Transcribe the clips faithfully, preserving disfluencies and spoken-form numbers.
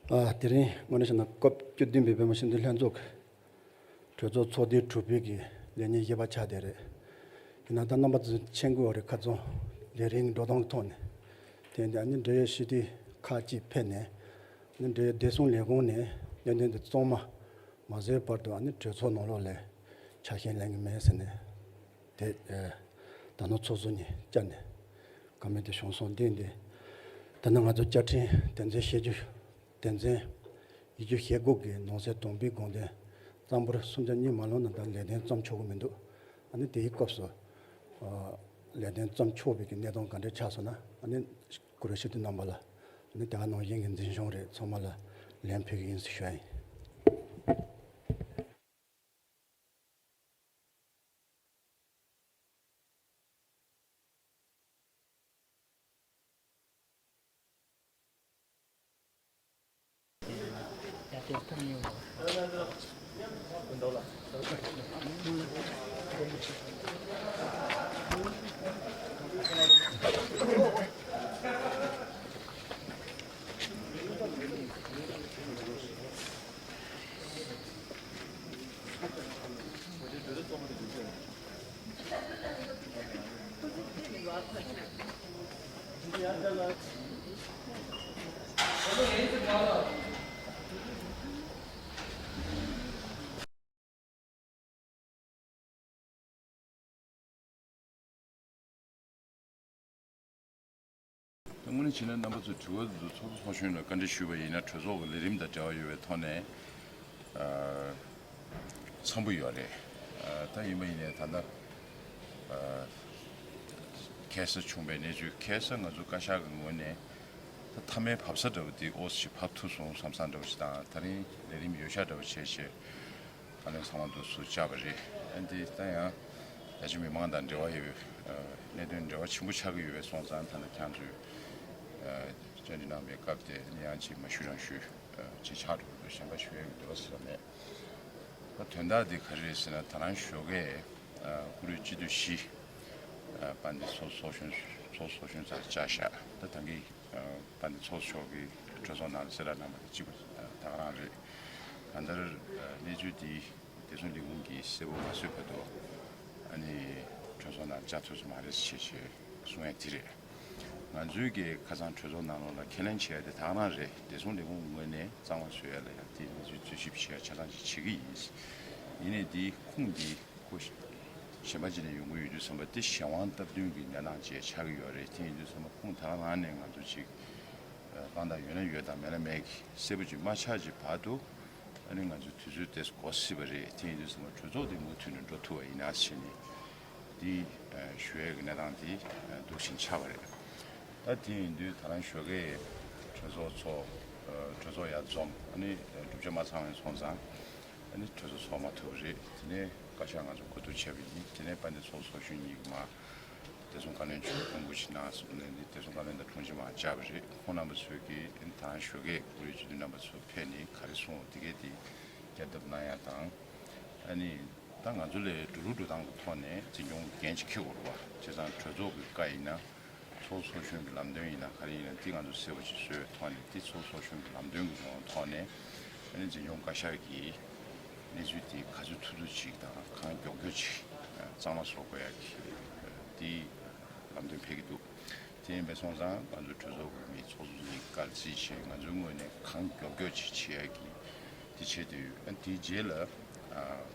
ཨ། དེ་རིང་དངོས་གནས་བཤད་ན་སྐབས་བཅུ་བདུན་པའི་བོད་མི་སྤྱི་འཐུས་ལྷན་ཚོགས་ཀྱི་གྲོས་ཚོགས་ཚོགས་དུས་དྲུག་པའི་གི་ལས་ཉིན་བཞི་པ་ཆགས་བསྡད་རེད། ཡིན་ན་ད་རྣམ་པ་ཚོས་མཁྱེན་གྱི་ཡོད་རེད། ཁ་རྩང་ལས་རིམ་འགྲོ་སྟངས་ཀྱི་ཐོག་ནས། དེ་ཡིན་དུས་ཨ་ནི་འབྲེལ་ཡོད་སྤྱི་འཐུས་ཁག་ཅིག་ཕེབས་ནས། ཨ་ནི་འབྲེལ་ཡོད་བདེ་སྲུང་ལས་ཁུངས་ནས་གནད་དོན་དེ་གཙང་མ་མ་བཟོས་བར་དུ་ཨ་ནི་གྲོས་ཚོགས་ནང་ལོགས་ལ་ཆ་ཤས་ལེན་གྱི་མེད་ཟེར་ནས། དེ་ཨ་ད་ནང་ཚོགས་གཙོ་ནས་བཅར་ནས་བཀའ་མོལ་དེ་བྱུང་སོང་། དེ་ཡིན་དུས་ད་ནི་ང་ཚོ་བཅའ་ཁྲིམས་དོན་ཚན་ཞེ་བཅུ་དོན་ཚན་ཡིག་བཅུ་ཞེ་དགུ་གི་ནང་གསེས་དང་པོའི་དགོངས་དོན་གཙང་པོར་སུམ་ཆ་གཉིས་མ་ལོན་ན་ད་ལས་དོན་བརྩམས་ཆོག་གི་མི་འདུག་ཨ་ནི་དེའི་སྐབས་སུ་ཨ་ལས་དོན་བརྩམས་ཆོག་པའི་གི་གནས་སྟངས་ག་འདྲ་ཆགས་སོང་ན། ཨ་ནི་བཀུར་འོས་སྤྱི་འཐུས་རྣམ་པ་ལ། ཨ་ནི་དེ་ག་ནང་བཞིན་གྱི་འཛིན་སྐྱོང་རེད། ཚང་མ་ལ་ལན་ཕུལ་གི་ཡིན་ཟེར་ཞུ་ཡ་ཡིན། དངོས་གནས་བྱས་ན་རྣམ་པ་ཚོས་དྲི་བ་འདི་ཚོ་ཚོགས་གཙོ་མཆོག་ནས་བཀའ་འདྲི་ཞུས་པ་ཡིན་ན། གྲོས་ཚོགས་ཀྱི་ལས་རིམ་དང་འབྲེལ་བ་ཡོད་པའི་ཐོག་ནས་ཨ་འཚམ་པོ་ཡོད་རེད། ཨ་ད་ཡིན་པ་ཡིན་ནའི་ད་ལྟ་ཨ་ཁ་སང་བྱུང་བའི་གནས་ཚུལ། ཁ་སང་ང་ཚོ་བཀའ་ཤག་གི་ངོས་ནས་ད་མཐའ་མའི་བབས་ས་འདྲ་བོ་དེ་ཨོ་ཙི་ཅིག་བབས་ཐུབ་སོང་བསམ་བསམ་འདྲ་བོ་ཞིག་དང་། ད་རིང་ལས་རིམ་ཡོད་ཤག་འདྲ་བོ་བྱས་བྱས། ཨ་ནི་ཚང་མ་འདུག་སེ་བཅར་བ་རེད། ཨ་འདི་ད་ཡང་རྒྱ་ཆེ་མི་མང་དང་འབྲེལ་བ་ཡོད་པའི་ཨ་གནད་དོན་འབྲེལ་བ་ཆེན་པོ་ཆགས་ཀྱི་ཡོད་པས་སོང་ཙང་། ད་ནི་ཁྱེད་ཚོས་ཨ་བཅར་འདྲི་གནང་བའི་སྐབས་དེ་ནི་ཡང་ཅིག་མ་ཞུ་རང་ཞུ། ཨ་ཅིག་ཆགས་འགྲོ་གི་འདུག་གཞན་པ་ཞུ་ཡག་གི་འདོད་པ་ཟེར་བ་མེད། ད་དོན་དག་འདི་ག་རེ་རེད་ཟེར་ན། ད་རང་ཞོགས་ཀས་ཨ་བཀུར་འོས་སྤྱི་འཐུས་བཞི་ཨ་དཔལ་ལྡན་ཚོགས་ཚོགས་གཞོན་ཚོགས་ཚོགས་གཞོན་སར་བཅར་ཤག་ད་ད་གིན་ཨ་དཔལ་ལྡན་ཚོགས་གཙོ་མཆོག་གིས་གྲོས་ཚོགས་ནང་ལ་གསལ་བསྒྲགས་གནང་བ་དེ་གཅིག་པ་ད་ག་རང་རེད། གང་ལྟར་ཨ་གནས་ཚུལ་འདི་བདེ་སྲུང་ལས་ཁུངས་ཀྱིས་གསལ་པོ་མ་བཟོས་བར་དུ་ཨ་ནི་གྲོས་ཚོགས་ནང་བཅར་ཐུབ་ས་མ་རེད་ཅེས་ཅེས་གསུང་ཡ་དེ་རེད། ང་ཚོའི་གི་ཁ་སང་གྲོས་ཚོགས་ནང་ལོགས་ལ་ཁས་ལེན་བྱས་ཡ་དེ་ད་ག་རང་རེད། བདེ་སྲུང་ལས་ཁུངས་ངོས་ནས་གཙང་མ་བཟོ་ཡ་ལ་ཡང་དེ་གནས་ཚུལ་འཚོལ་ཞིབ་བྱེད་ཡ་ཆ་ཚང་ཞིག་བྱེད་ཀྱི་ཡིན། ཡིན་ནའི་དེའི་ཁུངས་འདི་ཁོ་གཞན་པ་ཅིག་ནས་ཡོང་གི་ཡོད་དུས་ཙམ་པ་དེ་གཞན་དབང་སྟབས་བསྟུན་གྱི་གནས་སྟངས་ཅིག་ཆགས་ཀྱི་ཡོད་རེད། དེ་ཡིན་དུས་ཙམ་པ་ཁུངས་ད་ག་རང་ནས་ང་ཚོ་ཅིག་ཨ་དཔང་རྟགས་ཡོད་ན་ཡོད་དང་མེད་ན་མེད་ཀྱི་གསལ་པོ་ཅིག་མ་ཆགས་ཀྱི་བར་དུ། ཨ་ནི་ང་ཚོའི་དུས་ཚོད་དེ་འགོར་སྲིད་པ་རེད། དེ་ཡིན་དུས་ཙམ་པ་གྲོས་ཚོགས་དེ་མུ་མཐུད་ནས་འགྲོ་ཐུབ་པ་ཡིན་ན་ཟེར་ནས་འདི་ཨ་ཞུ་ཡས་ཀྱི་གནས་སྟངས་དེ་ཨ་འདུག་བཞིན་ཆགས་པ་རེད། ད་དེ་ཡིན་དུས་ད་རང་ཞོགས་ཀས་གྲོས་ཚོགས་ཚོགས་ཨ་གྲོས་ཚོགས་ཡར་འཛོམས། ཨ་ནི་གྲུབ་ཆ་མ་ཚང་བའི་སོང་ཙང་། ཨ་ནི་གྲོས་ཚོགས་ཚོགས་མ་ཐུབ་པ་རེད། དེ་ནས་བཀའ་ཤག་ང་ཚོ་གོ་བསྡུར་བྱས་པ་ཡིན། དེ་ནས་དཔལ་ལྡན་ཚོགས་གཙོ་ཚོགས་གཞོན་གཉིས་ཀྱིས་མར་བདེ་སྲུང་བཀའ་བློན་མཆོག་བཀའ་འགུག་ཅིག་གནང་སོང་ནས། འདི་བདེ་སྲུང་བཀའ་བློན་དང་དྲུང་ཆེ་མར་བཅར་བ་རེད། ཁོང་རྣམ་པ་ཚོས་ཀྱིས་ཨ་ནི་ད་རང་ཞོགས་ཀས་བཀུར་འོས་སྤྱི་འཐུས་རྣམ་པ་ཚོ་ཕེབས་ནས་ག་རེ་གསུངས་འདི་གས་དེ་རྒྱབ་བརྡབ་གནང་ཡ་དང་། ཨ་ནི་ད་ང་ཚོ་ལས་འགྲོ་ལུགས་འགྲོ་སྟངས་ཀྱི་ཐོག་ནས་འཛིན་སྐྱོང་འགན་ཅིག་འཁྱེར་དགོས་རེད་བ། བྱས་ཙང་གྲོས་ཚོགས་ཀྱི་བཀའ་ཡིན་ན། ཚོགས་གཙོ་ཚོགས་གཞོན་གྱི་ལམ་སྟོན་ཡིན་ན་ག་རེ་ཡིན་ན། འདི་ང་ཚོ་གསལ་པོ་ཅིག་བཟོས་པའི་ཐོག་ནས། འདི་ཚོགས་གཙོ་ཚོགས་གཞོན་གྱི་ལམ་སྟོན་གྱི་ངོ་ཐོག་ནས་ཨ་ནི་འཛིན་སྐྱོང་བཀའ་ཤག་གིས་གནས་ཚུལ་འདི་ག་ཚོད་ཐུབ་ཐུབ་ཅིག་དང་གང་མགྱོགས་མགྱོགས་ཅིག་གཙང་མ་བཟོ་དགོས་ཡ་གི་འདི་ལམ་སྟོན་ཕེབས་ཀྱི་འདུག་དེ་ཡིན་པས་སོང་ཙང་ང་ཚོ་གྲོས་ཚོགས་ཀྱི་མི་ཚོགས་གཙོ་གཉིས་བཀའ་བརྩིས་བྱས། ང་ཚོའི་ངོས་ནས་གང་མགྱོགས་མགྱོགས་ཅིག་བྱེད་ཡ་གི་དེ་བྱེད་དུ་ཡོད། ཨ་དེའི་རྗེས་ལ་ཨ་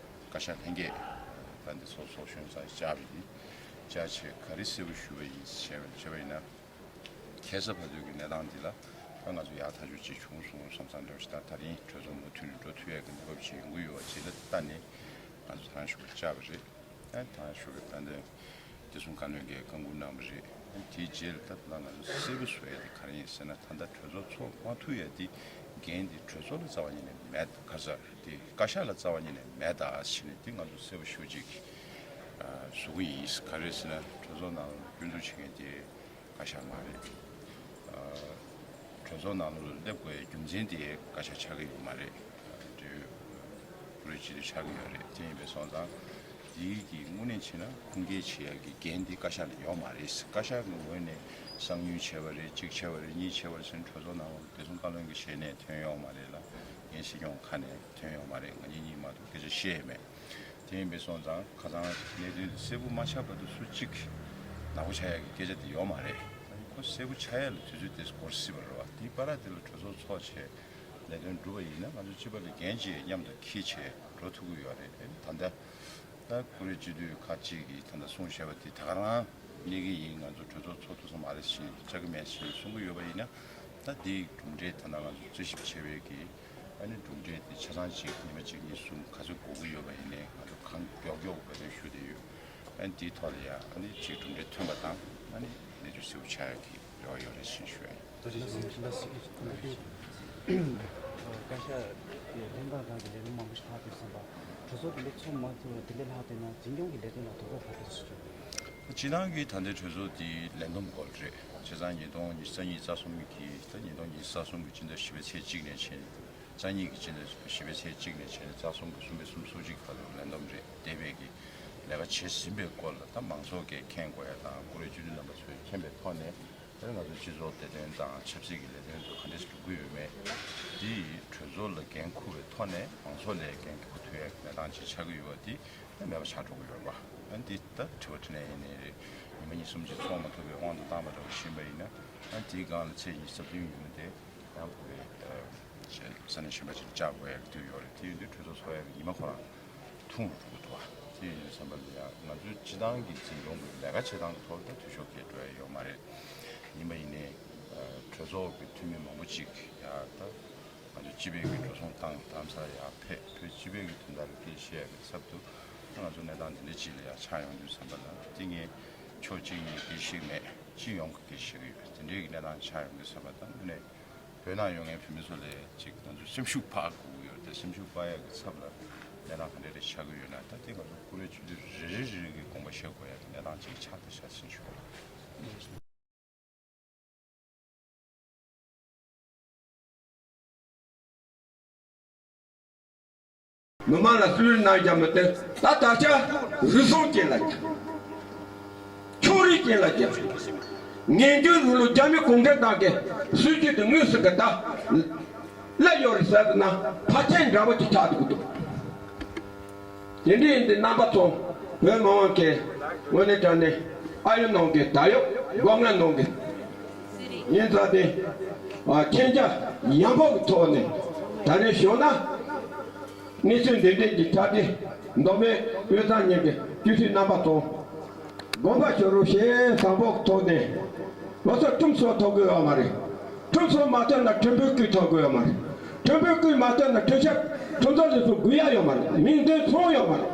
བཀའ་ཤག་ལྷན་རྒྱས་ད་འདི་ཚོགས་གཙོ་ཚོགས་གཞོན་སར་བཅར་བ་ཡིན། བཅར་བྱས་ག་རེ་གསལ་པོ་ཞུ་བ་ཡིན་བྱས་པ་བྱས་པ་ཡིན་ན། ཁ་སང་བར་དུ་གི་གནས་སྟངས་འདི་ལ་ད་ང་ཚོ་ཡག་ཐག་ཆོད་ཅིག་བྱུང་སོང་བསམ་བསམ་འདྲ་བོ་ཞིག་དང་། ད་རིང་གྲོས་ཚོགས་མུ་མཐུད་ནས་འགྲོ་ཐུབ་ཡག་གི་གནས་བབ་ཅིག་ཡོང་གི་ཡོད་པ་ཅིག་ལ་ལྟ་ནས་ང་ཚོ་ད་རང་ཞུ་བར་བཅར་བ་རེད། ཨ་ད་རང་ཞུ་བའི་བཀའ་འདོན་བདེ་སྲུང་བཀའ་བློན་གྱིས་བཀའ་འགུག་གནང་བ་རེད། ཨ་དེའི་རྗེས་ལ་ད་ད་ང་ཚོ་གསལ་པོ་བཟོ་ཡ་དེ་ག་རེ་ཡིན་ཟེར་ན། ད་ལྟ་གྲོས་ཚོགས་ཚོགས་མ་ཐུབ་ཡ་དེ་འགན་དེ་གྲོས་ཚོགས་ལ་རྩ་བ་ཉིད་ནས་མེད། ག་ཟེར་དེ་བཀའ་ཤག་ལ་རྩ་བ་ཉིད་ནས་མེད་ད་ཟེར་ནས་དེ་ང་ཚོ་གསལ་པོ་ཞེ་པོ་ཅིག་ཨ་བཟོ་གི་ཡིན། ག་རེ་ཟེར་ན་གྲོས་ཚོགས་ནང་སྐྱོན་འཛུགས་བྱེད་མཁན་དེ་བཀའ་ཤག་མ་རེད། ཨ་གྲོས་ཚོགས་ནང་ལོགས་ལ་སླེབས་དགོས་རྒྱུ་མཚན་དེ་བཀའ་ཤག་ཆགས་ཀྱི་ཡོད་མ་རེད། འབྲེལ་ཡོད་བཀུར་འོས་སྤྱི་འཐུས་ཆགས་ཀྱི་ཡོད་རེད། དེ་ཡིན་པས་སོང་ཙང་ འདི་གི་དངོས་གནས་བྱས་ན་ཁུངས་སྐྱེལ་བྱེད་ཡག་གི་འགན་འདི་བཀའ་ཤག་ལ་ཡོད་མ་རེད། བཀའ་ཤག་གི་ངོས་ནས་གསང་ཉུལ་བྱས་པ་རེད། གཅིག་བྱས་པ་རེད། གཉིས་བྱས་པ་རེད་ཟེར་ནས་གྲོས་ཚོགས་ནང་ལ་བདེ་སྲུང་བཀའ་བློན་གྱི་ཞལ་ནས་ཐོན་ཡོད་མ་རེད་ལ། ངས་སྲིད་སྐྱོང་ཁ་ནས་ཐོན་ཡོད་མ་རེད། ང་གཉིས་གཉིས་མ་གཏོགས་སྐད་ཆ་བཤད་མེད། དེ་ཡིན་པའི་སོང་ཙང་ཁ་སང་གནད་དོན་དེ་གསལ་པོ་མ་ཆགས་བར་དུ་སུ་གཅིག་ནག་པོ་ཆགས་ཡག་གི་སྐད་ཆ་དེ་ཡོད་མ་རེད། ཁོ་གསལ་པོ་ཆགས་ཡག་ལ་དུས་ཚོད་དེ་འགོར་སྲིད་པ་རེད་བ། དེའི་བར་དེ་ལ་གྲོས་ཚོགས་ཚོགས་བྱས་ལས་དོན་སྒྲུབ་པ་ཡིན་ན་ང་ཚོ་སྤྱི་པ་ལ་འགན་ཅིག་མཉམ་དུ་འཁྱེར་བྱས་འགྲོ་ཐུབ་ཀྱི་ཡོད་རེད། ད་ལྟ་ད་ཀུ་རེ་སྤྱི་འཐུས་ཁག་ཅིག་གིས་ད་ལྟ་གསུངས་བཞག་པ་དེ་ད་ག་རང་གནས་ཀྱི་ཡིན། ང་ཚོ་གྲོས་ཚོགས་ཚོགས་ཐུབ་ས་མ་རེད་ཞེས་བཅར་གྱི་མེད་ཞེས་གསུང་གི་ཡོད་པ་ཡིན་ན། ད་འདིའི་གྲུབ་འབྲས་ད་ལྟ་ང་ཚོ་རྩད་ཞིབ་བྱས་པའི་གི་ཨ་ནི་གྲུབ་འབྲས་དེ་ཆ་ཚང་ཅིག་ཉི་མ་གཅིག་གཉིས་གསུམ་ག་ཚོད་འགོར་གྱི་ཡོད་པ་ཡིན་ནའི་ང་ཚོ་གང་མགྱོགས་མགྱོགས་འབད་བརྩོན་ཞུ་བསྡད་ཡོད། ཨ་ནི་དེའི་ཐོག་ལ་ཡང་ཨ་ནི་ཅིག་གྲུབ་འབྲས་ཐོན་པ་དང་ཨ་ནི་གནས་ཚུལ་གསལ་པོ་ཆགས་ཡག་གི་རེ་བ་ཡོད་རེད་ཞེས་ཞུ་ཡ་ཡིན། བཀའ་ཤག་གི་ལས་དོན་མང་པོ་ཞིག་ལྷག་བསྡད་ཙམ་པ། གྲོས་ཚོགས་དེ་འདྲ་ཚོགས་མ་ཐུབ་པ་དེ་འདྲ་ལྷག་བསྡད་ན་འཛིན་སྐྱོང་གི་ལས་དོན་ལ་དོ་ཕོག་ག་འདྲ་སེ་བྱུང་། སྤྱིར་བཏང་གི་ད་ལྟའི་གྲོས་ཚོགས་འདི་ལས་བསྡོམས་སྐོར་རེད། བྱས་ཙང་ཉིས་སྟོང་ཉི་ཤུ་རྩ་གཉིས་རྩ་གསུམ་གྱི་ད་ཉིས་སྟོང་ཉི་ཤུ་རྩ་གསུམ་གྱི་སྤྱི་ཟླ་བཞི་པའི་ཚེས་གཅིག་ནས་བྱས་ནས། རྩ་གཉིས་ཀྱི་སྤྱི་ཟླ་བཞི་པའི་ཚེས་གཅིག་ནས་བྱས་ནས་རྩ་གསུམ་གྱི་གསུམ་པའི་སུམ་ཅུ་སོ་གཅིག་བར་དུ་ལས་བསྡོམས་རེད། འདས་པའི་གི་ལས་ཀ་བྱས་ཟིན་པའི་སྐོར་ལ་ད་མང་ཚོགས་ཀྱིས་མཁྱེན་དགོས་ཡ་དང་ཀུ་རེ་སྤྱི་འཐུས་རྣམ་པ་ཚོས་མཁྱེན་པའི་ཐོག་ནས། དེ་ང་ཚོའི་སྤྱི་ཚོགས་བདེ་དོན་དང་ཆབ་སྲིད་ཀྱི་ལས་དོན་ཚོ་ག་འདྲས་སྒྲུབ་ཀྱི་ཡོད་མེད། འདི་གྲོས་ཚོགས་ལ་འགན་འཁུར་བའི་ཐོག་ནས་མང་ཚོགས་ལ་འགན་འཁུར་ཐུབ་ཡ་གི་གནས་སྟངས་ཅིག་ཆགས་ཀྱི་ཡོད་པ་འདི་ད་མེད་པ་ཆགས་འགྲོ་གི་ཡོད་རེད་པ། ཨ་འདི་ད་དྲི་བ་དྲིས་ལན་ཡིན་ནའི་རེད། ཉི་མ་གཉིས་གསུམ་ཅིག་ཚོགས་མ་ཐུབ་པའི་དབང་དུ་བཏང་བ་འདྲ་བ་ཞིག་ཡིན་པ་ཡིན་ན། ཨ་འདིའི་སྒང་ལ་ཚེས་ཉི་ཤུ་རྩ་བདུན་ཉིན་མོ་དེ་ཡང་བོད་པའི་ས་གནས་གཞན་པ་ཅིག་བཅར་དགོས་ཡ་གི་དུས་ཡོད་རེད། དེ་ཡིན་དུས་གྲོས་ཚོགས་ཚོགས་ཡ་གི་ཉི་མ་ཁོ་རང་ཐུང་རུ་འགྲོ་གི་འདུག་བ། དེ་ཡིན་བསམ་པ་ལ་ཡང་ང་ཚོའི་སྤྱི་བཏང་གི་འཛིན་སྐྱོང་གི་ལས་ཀ་བྱེད་སྟངས་ཀྱི་ཐོག་ལ་ད་འཐུས་ཤོར་གང་ཡང་འགྲོ་ཡ་ཡོད་མ་རེད། ཡིན་པ་ཡིན་ནའི་གྲོས་ཚོགས་ཀྱི་འཐུས་མི་མང་པོ་ཅིག་ཡང་ད་ང་ཚོ་སྤྱི་པའི་གི་འགྲོ་སོང་བཏང་། རྡ་རམ་ས་ལ་ཡར་ཕེབས། བོད་སྤྱི་པའི་གི་དོན་དག་ལ་སྐད་ཆ་བཤད་ཡ་གི་ཚབ་ཏུ་ད་ང་ཚོ་གནས་སྟངས་འདི་འདྲ་ཅིག་ལ་ཡར་ཆགས་ཡོང་དུས་བསམ་པ་ལ་འདི་ངས་ཕྱོགས་གཅིག་ནས་སྐད་ཆ་བཤད་མེད། སྤྱི་ཡོངས་ཀྱི་སྐད་ཆ་བཤད་ཀྱི་ཡོད། དེ་འདྲའི་གི་གནས་སྟངས་ཆགས་ཡོང་དུས་བསམ་པ་ད་དངོས་གནས་བོད་ནང་ཡོད་མཁན་བོད་མི་ཚོ་ལ་ཅིག་ང་ཚོ་སེམས་ཤུགས་སྤར་དགོས་ཀྱི་ཡོད་རེད། དེ་སེམས་ཤུགས་སྤར་ཡག་གི་ཚབ་ལ་གནས་སྟངས་ག་འདྲ་རེ་ཆགས་ཀྱི་ཡོད་ན། ད་དེ་ང་ཚོ་ཀུ་རེ་སྤྱི་འཐུས་རེ་རེ་རེ་རེ་གི་དགོངས་པ་བཞེས་དགོས་ཡག་གི་གནས་སྟངས་ཅིག་ཆགས་ད་ཤག་ཟེར་ཞུ་གི་ཡོད། མི་མང་ལ་སུས་གནང་རྒྱ་མི་བཏོན། ད་ད་ཆ་རུལ་སུངས་ཅན་ལ་རྒྱ། ཕྱོགས་རིས་ཅན་ལ་རྒྱ། ངན་སྐྱུར་རུ་ལུགས་རྒྱ་མི་གུང་ཁྲན་ཏང་གི་སྲིད་ཇུས་དེ་དངོས་སུ་གི་ད་སླེབས་ཡོད་རེད་ཟེར་ན་ཕལ་ཆེར་འདྲ་པོ་ཅིག་ཆགས་འདུག་གི་འདུག་དེ་འདྲ་ཡིན་དུས་རྣམ་པ་ཚོ་བོད་མི་མང་གི་ངོས་ནས་དྲང་ནས་ཨ་ཡོད་གནང་གི། ད་ཡོད་སྒོ་ང་གནང་གི་ཡིན་ཙང་དེ་མཁྱེན་རྒྱ་ཡངས་པོ་གི་ཐོག་ནས་ད་རེས་བྱུང་ན། གནས་ཚུལ་འདི་འདྲའི་གི་གྲ་སྒྲིག་མདོ་སྨད་དབུས་གཙང་གཉིས་ཀྱི་སྤྱི་འཐུས་རྣམ་པ་ཚོ་དགོངས་པ་ཞུ་རོགས་ཞེས་བཟང་པོ་གི་ཐོག་ནས། ང་ཚོ་ཁྲིམས་སྲུང་ཐོབ་དགོས་ཡོད་མ་རེད། ཁྲིམས་སྲུང་མ་ཐོབ་ན་ཁྲིམས་དཔོན་སྐུ་ཐོབ་དགོས་ཡོད་མ་རེད། ཁྲིམས་དཔོན་སྐུ་མ་ཐོབ་ན་ཁྲིམས་ཞིབ་ཁྲིམས་བཟོ་ལས་ཚོ་དགོས་ཡ་ཡོད་མ་རེད། མིང་འདོན་ཚོང་ཡོད་མ་རེད།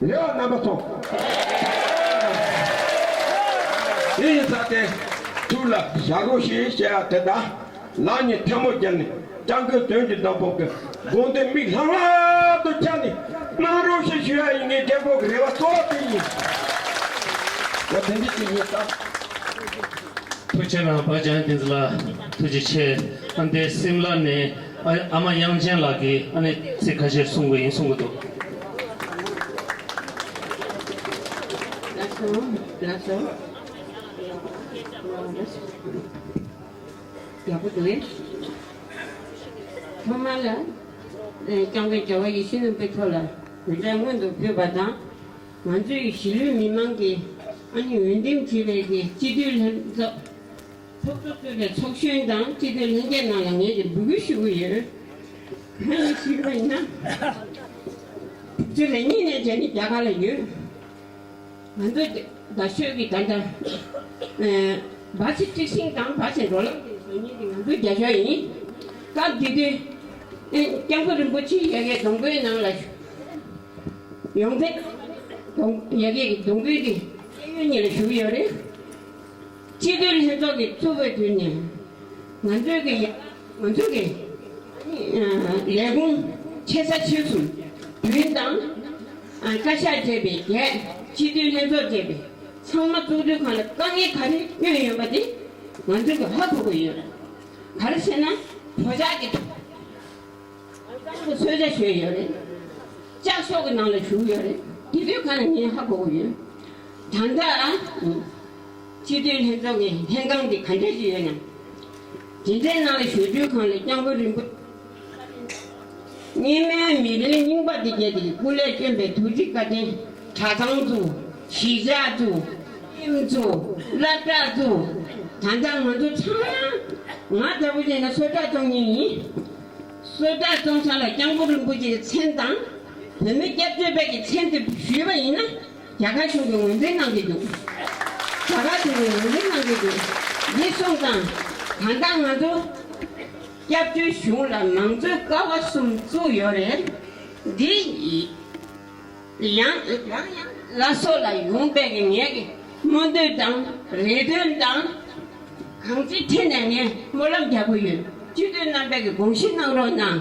རེ་བ་རྣམ་པ་ཚོ། དེ་ཡིན་ཙང་དེ་ཐུགས་ལ་བཞག་རོགས་ཞེས་བཤད་ཡ་དེ་དང་། ལག་གཉིས་ཐལ་མོ་སྦྱར་ནས་སྐྱབས་མགོན་དོན་གྱི་བདག་པོ་གི་དགོངས་དོན་མིག་ལྷང་ལྷང་དུ་བཅར་ནས་གནང་རོགས་ཞེས་ཞུ་ཡ་ཡིན། ངའི་རྒན་པོ་གི་རེ་བ་གཙོ་བོ་དེ་ཡིན། འོ་དེ་འདྲ་ཅིག་ཡིན་ཙང་། ཐུགས་རྗེ་གནང་། པ་ཅན་བསྟན་འཛིན་ལགས་ཐུགས་རྗེ་ཆེ། ཨ་འདི་སིམ་ལ་ནས་ཨ་ཨ་མ་དབྱངས་ཅན་ལགས་ཀྱིས་ཨ་ནི་ཚིག་ཁ་ཤས་གསུང་གི་ཡིན་གསུང་གི་འདུག་ལགས་སོ། ལགས་སོ། ཡག་པོ་འདུག་ཐོག་མར་ལ། ཨེ། སྐྱབས་མགོན་རྒྱལ་བ་ཡིད་བཞིན་ནོར་བུའི་ཐོག་ལ་གུས་བཀུར་སྔོན་དུ་ཕུལ་བ་དང་། ང་ཚོའི་གཞིས་ལུས་མི་མང་གིས་ཨ་ནི་འོས་འདེམས་བྱས་པའི་གི་སྤྱི་འཐུས་ལྷན་ཚོགས། ཚོགས་གཙོ་གཙོས་པའི་ཚོགས་གཞོན་དང་སྤྱི་འཐུས་ལྷན་རྒྱས་རྣམས་ལ་ངས་ཀྱི་འབོད་སྐུལ་ཞུ་གི་ཡོད། གང་ཡིན་ཞུས་པ་ཡིན་ན། ཕྱི་ལོ་གཉིས་ནས་བྱས་ནས་རྒྱ་གར་ལ་ཡོད། ང་ཚོ་རྒྱ་ཆོས་ཀྱི་ད་ལྟ་ཨེ། བ་ཕྱི་ཏྲིག་ཤིང་དང་བ་ཕྱི་འགྲོ་ལམ་གྱི་བཟོ་མཁན་དེ་ང་ཚོ་རྒྱ་ཆོས་ཡིན། སྐབས་དེ་དུས་ཨེ། སྐྱབས་མགོན་རིན་པོ་ཆེ་ཡ་གིའི་སྡོང་པོའི་ནང་ལ་ཡོང་ཚེ་སྡོང་ཡ་གིའི་སྡོང་པོའི་གི་གཡས་གཡོན་གཉིས་ལ་བཞུགས་ཡོད་རེད། སྤྱི་འཐུས་ལྷན་ཚོགས་ཀྱི་ཚོགས་པའི་དུས་ནས་ང་ཚོའི་གི་ང་ཚོ་གི་ལས་ཁུངས་ཆེ་ས་ཆེ་གསུམ་བདུན་དང་། བཀའ་ཤག་བཅས་པའི་བརྒྱད། སྤྱི་འཐུས་ལྷན་ཚོགས་བཅས་པའི་ཚང་མ་བཙུགས་དུས་སྒང་ལ་དཀའ་ངལ་ག་རེ་བསྐྱོན་ཡོད་པ་དེ་ང་ཚོས་ཀྱི་ཧ་གོ་གི་ཡོད། ག་རེ་ཟེར་ན་གྲོས་འཆར་གྱི་ཐོག་ཨང་གཙང་གི་གསོལ་ཇ་ཞུས་ཡོད་རེད། ལྕགས་ཤོག་གི་ནང་ལ་བཞུགས་ཡོད་རེད། དེ་དུས་གང་ལ་ངས་ཧ་གོ་གི་ཡོད། ད་ལྟ་སྤྱི་འཐུས་ལྷན་ཚོགས་ཀྱི་ལྷན་ཁང་འདི་ག་འདྲ་ཞིག་ཡོད་ན། དེ་འདྲའི་ནང་ལ་ཞུགས་དུས་གང་ལ་སྐྱབས་མགོན་རིན་པོ། སྔོན་མའི་མི་རིགས་རྙིང་པ་འདི་གས་དེ་སྐུ་ལས་བསྐྱོན་པའི་ཐུགས་རྗེ་བཀའ་དྲིན། གྲྭ་ཚང་བཙུགས། གཞིས་ཆགས་བཙུགས། ཁྱིམ་བཙུགས། སློབ་གྲྭ་བཙུགས། ད་ལྟ་ང་ཚོ་ཚང་མ་ང་ལྟ་བུ་བྱས་ན་གསོལ་ཁྲག་བཙོང་མཁན་ཡིན། གསོལ་ཁྲག་བཙོང་ས་ལ་སྐྱབས་མགོན་རིན་པོ་ཆེའི་མཚན་དང་། བོད་མི་སྐྱབས་བཅོལ་བའི་གི་མཚན་དེ་ཞུས་པ་ཡིན་ན། རྒྱ་གར་གཞུང་གིས་ངོས་འཛིན་གནང་གི་འདུག་རྒྱ་གར་གཞུང་གིས་ངོས་འཛིན་གནང་གི་འདུག་འདི་སོང་ཙང་། ད་ལྟ་ང་ཚོ་སྐྱབས་བཅོལ་གཞུང་ལ་མང་གཙོའི་ཀ་བ་གསུམ་བཙུགས་ཡོད་རེད། འདི་ཡང་ཡང་ཡང་ལ་སོགས་ལ་ཡོང་པའི་གི་ངས་གི་སྨོན་འདུན་དང་རེ་འདུན་དང་། གང་ཅིའི་ཐད་ནས་ངས་སྨོན་ལམ་རྒྱག་གི་ཡོད། སྤྱི་འཐུས་རྣམ་པས་གི་དགོངས་བཞེས་གནང་རོགས་གནང་།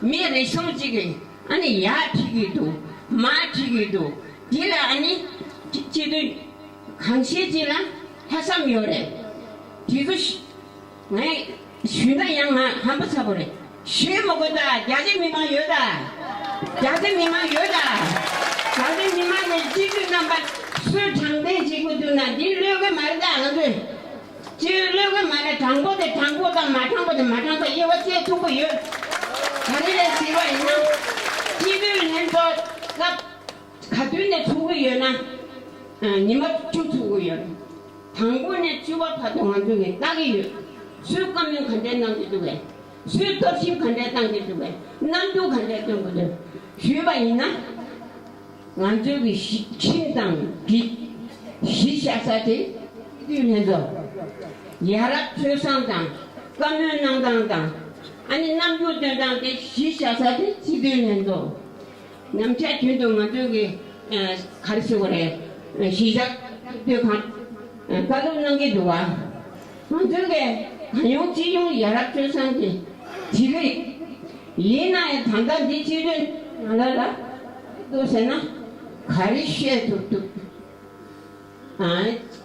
མི་རེ་ཟུང་གཅིག་གིས་ཨ་ནི་ཡར་ཁྲིད་ཀྱི་འདུག་མར་ཁྲིད་ཀྱི་འདུག་འདི་ལ་ཨ་ནི་སྤྱི་འཐུས་གང་ཤེས་ཅིག་ལ་ལྷག་བསམ་ཡོད་རེད། དེ་ཚོ་ཞུ་ངས་ཞུས་ན་ཡང་ང་ཧམ་པ་ཚ་པོ་རེད། ཞུས་མ་དགོས་ད། རྒྱ་ཆེ་མི་མང་ཡོད་ད། རྒྱ་ཆེ་མི་མང་ཡོད་ད། རྒྱ་ཆེ་མི་མང་ནས་སྤྱི་འཐུས་རྣམ་པ་སུས་དྲང་བདེན་བྱེད་དགོས་འདུག་ན་འདི་གློད་གི་མ་རེད་ད། ང་ཚོས་སྤྱི་འཐུས་གློད་གི་མ་རེད། དྲང་པོ་དེ་དྲང་པོ་དང་མ་དྲང་པོ་དེ་མ་དྲང་པོ་དབྱེ་བ་བཅད་ཐུབ་ཀྱི་ཡོད། ག་རེ་རེད་ཟེར་བ་ཡིན་ན། སྤྱི་འཐུས་ལྷན་ཚོགས་སྐབས་ག་དུས་ནས་ཚུགས་ཀྱི་ཡོད་ན། ཉི་མ་བཅུ་ཚུགས་ཀྱི་ཡོད། དང་པོ་ནས་བཅུ་པ་བར་དུ་ང་ཚོ་གིས་ལྟ་གི་ཡོད། སུས་བཀའ་མོལ་ག་འདྲས་གནང་གི་འདུག་གས། སུས་སྟོབས་ཤུགས་ག་འདྲས་བཏང་གི་འདུག་གས། གནམ་གྲུ་ག་འདྲས་སྟོན་གི་འདུག་ཞུས་པ་ཡིན་ན། ང་ཚོའི་གི་གཞི་ཁྱིམ་དང་གི་གཞི་བཞག་ས་དེ་སྤྱི་འཐུས་ལྷན་ཚོགས། ཡ་རབས་སྤྱོད་བཟང་དང་བཀའ་མོལ་གནང་སྟངས་དང་། ཨ་ནི་རྣམ་འགྱུར་སྟོན་སྟངས་དེ་གཞི་བཞག་ས་དེ་སྤྱི་འཐུས་ལྷན་ཚོགས། ཉམས་ཆག་རྒྱུན་དུ་ང་ཚོའི་གི་ཨ་ག་རེ་ཟེར་དགོས་རེད། གཞིས་ཆགས་སྡོད་ཁང་ཨ་བཀའ་སློབ་གནང་གི་འདུག་བ། ང་ཚོའི་གི་གང་ཡོང་ཅི་ཡོང་ཡ་རབས་སྤྱོད་བཟང་གི་བྱེད་ཀྱི་རེད། ཡིན་ན་ཡང་ད་ལྟ་འདི་སྤྱི་འཐུས་ནང་ལ་ལ་འདུག་ཟེར་ན་ག་རེ་བཤད་ཐུབ་ཐུབ། ཨ་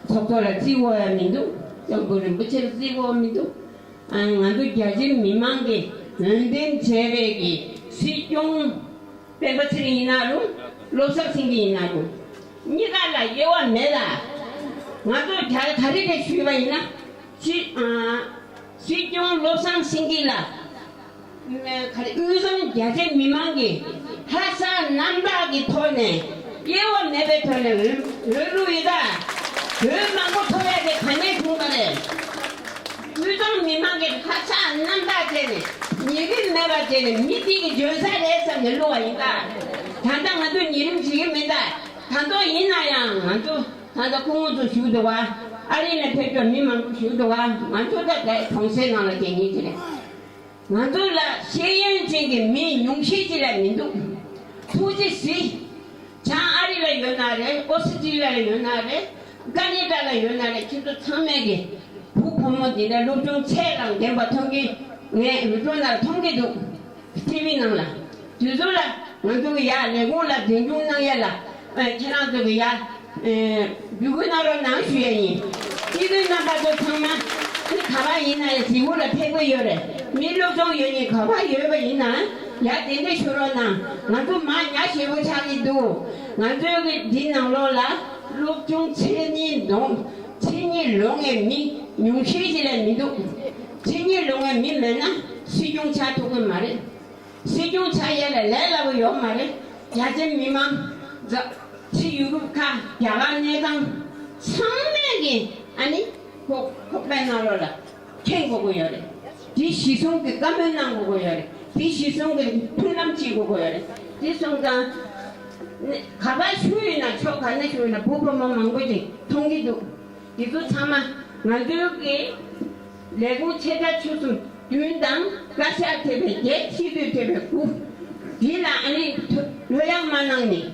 ཚོགས་གཙོ་ལ་རྩིས་དགོས་ཡ་མི་འདུག་སྐྱབས་མགོན་རིན་པོ་ཆེ་ལ་རྩིས་དགོས་མི་འདུག་ཨ་ང་ཚོ་རྒྱ་ཆེ་མི་མང་གིས་འོས་འདེམས་བྱས་པའི་གི་སྲིད་སྐྱོང་སྤེན་པ་ཚེ་རིང་ཡིན་ན་རུང་། བློ་བཟང་སེང་གེ་ཡིན་ན་རུང་། གཉིས་ཀ་ལ་དབྱེ་བ་མེད་ལ། ང་ཚོ་རྒྱ་ག་རེ་རེ་ཞུས་པ་ཡིན་ན། སྲིད་ཨ་སྲིད་སྐྱོང་བློ་བཟང་སེང་གེ་ལ། ག་རེ་དབུས་གཙང་རྒྱ་ཆེ་མི་མང་གིས་ལྷག་བསམ་རྣམ་དག་གི་ཐོག་ནས་དབྱེ་བ་མེད་པའི་ཐོག་ནས་འོས་འོས་བླུགས་ཡོད་ད། འོས་མང་པོ་ཐོབ་ཡ་དེ་ག་ནས་བྱུང་བ་རེད། དབུས་གཙང་མི་མང་གིས་ལྷག་བསམ་རྣམ་དག་བྱས་ནས་ཉེས་ལུགས་མེད་པ་བྱས་ནས་མི་དེ་གི་འཇོན་ས་རེད་བསམ་ནས་བླུགས་པ་ཡིན་ད། ད་ལྟ་ང་ཚོས་ཉེས་རིམ་བྱེད་ཀྱི་མིན་ད། ད་དུང་ཡིན་ན་ཡང་ང་ཚོ་ད་ལྟ་སྐུ་ངོ་ཚོ་བཞུགས་འདུག་བ། ཨ་རི་ནས་ཕེབས་མཁན་མི་མང་པོ་བཞུགས་འདུག་བ། ང་ཚོ་ད་ལྟ་གྲོང་གསེབ་ནང་ལ་བསྡད་མཁན་ཅིག་རེད། ང་ཚོ་ལ་ཤེས་ཡོན་ཅན་གྱི་མི་ཉུང་ཤས་ཅིག་ལས་མི་འདུག་ཐུགས་རྗེ་གཟིགས། བྱང་ཨ་རི་ལ་ཡོད་ན་རེད། ཨོ་སི་ཀྲི་ལི་ཡ་ལ་ཡོད་ན་རེད། ཀ་ནེ་ཌ་ལ་ཡོད་ན་རེད། ཁྱེད་ཚོ་ཚང་མས་ཀྱི་བུ་བུ་མོ་འདི་འདྲ་སློབ་སྦྱོང་ཚད་དང་ལྡན་པ་ཐོན་གྱི། ངས་ཡུལ་གྲོང་ནང་ལ་མཐོང་གི་འདུག་ཊི་ཝི་ནང་ལ། དུས་ཚོད་ལ་ང་ཚོ་གི་ཡ་ལས་ཁུངས་ལ་འཛིན་སྐྱོང་གནང་ཡ་ལ། ཨ་ཁྱེད་རང་ཚོ་གི་ཡ། ཨེ་འབོད་སྐུལ་གནང་རོགས་གནང་ཞུ་ཡ་ཡིན། སྤྱི་འཐུས་རྣམ་པ་ཚོ་ཚང་མ་ཨ་ནི་ག་པར་ཡིན་ན་ཡང་གཟིགས་སྐོར་ལ་ཕེབས་ཀྱི་ཡོད་རེད། མི་སློབ་སྦྱོང་ཡོད་མཁན་ག་པར་ཡོད་པ་ཡིན་ན་ཡ་གདན་འདྲེན་ཞུ་རོགས་གནང་། ང་ཚོ་མ་ཉག་ཞེ་པོ་ཆགས་ཀྱི་འདུག་ང་ཚོའི་གི་འདི་ནང་ལོགས་ལ་སློབ་སྦྱོང་ཚད་གཉིས་ལོངས་ཚད་གཉིས་ལོངས་པའི་མི་ཉུང་ཤས་ཤིག་ལས་མི་འདུག་ཚད་གཉིས་ལོངས་པའི་མི་མེད་ན་སྲིད་སྐྱོང་ཆགས་ཐུབ་ཀྱི་མ་རེད། སྲིད་སྐྱོང་ཆགས་ཡས་ལ་ལས་སླ་པོ་ཡོད་མ་རེད། རྒྱ་ཆེ་མི་མང་། རྫ་ཕྱི་ཡུ་རོབ་ཁག་རྒྱ་གར་གནས་སྟངས་ཚང་མས་ཀྱི་ཨ་ནི་ཁོ་ཁོ་པའི་ནང་ལོགས་ལ་མཁྱེན་དགོས་ཀྱི་ཡོད་རེད། དེ་གཞི་བཟུང་གི་བཀའ་མོལ་གནང་དགོས་ཀྱི་ཡོད་རེད། དེ་གཞི་བཟུང་གི་མཐུན་ལམ་བྱེད་དགོས་ཀྱི་ཡོད་རེད། དེ་སོང་ཙང་། ག་པར་བཞུགས་ཡོད་ན་ཕྱོགས་ག་ནས་བཞུགས་ཡོད་ན་བུ་བུ་མོ་མང་པོ་ཅིག་མཐོང་གི་འདུག་འདི་ཚོ་ཚང་མ་ང་ཚོའི་གི་ལས་ཁུངས་ཆེ་ཕྲ་ཆུང་གསུམ་བདུན་དང་བཀའ་ཤག་ཐེ་བའི་བརྒྱད། སྤྱི་འཐུས་ཐེ་བའི་དགུ། འདི་ལ་ཨ་ནི་ལྷོད་ཡངས་མ་གནང་ནས་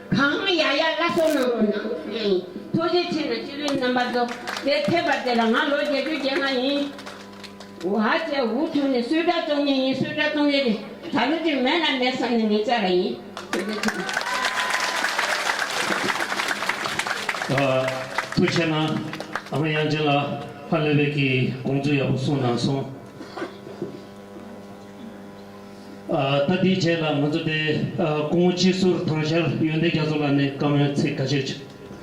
གང་ཡག་ཡག་སླར་གསོ་གནང་རོགས་གནང་། ཐུགས་རྗེ་ཆེ་ན་སྤྱི་འཐུས་རྣམ་པ་ཚོ། དེ་ཐེབས་པ་དེ་ལ་ང་ལོ་བརྒྱད་ཅུ་གྱ་ལྔ་ཡིན། འོ་ཧ་ཅེ་འུ་ཐུག་ནས་གསོལ་ཁྲག་བཙོང་མཁན་ཡིན། གསོལ་ཁྲག་བཙོང་མཁན་དེ་ད་ལོ་ཅིག་མེད་ན་མེད་བསམ་ནས་ངས་བཅར་བ་ཡིན། ཐུགས་རྗེ་ཆེ། ཨ་ཐུགས་རྗེ་ཆེ་གནང་། ཨ་མ་དབྱངས་ཅན་ལགས་ཧ་ལས་པའི་གི་དགོངས་ཚུལ་ཡག་པོ་གསུངས་གནང་སོང་། ཨ། ད་དེའི་རྗེས་ལ་ང་ཚོ་དེ། ཨ། སྐུ་ངོ་སྤྱི་ཟུར་དྭངས་ཤར་ཡོན་ཏན་རྒྱ་མཚོ་ལགས་ནས་བཀའ་མོལ་ཚིག་ཁ་ཤས་ཤིག་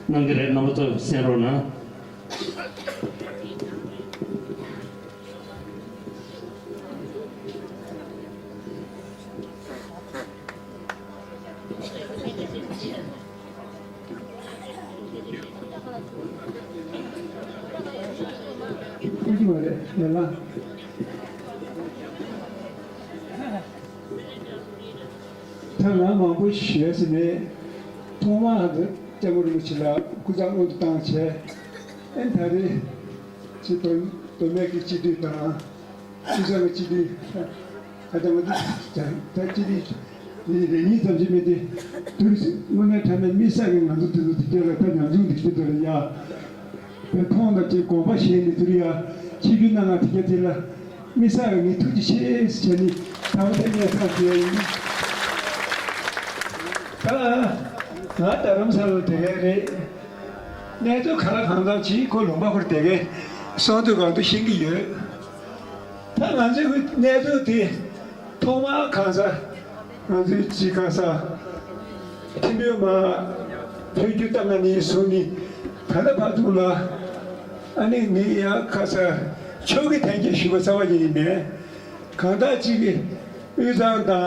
གནང་གི་རེད། རྣམ་པ་ཚོ་གསན་རོགས་གནང་། ཐུགས་རྗེ་ཆེ་ལགས། ད་ང་མང་པོ་ཞུ་ཡས་མེད། ཐོག་མར་སྐྱབས་མགོན་རིན་པོ་ཆེ་ལ་སྐུ་ཚབ་སྔོན་དུ་བཏང་བྱས། ཨེ། ད་རེས་ཅིག་མདོ་མདོ་སྨད་ཀྱི་སྤྱི་འཐུས་དང་། སྤྱི་ཚོགས་ཀྱི་སྤྱི་འཐུས། ད་ལྟ་ང་ཚོ་ད་སྤྱི་འཐུས་རེ་གཉིས་ཙམ་ཞིག་མིན་ཏེ། དུས་དངོས་གནས་དྲང་གནས་དམིགས་བསལ་གྱི་ང་ཚོ་དེ་ཚོ་དེ་ག་ལ་ད་ཉམ་ཆུང་དེ་ག་དེ་ལ་ཡ། བའི་ཁོང་དང་གཅིག་དགོངས་པ་བཞེས་ནས་དུར་ཡ་ཆིབས་བསྒྱུར་གནང་བ་དེ་ག་དེ་ལ་དམིགས་བསལ་གྱི་ངས་ཐུགས་རྗེ་ཆེ་ཟེར་ནས་ད་བར་དེ་ངས་བསམ་ཞུ་ཡ་ཡིན། ད་ང་རྡ་རམ་ས་ལ་དེ་ག་རེད། གནས་ཚུལ་ག་ལ་གང་འཚམ་ཅིག་ཁོ་ལུང་པ་ཁུར་དེ་གའི་གསང་དུས་གང་དུ་ཤེས་ཀྱི་ཡོད། ད་ང་ཚོའི་གནས་ཚུལ་དེ་ཐོག་མར་གང་ཟག་ང་ཚོའི་སྤྱི་གང་ཟག་ཐིམ་ཕུག་མ་ཕེབས་རྒྱུ་ལྟ་ང་ནས་བཟུང་ནས་ད་ལྟ་བར་དུ་ལ། ཨ་ནི་ངས་ཡང་གང་ཟག་ཕྱོགས་ཀྱི་ཐན་སྐྱེད་ཞུ་བ་རྩ་བ་ཉིད་ནས་མེད། གང་ཟག་གཅིག་གིས་དབུས་གཙང་དང་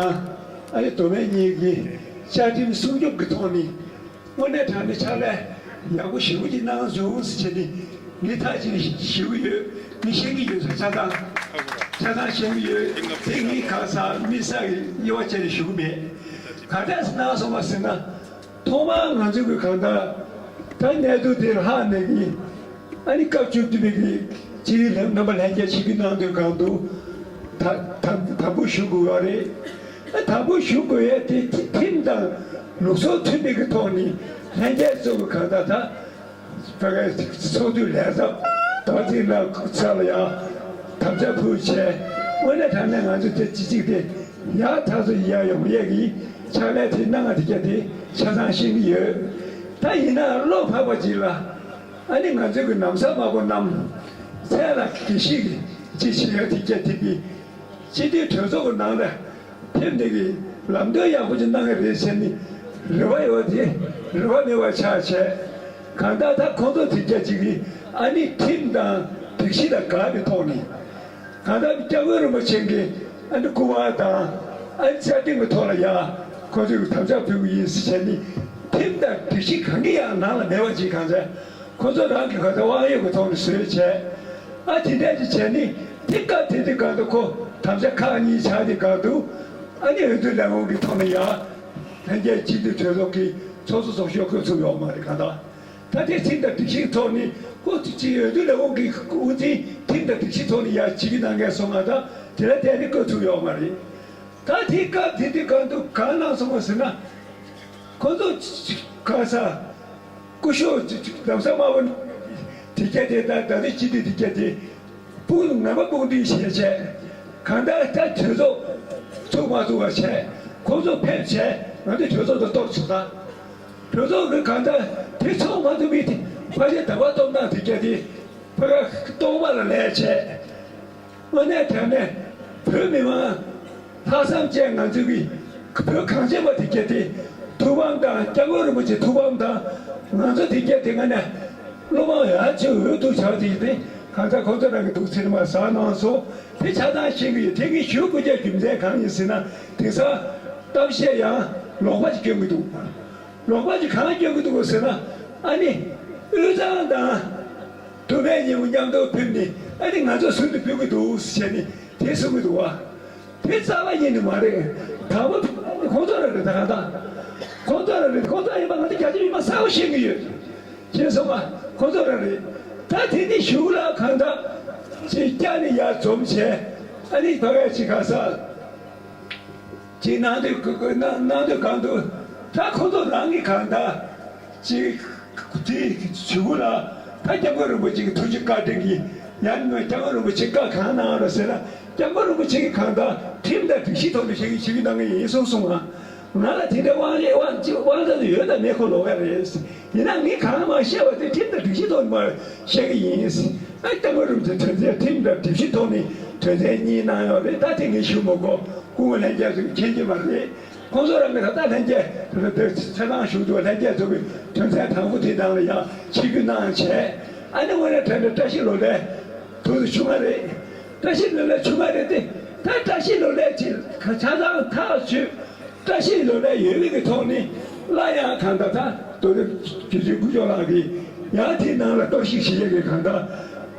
ཨ་ནི་མདོ་སྨད་གཉིས་ཀྱི་བཅའ་ཁྲིམས་སྲུང་སྐྱོབ་ཀྱི་ཐོག་ནས། དངོས་གནས་དྲང་གནས་ཕྱག་ལས་ཡག་པོ་ཞེ་པོ་ཅིག་གནང་བྱུང་ཟེར་བྱས་ནས་ངས་ཐག་བཅད་ནས་ཞུ་གི་ཡོད། ངས་ཤེས་ཀྱི་ཡོད་ཟེར། ཆ་ཚང་ཆ་ཚང་ཤེས་ཀྱི་ཡོད། དེ་ངས་གང་ཟག་དམིགས་བསལ་གྱི་དབྱེ་བ་བྱས་ནས་ཞུ་གི་མེད། ག་འདྲས་གནང་སོང་བ་ཟེར་ན། ཐོག་མར་ང་ཚོ་གི་གང་ལྟར་ད་གནས་ཚུལ་དེ་ལྷག་ནས་ཀྱི་ཨ་ནི་སྐབས་བཅུ་བདུན་པའི་གི་སྤྱི་འཐུས་རྣམ་པ་ལྷན་རྒྱས་ཆིབས་བསྒྱུར་གནང་དུས་གང་དུ་ད་ད་དམ་པོ་ཞུ་དགོས་པ་རེད། དམ་པོ་ཞུ་དགོས་ཡས་དེ་ཁྲིམས་དང་ལུགས་སྲོལ་མཐུན་པའི་གི་ཐོག་ནས་ལྷན་རྒྱས་ཚོ་གི་གང་ལྟར་ད་ཕ་གའི་ཚོགས་འདུ་ལས་ཚབ་དོ་ཚིགས་ལ་ས་ལ་ཡང་དམ་བཅའ་ཕུལ་བྱས། དངོས་གནས་དྲང་གནས་ང་ཚོ་དེ་སྤྱི་གཅིག་དེ་ཡག་ཐག་ཚོད་ཡག་ཡོང་ཡས་ཀྱི་ཕྱག་ལས་དེ་གནང་བ་དེ་ག་དེ་ཆ་ཚང་ཤེས་ཀྱི་ཡོད། ད་ཡིན་ན་བློ་འཕགས་པ་ཅིག་ལ་ཨ་ནི་ང་ཚོ་གི་ན་བཟའ་དམར་པོ་བསྣམས། མཚན་ལ་དགེ་བཤེས་ཀྱི་ཅི་བྱེད་ཡ་དེ་ག་དེ་གི་སྤྱི་འཐུས་གྲོས་ཚོགས་ཀྱི་ནང་ལ་ཕེབས་ནས་ཀྱི་ལམ་སྟོན་ཡག་པོ་ཅིག་གནང་གི་རེད་ཟེར་ནས་རེ་བ་ཡོད་དེ་རེ་བ་མེད་པ་ཆགས་བྱས། གང་ལྟར་ད་ཁོང་ཚོ་དེ་ག་ཅིག་གིས་ཨ་ནི་ཁྲིམས་དང་སྒྲིག་གཞི་ལ་དགའ་བའི་ཐོག་ནས། གང་ལྟར་སྐྱབས་མགོན་རིན་པོ་ཆེ་གི་ཨ་ནི་སྐུ་དབང་དང་ཨ་ནི་བཅའ་ཁྲིམས་ཀྱི་ཐོག་ལ་ཡ་ཁོང་ཚོས་དམ་བཅའ་ཕུལ་གྱི་ཡིན་ཟེར་བྱས་ནས་ཁྲིམས་དང་སྒྲིག་གཞི་གང་གི་ཡང་ནང་ལ་མེད་པ་ཅིག་གང་ཟེར། ཁོ་ཚོ་རང་གི་ཁ་ཚ་དབང་ཡོད་ཀྱི་ཐོག་ནས་བཟོས་བྱས། ཨ་དེ་འདྲ་ཅིག་བྱས་ནས་དེ་སྐབས་དེ་དུས་སྒང་དུ་ཁོ་དམ་བཅའ་ཁག་གཉིས་ཆགས་དུས་སྒང་དུ་ཨ་ནི་འོས་བསྡུ་ལས་ཁུངས་ཀྱི་ཐོག་ནས་ཡང་ལྷན་རྒྱས་སྤྱི་འཐུས་གྲོས་ཚོགས་ཀྱི་ཚོགས་གཙོ་ཚོགས་གཞོན་བསྐོས་ཐུབ་ཡོད་མ་རེད་གང་ལྟར། ད་དེ་ཁྲིམས་དང་སྒྲིག་གཞིའི་ཐོག་ནས་ཁོ་ཚོ་སྤྱི་འོས་བསྡུ་ལས་ཁུངས་ཀྱི་དབུ་འཛིན་ཁྲིམས་དང་སྒྲིག་གཞིའི་ཐོག་ནས་ཡང་བྱེད་ཀྱི་གནང་མཁན་སོང་ང་ད་དེ་ལ་དེ་ནི་བསྐོས་ཐུབ་ཡོད་མ་རེད། ད་དེ་སྐབས་དེ་དུས་སྒང་དུ་གང་གནང་སོང་བ་ཟེར་ན། ཁོ་ཚོ་གང་ཟག་སྐུ་ཞབས་ལམ་སང་དམར་པོ་དེ་ག་དེ་དང་ད་ལྟའི་སྤྱི་འཐུས་དེ་ག་དེ་དཔུང་ངན་པ་དཔུང་སྒྲིག་བྱས་བྱས། གང་ལྟར་ད་གྲོས་ཚོགས་ཚུགས་མ་ཚུགས་པ་བྱས། ཁོ་ཚོ་ཕེབས་བྱས་ང་ཚོ་གྲོས་ཚོགས་དུ་གཏོར་ཚུགས་ད། གྲོས་ཚོགས་ཀྱི་གང་ལྟར་དེ་ཚོགས་མ་ཐུབ་པའི་དེ་ཕལ་ཆེར་ཟླ་བ་སྟོང་ནང་དེ་ག་དེ་ཕ་ག་གཏོར་མ་ལ་ལས་བྱས། དངོས་གནས་དྲང་གནས་བོད་མི་མང་ལྷག་བསམ་ཅན་ང་ཚོ་གི་བོད་གངས་ཅན་པ་དེ་ག་དེ་ཐུགས་ཕམ་དང་སྐྱབས་མགོན་རིན་པོ་ཆེ་ཐུགས་ཕམ་དང་ང་ཚོ་དེ་ག་དེ་ང་ནས་བློ་མང་ཡང་ཆེ་འོས་ཐུག་བྱ་དེ་དེ་གང་ལྟར་ཁོང་ཚོ་རང་གི་ཐུགས་ཚེར་མ་ཟ་གནང་སོང་། དེ་ཆ་ཚང་ཤེས་ཀྱི་ཡོད། དེ་གི་ཞུ་དགོས་ཀྱི་རྒྱུ་མཚན་གང་ཡིན་ཟེར་ན། དེང་སང་གཏམ་བཤད་ཡང་ལོག་པ་ཅིག་སྐྱོན་གྱི་འདུག་ལོག་པ་ཅིག་གང་སྐྱོན་གྱི་འདུག་ཟེར་ན། ཨ་ནི་དབུས་གཙང་དང་མདོ་སྨད་གཉིས་པོ་མཉམ་དུ་ཕེབས་ནས་ཨ་ནི་ང་ཚོ་ཟུར་དུ་ཕུད་ཀྱི་འདུག་ཟེར་ནས་དེ་གསུང་གི་འདུག་བ། དེ་རྩ་བ་ཉིད་ནས་མ་རེད། དང་པོ་ཁོང་ཚོ་རང་རེད། ད་གང་ལྟར་ཁོང་ཚོ་རང་རེད། ཁོང་ཚོ་ཡིན་པ་ང་ཚོ་རྒྱ་ཆེ་མི་མང་གསལ་པོ་ཤེས་ཀྱི་ཡོད། ཤེས་སོང་བ། ཁོང་ཚོ་རང་རེད། ད་དེ་ནི་གཞུག་ལ་གང་ལྟར་ཅིག་བསྐྱར་ནས་ཡར་འཛོམས་བྱས་ཨ་ནི་ཕ་ག་ཅིག་ག་ས། ཅིག་གནང་དུས་གནང་དུས་གང་དུ་ད་ཁོ་ཚོ་རང་གི་གང་ལྟར་ཅིག་དེ་ཇུས་འགོད་ལ་ད་སྐྱབས་མགོན་རིན་པོ་ཆེ་གི་ཐུགས་རྗེ་བཀའ་དྲིན་གྱིས་ཡང་ན་སྐྱབས་མགོན་རིན་པོ་ཆེ་བཀའ་གང་གནང་ར་ཟེར་ན། སྐྱབས་མགོན་རིན་པོ་ཆེ་གི་གང་ལྟར་ཁྲིམས་དང་སྒྲིག་གཞི་ཐོག་ནས་བྱེད་ཀྱི་བྱེད་ཀྱི་གནང་གི་ཡིན་གསུངས་སོང་ང་། ང་ལ་དེ་འདྲའི་དབང་ཆ་དབང་ཆ་དབང་ཆ་དེ་ཡོད་དང་མེད་ཁོ་ལོག་ཡ་རེད། ཡིན་ན་ངས་གང་མ་བཤད་པ་དེ་ཁྲིམས་དང་སྒྲིག་གཞི་ཐོག་ནས་མ་བཤད་ཀྱི་ཡིན། ཨ། སྐྱབས་མགོན་རིན་པོ་ཆེ་དོན་ཚན་ཁྲིམས་དང་སྒྲིག་གཞི་ཐོག་ནས་དོན་ཚན་གཉིས་གནང་ཡོད་རེད། ད་དེ་ངས་ཞུ་མི་དགོས། སྐུ་ངོ་ལྷན་རྒྱས་ཚོས་མཁྱེན་གྱི་མ་རེད། ཁོང་ཚོ་རང་གིས་ད་ལྟ་ལྷན་རྒྱས་ཆ་ཚང་ཞུགས་འདུག་ལྷན་རྒྱས་ཚོ་གིས་དོན་ཚན་དང་པོ་དེ་ནང་ལ་ཡང་ཆིབས་བསྒྱུར་གནང་བྱས། ཨ་ནི་དངོས་གནས་དྲང་གནས་བཀྲ་ཤིས་བློ་ལྡན་དུས་སུ་བྱུང་བ་རེད། བཀྲ་ཤིས་བློ་ལྡན་བྱུང་བ་རེད་དེ། ད་བཀྲ་ཤིས་བློ་ལྡན་ཅིག་ཆ་ཚང་ཐག་ཆོད། བཀྲ་ཤིས་བློ་ལྡན་ཡོད་མེད་ཀྱི་ཐོག་ནས་སླར་ཡང་གང་ལྟར་ད་དོ་དེ་རྒྱུ་རྒྱུ་སྐུ་ཞབས་ལགས་ཀྱིས་ཡང་དེའི་ནང་ལ་གཏོར་བཤིག་བྱེད་ཡས་ཀྱི་གང་ལྟར་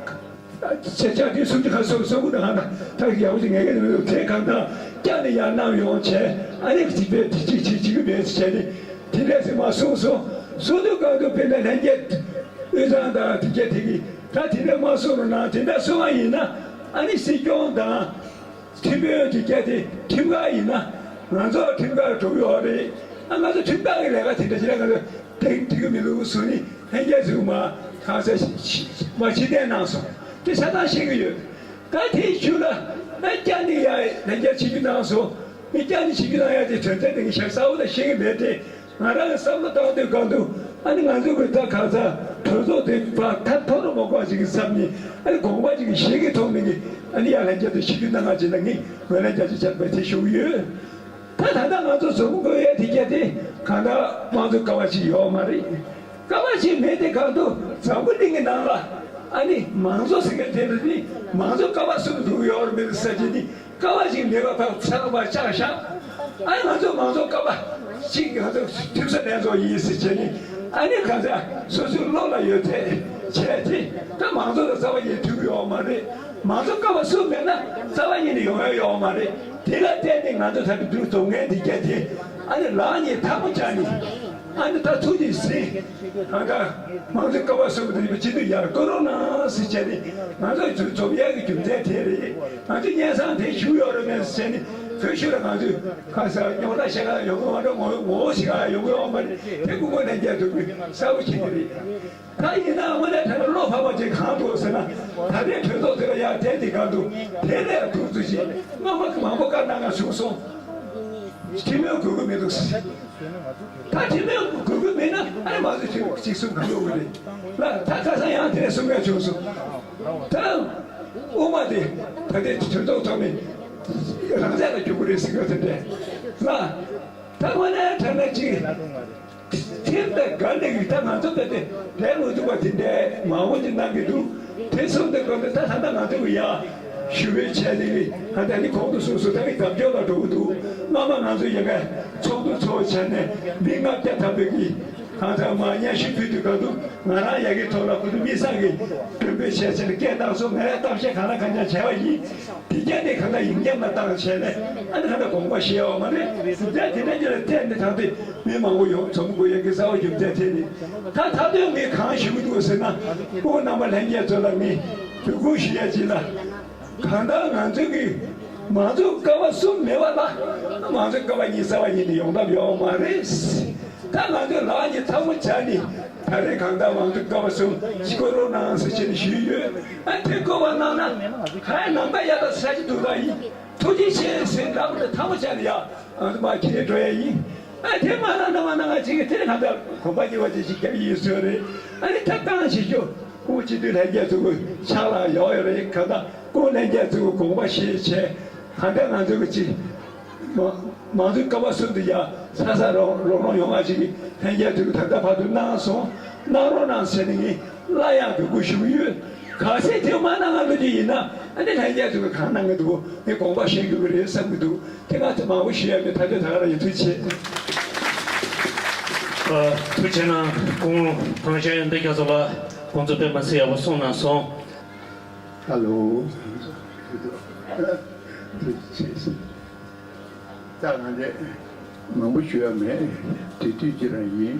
ཆ་ཆ་དེ་སུམ་ཅུ་ཁ་སོ་སོ་དགུ་དང་ཧ་ན་ཐག་ཡག་པོ་ཞིག་ངེས་ཀྱི་མི་འདུག་དེ་གང་ལྟར་བསྐྱར་ནས་ཡར་གནང་ཡོང་བྱས། ཨ་ནི་གཅིག་པའི་དེ་གཅིག་གཅིག་གཅིག་གི་མེད་ཟེར་བྱས་ནས་དེ་འདྲས་ཟེར་མ་གསུངས་སོང་། གསུང་དུས་གང་དུ་དཔེར་ན་ལྷན་རྒྱས་དབུས་གཙང་དང་དེ་གྱད་དེ་གིས་ད་དེ་འདྲས་མ་གསུང་རོགས་གནང་། དེ་འདྲས་གསུང་བ་ཡིན་ན་ཨ་ནི་སྲིད་སྐྱོང་དང་། ཁྲིམས་དཔོན་དེ་གྱད་དེ་ཁྲིམས་ཁང་ཡིན་ན་ང་ཚོ་ཁྲིམས་ཁང་གྲུབ་ཡོད་རེད། ཨ། ང་ཚོ་ཁྲིམས་ཁང་གི་ལས་ཀ་དེ་འདྲ་ཞིག་ལ་ང་ཚོ་དེ་འགྲིག་གི་མི་འདུག་གསུངས་ནས་ལྷན་རྒྱས་ཚོས་མ་གང་ཟེར་མ་ཕྱིར་འཐེན་གནང་སོང་། དེ་ཆ་ཚང་ཤེས་ཀྱི་ཡོད། ད་དེའི་ཤུལ་ལ་ཨ་བསྐྱར་ནས་ཡ་ལྷན་རྒྱས་ཆིབས་བསྒྱུར་གནང་སོང་། མི་བསྐྱར་ནས་ཆིབས་བསྒྱུར་གནང་ཡ་དེ་དོན་ཚན་དེ་ངས་ཞེ་གསལ་པོ་ད་ཤེས་ཀྱི་མེད་དེ། ང་རང་གི་བསམ་བློ་བཏང་དུས་གང་དུ་ཨ་ནི་ང་ཚོ་གི་ད་གང་ཟག་གྲོས་ཚོགས་དེ་བར་ཐག་ཐོག་རུ་མ་བཀག་ཅིག་གི་བསམ་ནས། ཨ་ནི་དགོངས་པ་ཅིག་གི་ཞིག་གི་ཐོག་ནས་ཀྱི་ཨ་ནི་ཡར་ལྷན་རྒྱས་དང་ཆིབས་བསྒྱུར་གནང་ག་ཅིག་ལ་ངས་ངོས་ལེན་རྒྱ་ཆེ་བྱས་པའི་དེ་ཞུ་གི་ཡོད། ད་ད་ལྟ་ང་ཚོ་འཛོམས་དགོས་ཡས་དེ་གྱད་དེ་གང་ལྟར་དམངས་གཙོ་ཀ་བ་ཅིག་ཡོད་མ་རེད། ཀ་བ་ཅིག་མེད་དེ་གང་དུ་འཛམ་བུ་གླིང་གི་ནང་ལ་ཨ་ནི་མང་གཙོ་ཟེར་མཁན་དེ་ལ་ནི་མང་གཙོ་ཀ་བ་གསུམ་འདུག་ཡོད་རེད་མེད་ཟེར་གྱི་ནི། ཀ་བ་ཞིག་མེད་པ་ཕར་ཚ་ལ་བ་བཅག་བཞག་ཨ་ང་ཚོ་མང་གཙོ་ཀ་བ་གཅིག་ང་ཚོ་ཐེབས་རྩ་ལྷན་ཚོགས་ཡིན་ཟེར་བྱས་ནས། ཨ་ནི་གང་ཟག་སོ་སོའི་བློ་ལ་ཡོད་ཚད་བྱས་ཏེ། ད་མང་གཙོ་དང་རྩ་བ་ཉིད་མཐུན་གྱི་ཡོད་མ་རེད། མང་གཙོ་ཀ་བ་གསུམ་མེད་ན་རྩ་བ་ཉིད་ནས་ཡོང་ཡ་ཡོད་མ་རེད། དེ་ལ་བརྟེན་ནས་ང་ཚོ་ད་དུང་འཛོམས་མཁན་དེ་གྱད་དེ་ཨ་ནི་ལག་གཉིས་ཐལ་མོ་སྦྱར་ནས། ཨ་ནི་ད་ཐུགས་རྗེས་གཟིགས། ཨ་ད་མང་གཙོ་ཀ་བ་གསུམ་དུ་ཡིན་པ་སྤྱི་འཐུས་ཡར་བསྐོ་རོགས་གནང་ཟེར་བྱས་ནས། ང་ཚོ་འཛོམས་ཡག་གི་རྒྱུ་མཚན་དེ་རེད། ང་ཚོ་སྙན་སེང་དེ་ཞུ་ཡོད་རེད་མེད་ཟེར་ནས། བོད་ཤུལ་ལ་ང་ཚོས་ཁ་ས་རྙོག་དྲ་བཤད་ག་ཡོང་གི་མ་འགྲོ། ངོ་ངོ་བོ་ཞིག་ག་ཡོང་གི་ཡོད་མ་རེད། དེ་སྐུ་ངོ་ལྷན་རྒྱས་ཚོ་གིས་གསལ་པོ་བྱེད་ཀྱི་རེད། ད་ཡིན་ན་དངོས་གནས་དྲང་གནས་བློ་ཕམ་པ་ཅིག་གང་འདུག་ཟེར་ན། ད་ལྟའི་གྲོས་ཚོགས་དེ་ལ་ཡར་བསྡད་དེ་གང་འདུག་དེ་ལས་ཐུགས་རྗེ་ཆེ། སྔོན་མ་མང་པོ་བཀའ་གནང་ག་བྱུང་སོང་། ཁྲིམས་དཔོན་དགོས་ཀྱི་མི་འདུག་ད་ཁྲིམས་དཔོན་དགོས་ཀྱི་མེད་ན་ཨ་ནི་མ་བཟོས། ཁྲིམས་གཅིག་གསུམ་གང་འདུག་གི་རེད་ལ། ད་ཁ་སང་ཡང་དེ་གསུང་ག་བྱུང་སོང་། ད་དབུ་མ་དེ་ད་ལྟའི་གྲོས་ཚོགས་ཐོག་ནས་རང་བཙན་ལ་འགྱུར་གྱི་རེད་ཟེར་ག་དེ་འདྲས་ལ། ད་དངོས་གནས་དྲང་གནས་ཅིག་ཁྲིམས་དང་འགལ་ནས་ཡིན་ད་ང་ཚོ་ད་ལྟ་བསྡད་མི་ཐུབ་པ་དེ་འདྲའི་མང་པོ་ཅིག་གནང་གི་འདུག་དེ་སོང་དུས་སྐབས་དུ་ད་ད་ལྟ་ང་ཚོ་གི་ཡ་ཞུ་བའི་ཆེད་དེ་གི་ད་ལྟ་ནི་གོང་དུ་སོང་སོང་ད་གི་བདག་སྐྱོང་ལ་འགྲོ་གི་འདུག་སྔ་མ་ང་ཚོ་ཡ་ག་ཚོགས་འདུ་ཚོགས་བྱས་ནས་མི་ལྔ་བརྒྱ་ཐམ་པའི་གི་གང་ལྟར་མ་སྙན་ཞུ་ཕུལ་དུས་སྐབས་དུ་ང་རང་ཡ་གི་ཐོག་ལ་ཁུ་ཐུ་མི་སང་གི་མགྲོན་འབོད་བྱས་བྱས་ནས་སྐད་བཏང་སོང་། ང་རང་གཏམ་བཤད་གང་ལ་གང་འཚམ་བྱས་པ་ཡིན། དེ་རྒྱ་དེ་གང་ལྟར་ཡིན་རྒྱ་མ་བཏང་བྱས་ནས་ཨ་ནི་གང་ལྟར་དགོངས་པ་བཞེས་ཡོད་མ་རེད། དེ་འདྲ་དེ་འདྲ་ཅིག་ལ་བརྟེན་ནས་ད་ལྟ་མི་མང་པོ་ཡོང་འཛོམས་དགོས་ཡ་གི་རྩ་བ་རྒྱུ་མཚན་དེ་རེད། ད་ད་དུང་ངས་གང་ཞུ་གི་འདུག་ཟེར་ན། སྐུ་ངོ་རྣམ་པ་ལྷན་རྒྱས་ཚོ་ལ་ངས་འབོད་སྐུལ་ཞུ་ཡ་ཅིག་ལ། གང་ལྟར་ང་ཚོ་གི་མང་གཙོ་ཀ་བ་གསུམ་མེད་པ་ལ་མང་གཙོ་ཀ་བ་གཉིས་རྩ་བ་ཉིད་ནས་ཡོང་ཐབས་ཡོད་མ་རེད། ད་ང་ཚོས་ལག་གཉིས་ཐལ་མོ་སྦྱར་ནས་ད་རེས་གང་ལྟར་མང་གཙོ་ཀ་བ་གསུམ་ཞིག་བསྐོ་རོགས་གནང་ཟེར་བྱས་ནས་ཞུས་ཡོད། ཨ་དེ་བསྐོ་བ་གནང་ན་ཧའི་ནམ་མཁའ་གཡའ་དང་ས་གཞི་རྡུལ་དག་ཡིན། ཐུགས་རྗེ་ཆེ་ཟེར་ལབ་ནས་ཐལ་མོ་སྦྱར་ནས་ཡ་ང་ཚོ་མར་ཁྱེར་འགྲོ་ཡ་ཡིན། ཨ་དེ་མ་གནང་ན་མ་གནང་ང་ཅིག་གིས་དེ་གང་ལྟར་གོམ་པ་གཉིས་པ་ཅིག་ཞིག་རྒྱག་གི་ཡིན་ཟེར་རེད། ཨ་ནི་ཐབས་གང་བྱེད་རྒྱུ་སྐུ་ངོ་སྤྱི་འཐུས་ལྷན་རྒྱས་ཚོ་གི་ཕྱག་ལ་ཡོད་ཡོད་རེད། གང་ལྟར་སྐུ་ངོ་ལྷན་རྒྱས་ཚོ་གི་དགོངས་པ་བཞེས་བྱས་གང་ལྟར་ང་ཚོ་གི་ཅིག་མ་མང་གཙོའི་ཀ་བ་གསུམ་དུ་ཡ་ས་ས་རོང་རོང་རོང་ཡོང་བ་ཞིག་གི་ལྷན་རྒྱས་ཚོས་ད་ལྟ་བར་དུ་གནང་སོང་། གནང་རོགས་གནང་ཟེར་ནས་ངས་སླར་ཡང་འབོད་སྐུལ་ཞུ་གི་ཡོད། གལ་སྲིད་དེ་མ་གནང་ག་འགྲོ་རྒྱུ་ཡིན་ན་ཨ་ནི་ལྷན་རྒྱས་ཚོས་གང་གནང་གི་འདུག་ངས་དགོངས་པ་བཞེས་དགོས་ཀྱི་རེད་བསམ་གྱི་འདུག་དེ་ང་ཚོ་མང་པོ་ཞུ་ཡ་མེད། ད་དུང་ད་ག་རང་ཡིན། ཐུགས་རྗེ་ཆེ། ཨ། ཐུགས་རྗེ་གནང་། སྐུ་ངོ་ཐང་ཤན་འདི་རྒྱ་མཚོ་ལགས་ཁོང་ཚོ་དཔེ་མ་སྲིད་ཡག་པོ་གསུངས་གནང་སོང་། ཧ་ལོ། ཐུགས་རྗེ་ཆེ། ད་ང་འདི་མང་པོ་ཞུ་ཡ་མེད། དེ་དུས་ཅི་རང་ཡིན།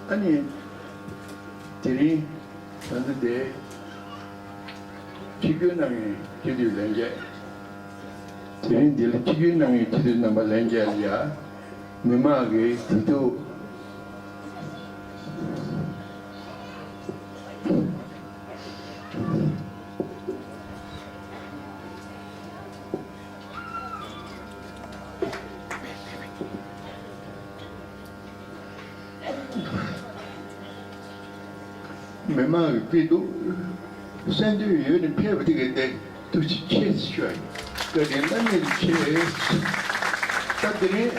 ཨ་ནི་དེ་རིང་ད་ལྟ་དེ་ཆིབས་བསྒྱུར་གནང་མཁན་སྤྱི་འཐུས་ལྷན་རྒྱས། དེ་རིང་འདི་ལ་ཆིབས་བསྒྱུར་གནང་མཁན་སྤྱི་འཐུས་རྣམ་པ་ལྷན་རྒྱས་ལ་ཡ། མི་མང་གི་དུས་དུ། མི་མང་གི་སྐད་སྡུག་གསན་འདོད་ཡོད་ནས་ཕེབས་པ་དེ་གའི་དེ་ཐུགས་རྗེ་ཆེ་ཞུ་ཡ་ཡིན། བཀའ་དྲིན་བླ་མེད་ཆེ། ད་དེ་རིང་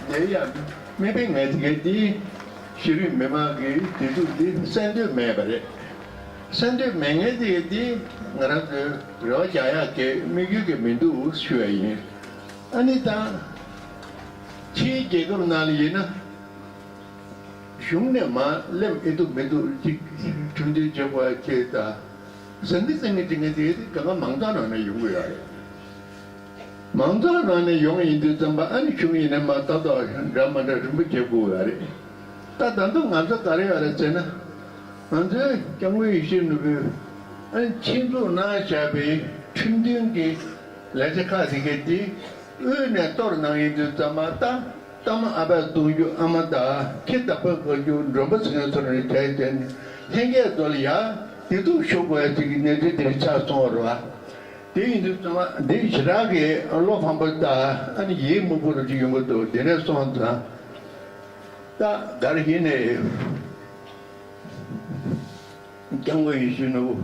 འདིར་ཡང་མི་ཕེབས་ངེས་དེ་གའི་དེ་ཤེས་རིག་མི་མང་གི་དེ་ཐུགས་དེ་གསན་འདོད་མེད་པ་རེད། གསན་འདོད་མེད་ངེས་དེ་གའི་དེ་ང་རང་ཚོའི་རེ་བ་རྒྱག་ཡག་གི་དམིགས་ཡུལ་གྱི་མི་འདུག་ཞུ་ཡ་ཡིན། ཨ་ནི་ད་ཕྱིའི་རྒྱལ་ཁབ་ནང་ལ་ཡིན་ན། གཞུང་ནས་མར་སླེབས་ཨེ་འདུག་མི་འདུག་ཅིག་ཁྲིམས་མཐུན་བྱེད་དགོས་ཅེས་དང་། ཟང་གི་ཟིང་གི་འགྲིག་མཁན་དེ་གང་ག་མང་ཚོགས་ནང་ནས་ཡོང་གི་ཡོད་རེད། མང་ཚོགས་ནང་ནས་ཡོང་ཡིན་དུས་ཙམ་པ་ཨ་ནི་གཞུང་ཡིན་ནའི་མར་ཏག་ཏག་འདྲ་མ་འདྲ་རིམ་པ་བྱེད་དགོས་ཡོད་རེད། ད་ད་དུང་ང་ཚོ་ག་རེ་ཡོད་རེད་ཟེར་ན། ང་ཚོའི་སྐྱབས་མགོན་ཡིད་བཞིན་ནོར་བུས་ཨ་ནི་ཆེད་འཛུགས་གནང་བཞག་པའི་ཁྲིམས་མཐུན་གྱི་ལས་བྱ་ཁག་དེ་གའི་དེ་དབུས་ནས་གཏོར་གནང་ཡིན་དུས་ཙམ་པ་ད། ལྟ་མ་ཨ་ཕ་གཏོང་རྒྱུ་ཨ་མ་དང་ཁྱི་བདག་པོ་བཀག་རྒྱུ་མགྲོན་པོ་ཟེར་མཁན་ཚོ་ནས་གྲས་བྱས་ནས་ལྷན་རྒྱས་ཚོ་ལ་ཡ་བདེ་སྡུག་ཞུ་དགོས་ཡ་ཅིག་གི་གནས་ཚུལ་དེ་རིགས་ཆགས་སོང་བ་རེད་བ། དེ་ཡིན་དུས་ཚང་མ་འདི་ཞེ་དྲག་གི་བློ་ཕམ་པོ་དང་ཨ་ནི་ཡིད་མུག་པོ་རུ་ཅིག་ཡོང་གི་འདུག་དེ་ནས་སོང་ཙང་ད་ག་རེ་ཡིན་ནའི། སྐྱབས་མགོན་ཡིད་བཞིན་ནོར་བུ།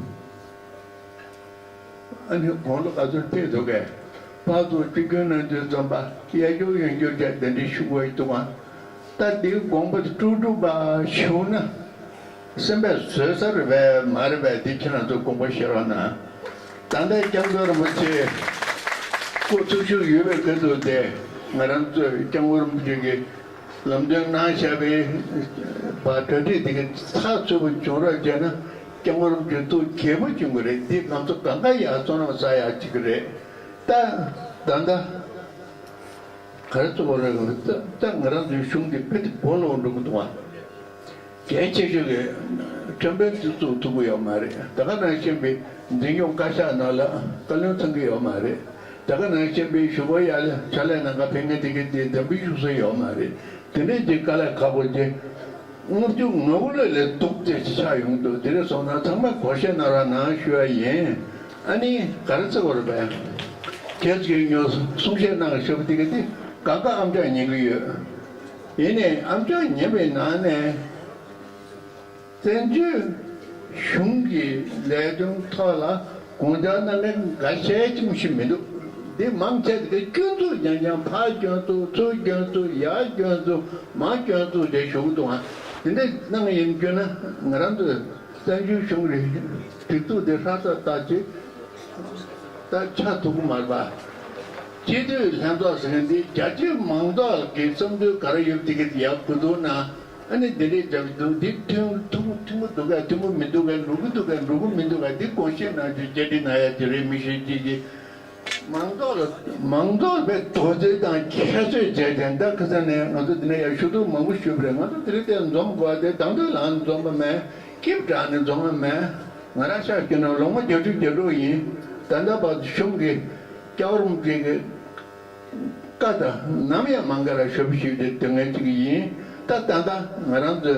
ཨ་ནི་དགུང་ལོ་ག་ཚོད་ཕེབས་འདུག་གས། ཕར་ཚུར་དཀྲུག་སྐྱོན་གནང་དུས་ཙམ་པ་གཡས་སྐྱོར་གཡོན་སྐྱོར་བྱས་གདན་འདྲེན་ཞུ་དགོས་འདུག་ག་ད་འདིའི་དགོངས་པ་དཀྲུག་དཀྲུག་པ་ཞུ་ན། སེམས་པས་བཟོད་ས་རེད་པས་མ་རེད་པས་འདི་ཁྱེད་རང་ཚོ་དགོངས་པ་བཞེས་རོགས་གནང་། ད་ལྟ་སྐྱབས་མགོན་རིན་པོ་ཆེ་སྐུ་འཚོ་བཞུགས་ཡོད་པའི་སྐབས་དུ་དེ་ང་རང་ཚོས་སྐྱབས་མགོན་རིན་པོ་ཆེ་གི་ལམ་སྟོན་གནང་བཞག་པའི་བ་གྲ་སྒྲིག་དེ་ག་ཚགས་ཚུད་པོ་བྱུང་རོགས་བྱས་ན་སྐྱབས་མགོན་རིན་པོ་ཆེ་ཐུགས་དགྱེས་པོ་བྱུང་གི་རེད། འདི་ང་ཚོ་གང་ག་ཡག་བསོད་ནམས་བསགས་ཡག་ཅིག་རེད། ད་ད་ད་ག་རེ་ཚོ་བ་རེད། ད་ད་ང་རང་ཚོའི་གཞུང་འདི་དཔེ་དེ་སྦོ་ལོག་འགྲོ་གི་འདུག་ཨ། གལ་ཆེ་ཤོས་ཀྱི་ཁྲིམས་དཔོན་དེ་བཙུགས་ཐུབ་ཀྱི་ཡོད་མ་རེད། ད་ག་ནང་བཞིན་པའི་འཛིན་སྐྱོང་བཀའ་ཤག་ནང་ལ་བཀའ་བློན་ཚང་གི་ཡོད་མ་རེད། ད་ག་ནང་བཞིན་པའི་ཞུ་བ་ཡ་ལ་ཕྱག་ལས་གནང་ག་ཕེབས་མཁན་དེ་གའི་དེ་འདེམས་པའི་བཞུགས་ས་ཡོད་མ་རེད། དེ་འདྲའི་ཅིག་དཀའ་ལས་ཁག་པོ་ཅིག་ལྔ་བཅུ་ང་དགུ་ལོ་ལས་སྡུག་ཙམ་ཅིག་ཆགས་ཡོང་འདུག་དེ་རེད་སོང་ན་ཚང་མས་གོ་ཤེས་གནང་རོགས་གནང་ཞུ་ཡ་ཡིན། ཨ་ནི་ག་རེ་ཟེར་དགོས་རེད་པས། ཁྱེད་ཚོ་གིས་ཉོ་གསུང་བཤད་གནང་ཞུ་བ་དེ་ག་དེ་གང་ག་ཨམ་ཅོག་ཉན་གི་ཡོད། ཡིན་ནའི་ཨམ་ཅོག་ཉན་པའི་ནང་ནས། བཙན་བྱོལ་གཞུང་གི་ལས་དོན་ཐོག་ལ་དགོངས་འཆར་གནང་མཁན་འགའ་ཤས་ཅིག་ཞིག་མི་འདུག་འདི་མང་ཆེ་དེ་སྐྱོན་འཛུགས་རྐྱང་རྐྱང་ཕར་སྐྱོན་འཛུགས་ཚུར་སྐྱོན་འཛུགས་ཡར་སྐྱོན་འཛུགས་མར་སྐྱོན་འཛུགས་བྱས་ཞུ་གི་འདུག་ཨ། དེ་འདྲ་གནང་ཡིན་རྒྱུ་ན་ང་རང་ཚོས་བཙན་བྱོལ་གཞུང་གི་སྒྲིག་འཛུགས་དེ་ཧྲ་ཐག་ཐག་ཅིག་ད་ཆགས་ཐུབ་ཀྱི་མ་རེད་པ། སྤྱི་འཐུས་ལྷན་ཚོགས་ཟེར་མཁན་འདི་རྒྱ་ཆེའི་མང་ཚོགས་ཀྱི་བསམ་ཚུལ་ག་རེ་ཡོད་དེ་གི་ཡར་གོ་ཐུབ་ན། ཨ་ནི་འདི་འདྲའི་རྒྱབ་འདུག་འདི་ཐུན་ཐུན་ཐུན་མོང་འདུག་ག་ཐུན་མོང་མི་འདུག་ག་འགྲོ་གི་འདུག་ག་འགྲོ་གི་མི་འདུག་ག་འདི་དགོངས་བཞེས་གནང་རྒྱུ་བཅར་འདྲི་གནང་ཡ་དེ་རེད། མི་ཤེས་ཀྱི་ཀྱི་མང་ཚོགས་ལ་མང་ཚོགས་པའི་དོགས་ཟོན་དང་ཁྱད་གསོད་བྱས་ཏེ་ད་ཁ་སང་ནས་ང་ཚོ་འདི་ནས་ཡར་ཞུ་གཏུག་མང་པོ་ཞུས་པ་རེད། ང་ཚོ་དེ་རིང་དེར་འཛོམས་དགོས་པ་དེ་དང་དུས་ལའང་འཛོམས་པ་མེད། སྐྱིབས་དྲག་ནས་འཛོམས་པ་མེད། ང་རང་ཤག་སྐྱོན་ན་ལོ་ངོ་བརྒྱད་ཅུ་གྱ་དྲུག་ཡིན། ད་ལྟ་བར་དུ་གཞུང་གི་སྐྱབས་རོམ་ཅིག་གི་བཀའ་དང་ནམ་ཡང་མ་འགལ་བར་ཞབས་ཞུ་དེ་དོན་ངན་ཅིག་ཡིན། ད་ད་ལྟ་ང་རང་ཚོའི་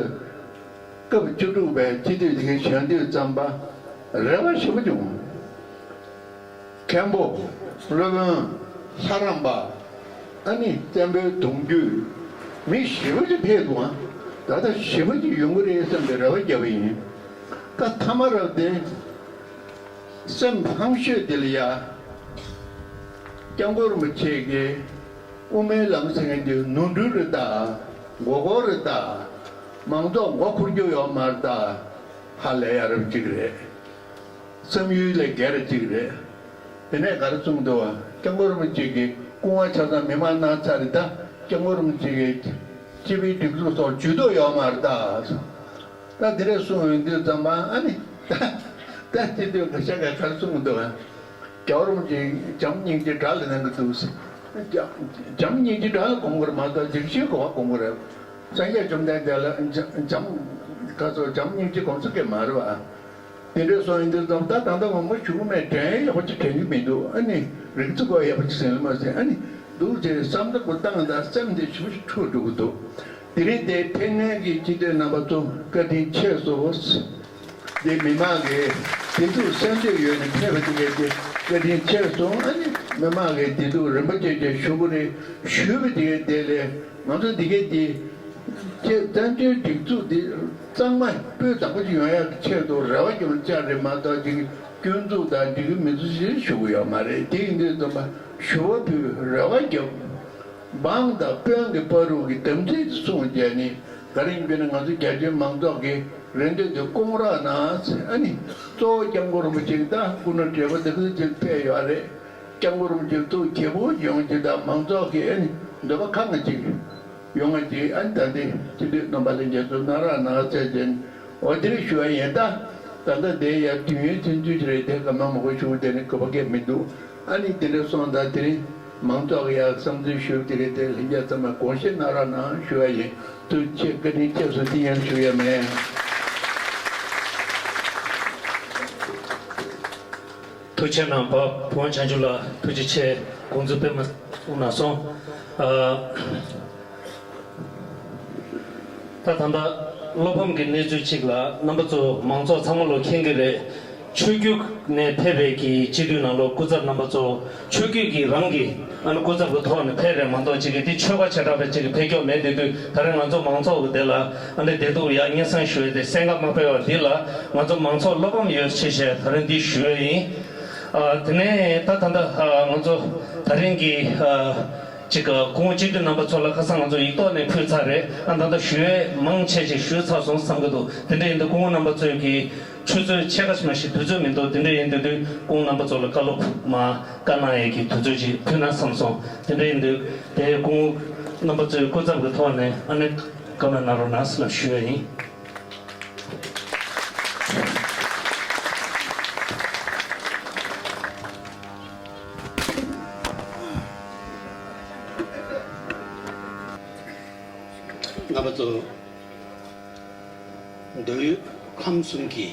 སྐབས་བཅུ་དྲུག་པའི་སྤྱི་འཐུས་དེ་གའི་བྱོན་དུས་ཙམ་པ་རེ་བ་ཞེ་པོ་བྱུང་། མཁན་པོ། སློབ་དཔོན། ལྷ་རམས་པ། ཨ་ནི་བཙན་པོའི་གདུང་རྒྱུད། མི་ཞེ་པོ་ཅིག་ཕེབས་འདུག་ཨ། ད་ལྟ་ཞེ་པོ་ཅིག་ཡོང་གི་རེད་བསམ་པའི་རེ་བ་བརྒྱབ་པ་ཡིན། ད་ཐ་མ་རབ་དེ། སེམས་ཕམ་ཤོས་དེ་ལ་ཡ། སྐྱབས་མགོན་རིན་པོ་ཆེ་གིས་དབུ་མའི་ལམ་ཟེར་མཁན་དེ་ནོར་འཁྲུལ་རེད་ད། མགོ་སྐོར་རེད་ད། མང་ཚོགས་མགོ་འཁོར་རྒྱུ་ཡོད་མ་རེད་ད། ཧ་ལས་ཡ་རབ་ཅིག་རེད། བསམ་ཡུལ་ལས་བརྒལ་ར་ཅིག་རེད། དེ་ནས་ག་རེ་གསུངས་འདུག་བ། སྐྱབས་མགོན་རིན་པོ་ཆེ་གིས་སྐུ་ངལ་ཆ་ཚང་མི་མང་གནང་ཚར་རེད་ད། སྐྱབས་མགོན་རིན་པོ་ཆེ་གིས་སྤྱི་པའི་སྒྲིག་འཛུགས་སོགས་ཇུས་གཏོགས་ཡོད་མ་རེད་ད། ད་དེ་འདྲ་གསུངས་ཡོང་དུས་ཙམ་པ་ཨ་ནི་ད་ད་སྤྱི་འཐུས་འགའ་ཤས་ཀྱིས་ག་རེ་གསུངས་འདུག་བ། རྒྱལ་བ་རིན་པོ་ཆེ་བྱམས་སྙིང་རྗེ་དགྲ་ལ་གནང་གི་འདུག་བྱམས་སྙིང་རྗེ་དགྲ་ལ་སྒོམ་དགོས་རེད་མ་གཏོགས་འཇིགས་བྱེད་འགོ་བ་སྒོམ་དགོས་རེད། སངས་རྒྱས་བཅོམ་ལྡན་འདས་ལ་བྱམས་བྱམས་ག་ཚོད་བྱམས་སྙིང་རྗེ་སྒོམ་ས་གི་མ་རེད་བ། དེ་འདྲའི་སོང་ཡིན་དུས་ཙམ་ད་ད་ལྟ་ངོ་མ་ཞུ་གི་མེད། དྲན་ཡག་པོ་ཅིག་དྲན་གྱི་མི་འདུག་ཨ་ནི་རིག་ཚུལ་གོ་ཡག་པོ་ཅིག་ཟིན་ལ་མ་ཟིན་ཨ་ནི་འདུག་ཅེས་བསམ་བློ་བཏང་ད་སེམས་དེ་ཞུ་འཁྲུག་འགྲོ་གི་འདུག་དེ་རིང་དེ་ཕེབས་མཁན་གྱི་སྤྱི་འཐུས་རྣམ་པ་ཚོ་བཀའ་དྲིན་ཆེ་སོང་། དེ་མི་མང་གིས་དེ་ཚོ་གསན་འདོད་ཡོད་ནས་ཕེབས་པ་དེ་གས་དེ་བཀའ་དྲིན་ཆེ་སོང་། ཨ་ནི་མི་མང་གིས་དེ་ཚོ་རིན་པོ་ཆེ་ཆེ་ཞུ་གི་རེད་ཞུས་པ་དེ་གས་དེ་ལས་ང་ཚོ་དེ་གས་དེ་ཁྱེད་བཙན་བྱོལ་སྒྲིག་འཛུགས་དེ། གཙང་མ་སྤུས་དག་པོ་ཞིག་ཡོང་ཡག་གི་ཆེད་དུ་རེ་བ་རྒྱབ་ན་བཅར་རེད་མ་གཏོགས་ཅིག་སྐྱོན་འཛུགས་དང་འགྲིག་གི་མི་འདུག་ཅེས་ཞུ་གི་ཡོད་མ་རེད། དེ་ཡིན་དུས་ཙམ་པ་ཞུ་བ་ཕུལ། རེ་བ་རྒྱབ། འབངས་དང་དཔོན་གྱི་བར་དུ་གི་དམ་ཚིག་གསུངས་བྱས་ནས། ག་རེ་ཡིན་ཟེར་ན་ང་ཚོ་རྒྱ་ཆེའི་མང་ཚོགས་ཀྱི་རེ་འདོད་དེ་སྐོང་རོགས་གནང་ཟེར། ཨ་ནི་གཙོ་བོ་སྐྱབས་མགོན་རིན་པོ་ཆེ་གི་ད་སྐུ་ན་བགྲེས་པོ་དེ་ཚོ་ཅིག་ཕེབས་ཡོད་རེད། སྐྱབས་མགོན་རིན་པོ་ཆེ་ཐུགས་དགྱེས་པོ་ཡོང་ཅིག་དང་མང་ཚོགས་ཀྱི་ཨ་ནི་འདོད་པ་ཁེངས་ཅིག་ཡོང་ང་ཅིག་ཨ་ནི་ད་འདི་སྤྱི་འཐུས་རྣམ་པ་ལྷན་རྒྱས་ཚོ་གནང་རོགས་གནང་ཟེར་ཏེ་འོ་དེ་རིགས་ཞུ་བ་ཡིན། ད་ད་ལྟ་དེ་ཡ་དུས་ཡུན་ཐུང་ཐུང་ཅིག་རེད། དེ་ག་མང་མང་པོ་ཞུ་དེ་ནི་དགོས་པ་གང་མི་འདུག་ཨ་ནི་དེ་འདྲ་སོང་ཙང་དེ་རིང་མང་ཚོགས་ཀྱི་ཡ་བསམ་ཚུལ་ཞུ་དེ་རེད། དེ་ལྷན་རྒྱས་ཚང་མས་དགོངས་བཞེས་གནང་རོགས་གནང་ཞུ་བ་ཡིན། ཐུགས་རྗེ་ཆེ། བཀའ་དྲིན་ཆེ་ཟེར་དེ་ཡང་ཞུ་ཡ་མེད། ཐུགས་རྗེ་གནང་བ་བུ་བོ་བྱང་ཆུབ་ལགས། ཐུགས་རྗེ་ཆེ། དགོངས་ཚུལ་དཔེ་མ་གསུངས་གནང་སོང་། ཨ། ད་ད་ལྟ་བློ་ཕམ་གྱི་གནས་ཚུལ་གཅིག་ལ་རྣམ་པ་ཚོ་མང་ཚོགས་ཚང་མ་ལོ་མཁྱེན་གྱི་རེད། ཆོས་བརྒྱུད་ནས་ཕེབས་པའི་གི་སྤྱི་འཐུས་ནང་ལོགས་སྐུ་ཚབ་རྣམ་པ་ཚོ་ཆོས་བརྒྱུད་ཀྱི་རང་གི་ཨ་ནི་སྐུ་ཚབ་ཀྱི་ཐོག་ནས་ཕེབས་རེད་མ་གཏོགས་གཅིག་གི་དེ་ཆོལ་ཁ་བྱེ་བྲག་པའི་གཅིག་གི་ཕེབས་མཁན་མེད། དེ་དུས་ད་རེས་ང་ཚོ་མང་ཚོགས་ཀྱི་དེ་ལ་ཨ་ནི་བདེ་སྡུག་ཡ་སྙན་སེང་ཞུ་ཡས་དེ་གསན་ག་མ་ཕེབས་པ་འདི་ལ་ང་ཚོ་མང་ཚོགས་བློ་ཕམ་ཡོད་ཆེ་ཞེས་ད་རེས་འདི་ཞུ་ཡས་ཡིན། ཨ། དེ་ནས་ད་ད་ལྟ་ཨ་ང་ཚོ་ད་རིང་གི་ཨ་ཅིག་སྐུ་ངོ་སྤྱི་འཐུས་རྣམ་པ་ཚོ་ལ་ཁ་སང་ང་ཚོ་ཡིག་ཐོག་ནས་ཕུལ་ཚར་རེད། ཨ་ད་ལྟ་ཞུ་ཡས་མང་ཆེ་ཞིག་ཞུས་ཚར་སོང་བསམ་གྱི་འདུག་དེ་འདྲ་ཡིན་དུས་སྐུ་ངོ་རྣམ་པ་ཚོས་ཀྱི་ཆུ་ཚོད་ཕྱེད་ཀ་ཙམ་ཞིག་དུས་ཚོད་མི་འདུག་དེ་འདྲ་ཡིན་དུས་དུས་སྐུ་ངོ་རྣམ་པ་ཚོ་ལ་བཀའ་སློབ་མ་བཀའ་གནང་ཡས་ཀྱི་དུས་ཚོད་ཅིག་ཕུལ་ན་བསམ་སོང་། དེ་འདྲ་ཡིན་དུས་དེ་སྐུ་ངོ་རྣམ་པ་ཚོའི་སྐུ་ཚབ་ཀྱི་ཐོག་ནས་ཨ་ནི་བཀའ་མོལ་གནང་རོགས་གནང་ཟེར་ཞུ་ཡས་ཡིན། རྣམ་པ་ཚོ། མདོ་དབུས་ཁམས་གསུམ་གྱི་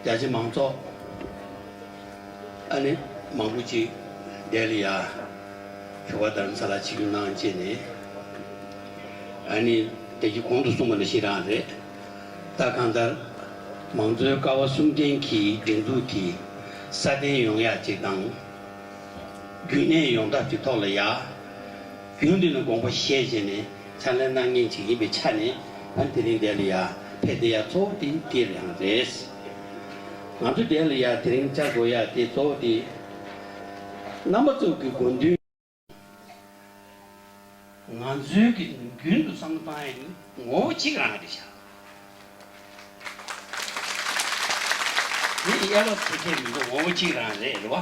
རྒྱ་ཆེ་མང་ཚོགས་ཨ་ནི་མང་པོ་ཅིག་འདི་ལ་ཡ་བཞུགས་སྒར་རྡ་རམ་ས་ལར་ཆིབས་བསྒྱུར་གནང་བྱས་ནས་ཨ་ནི་དེ་གི་གོང་དུ་གསུངས་པ་ནང་བཞིན་རང་རེད། ད་གང་ལྟར་མང་གཙོའི་ཀ་བ་གསུམ་ལྡན་གྱི་སྒྲིག་འཛུགས་དེ་སྲ་བརྟན་ཡོང་ཡག་ཅིག་དང་། རྒྱུན་གནས་ཡོང་ཐབས་ཀྱི་ཐོག་ལ་ཡ། རྒྱུན་དུ་ནས་དགོངས་པ་བཞེས་བྱས་ནས་ཕྱག་ལས་གནང་མཁན་ཅིག་ཡིན་པའི་ཆ་ནས་ཨ་ནི་དེ་རིང་འདི་ལ་ཡ་ཕེབས་བསྡད་ཡ་གཙོ་བོ་དེ་འདི་རང་རེད། ང་ཚོ་འདི་ལ་ཡ་དེ་རིང་བཅར་དགོས་ཡ་དེ་གཙོ་བོ་དེ་རྣམ་པ་ཚོ་གི་དགོངས་དོན། ང་ཚོའི་གི་རྒྱུན་དུ་བསམ་བློ་བཏང་ཡ་ནི་ངོ་བོ་གཅིག་རང་རེད་ཤག་དེ་དབྱེ་བ་ཕྱེ་ཁྱད་མི་འདུག་ངོ་བོ་གཅིག་རང་རེད། རེད་བ།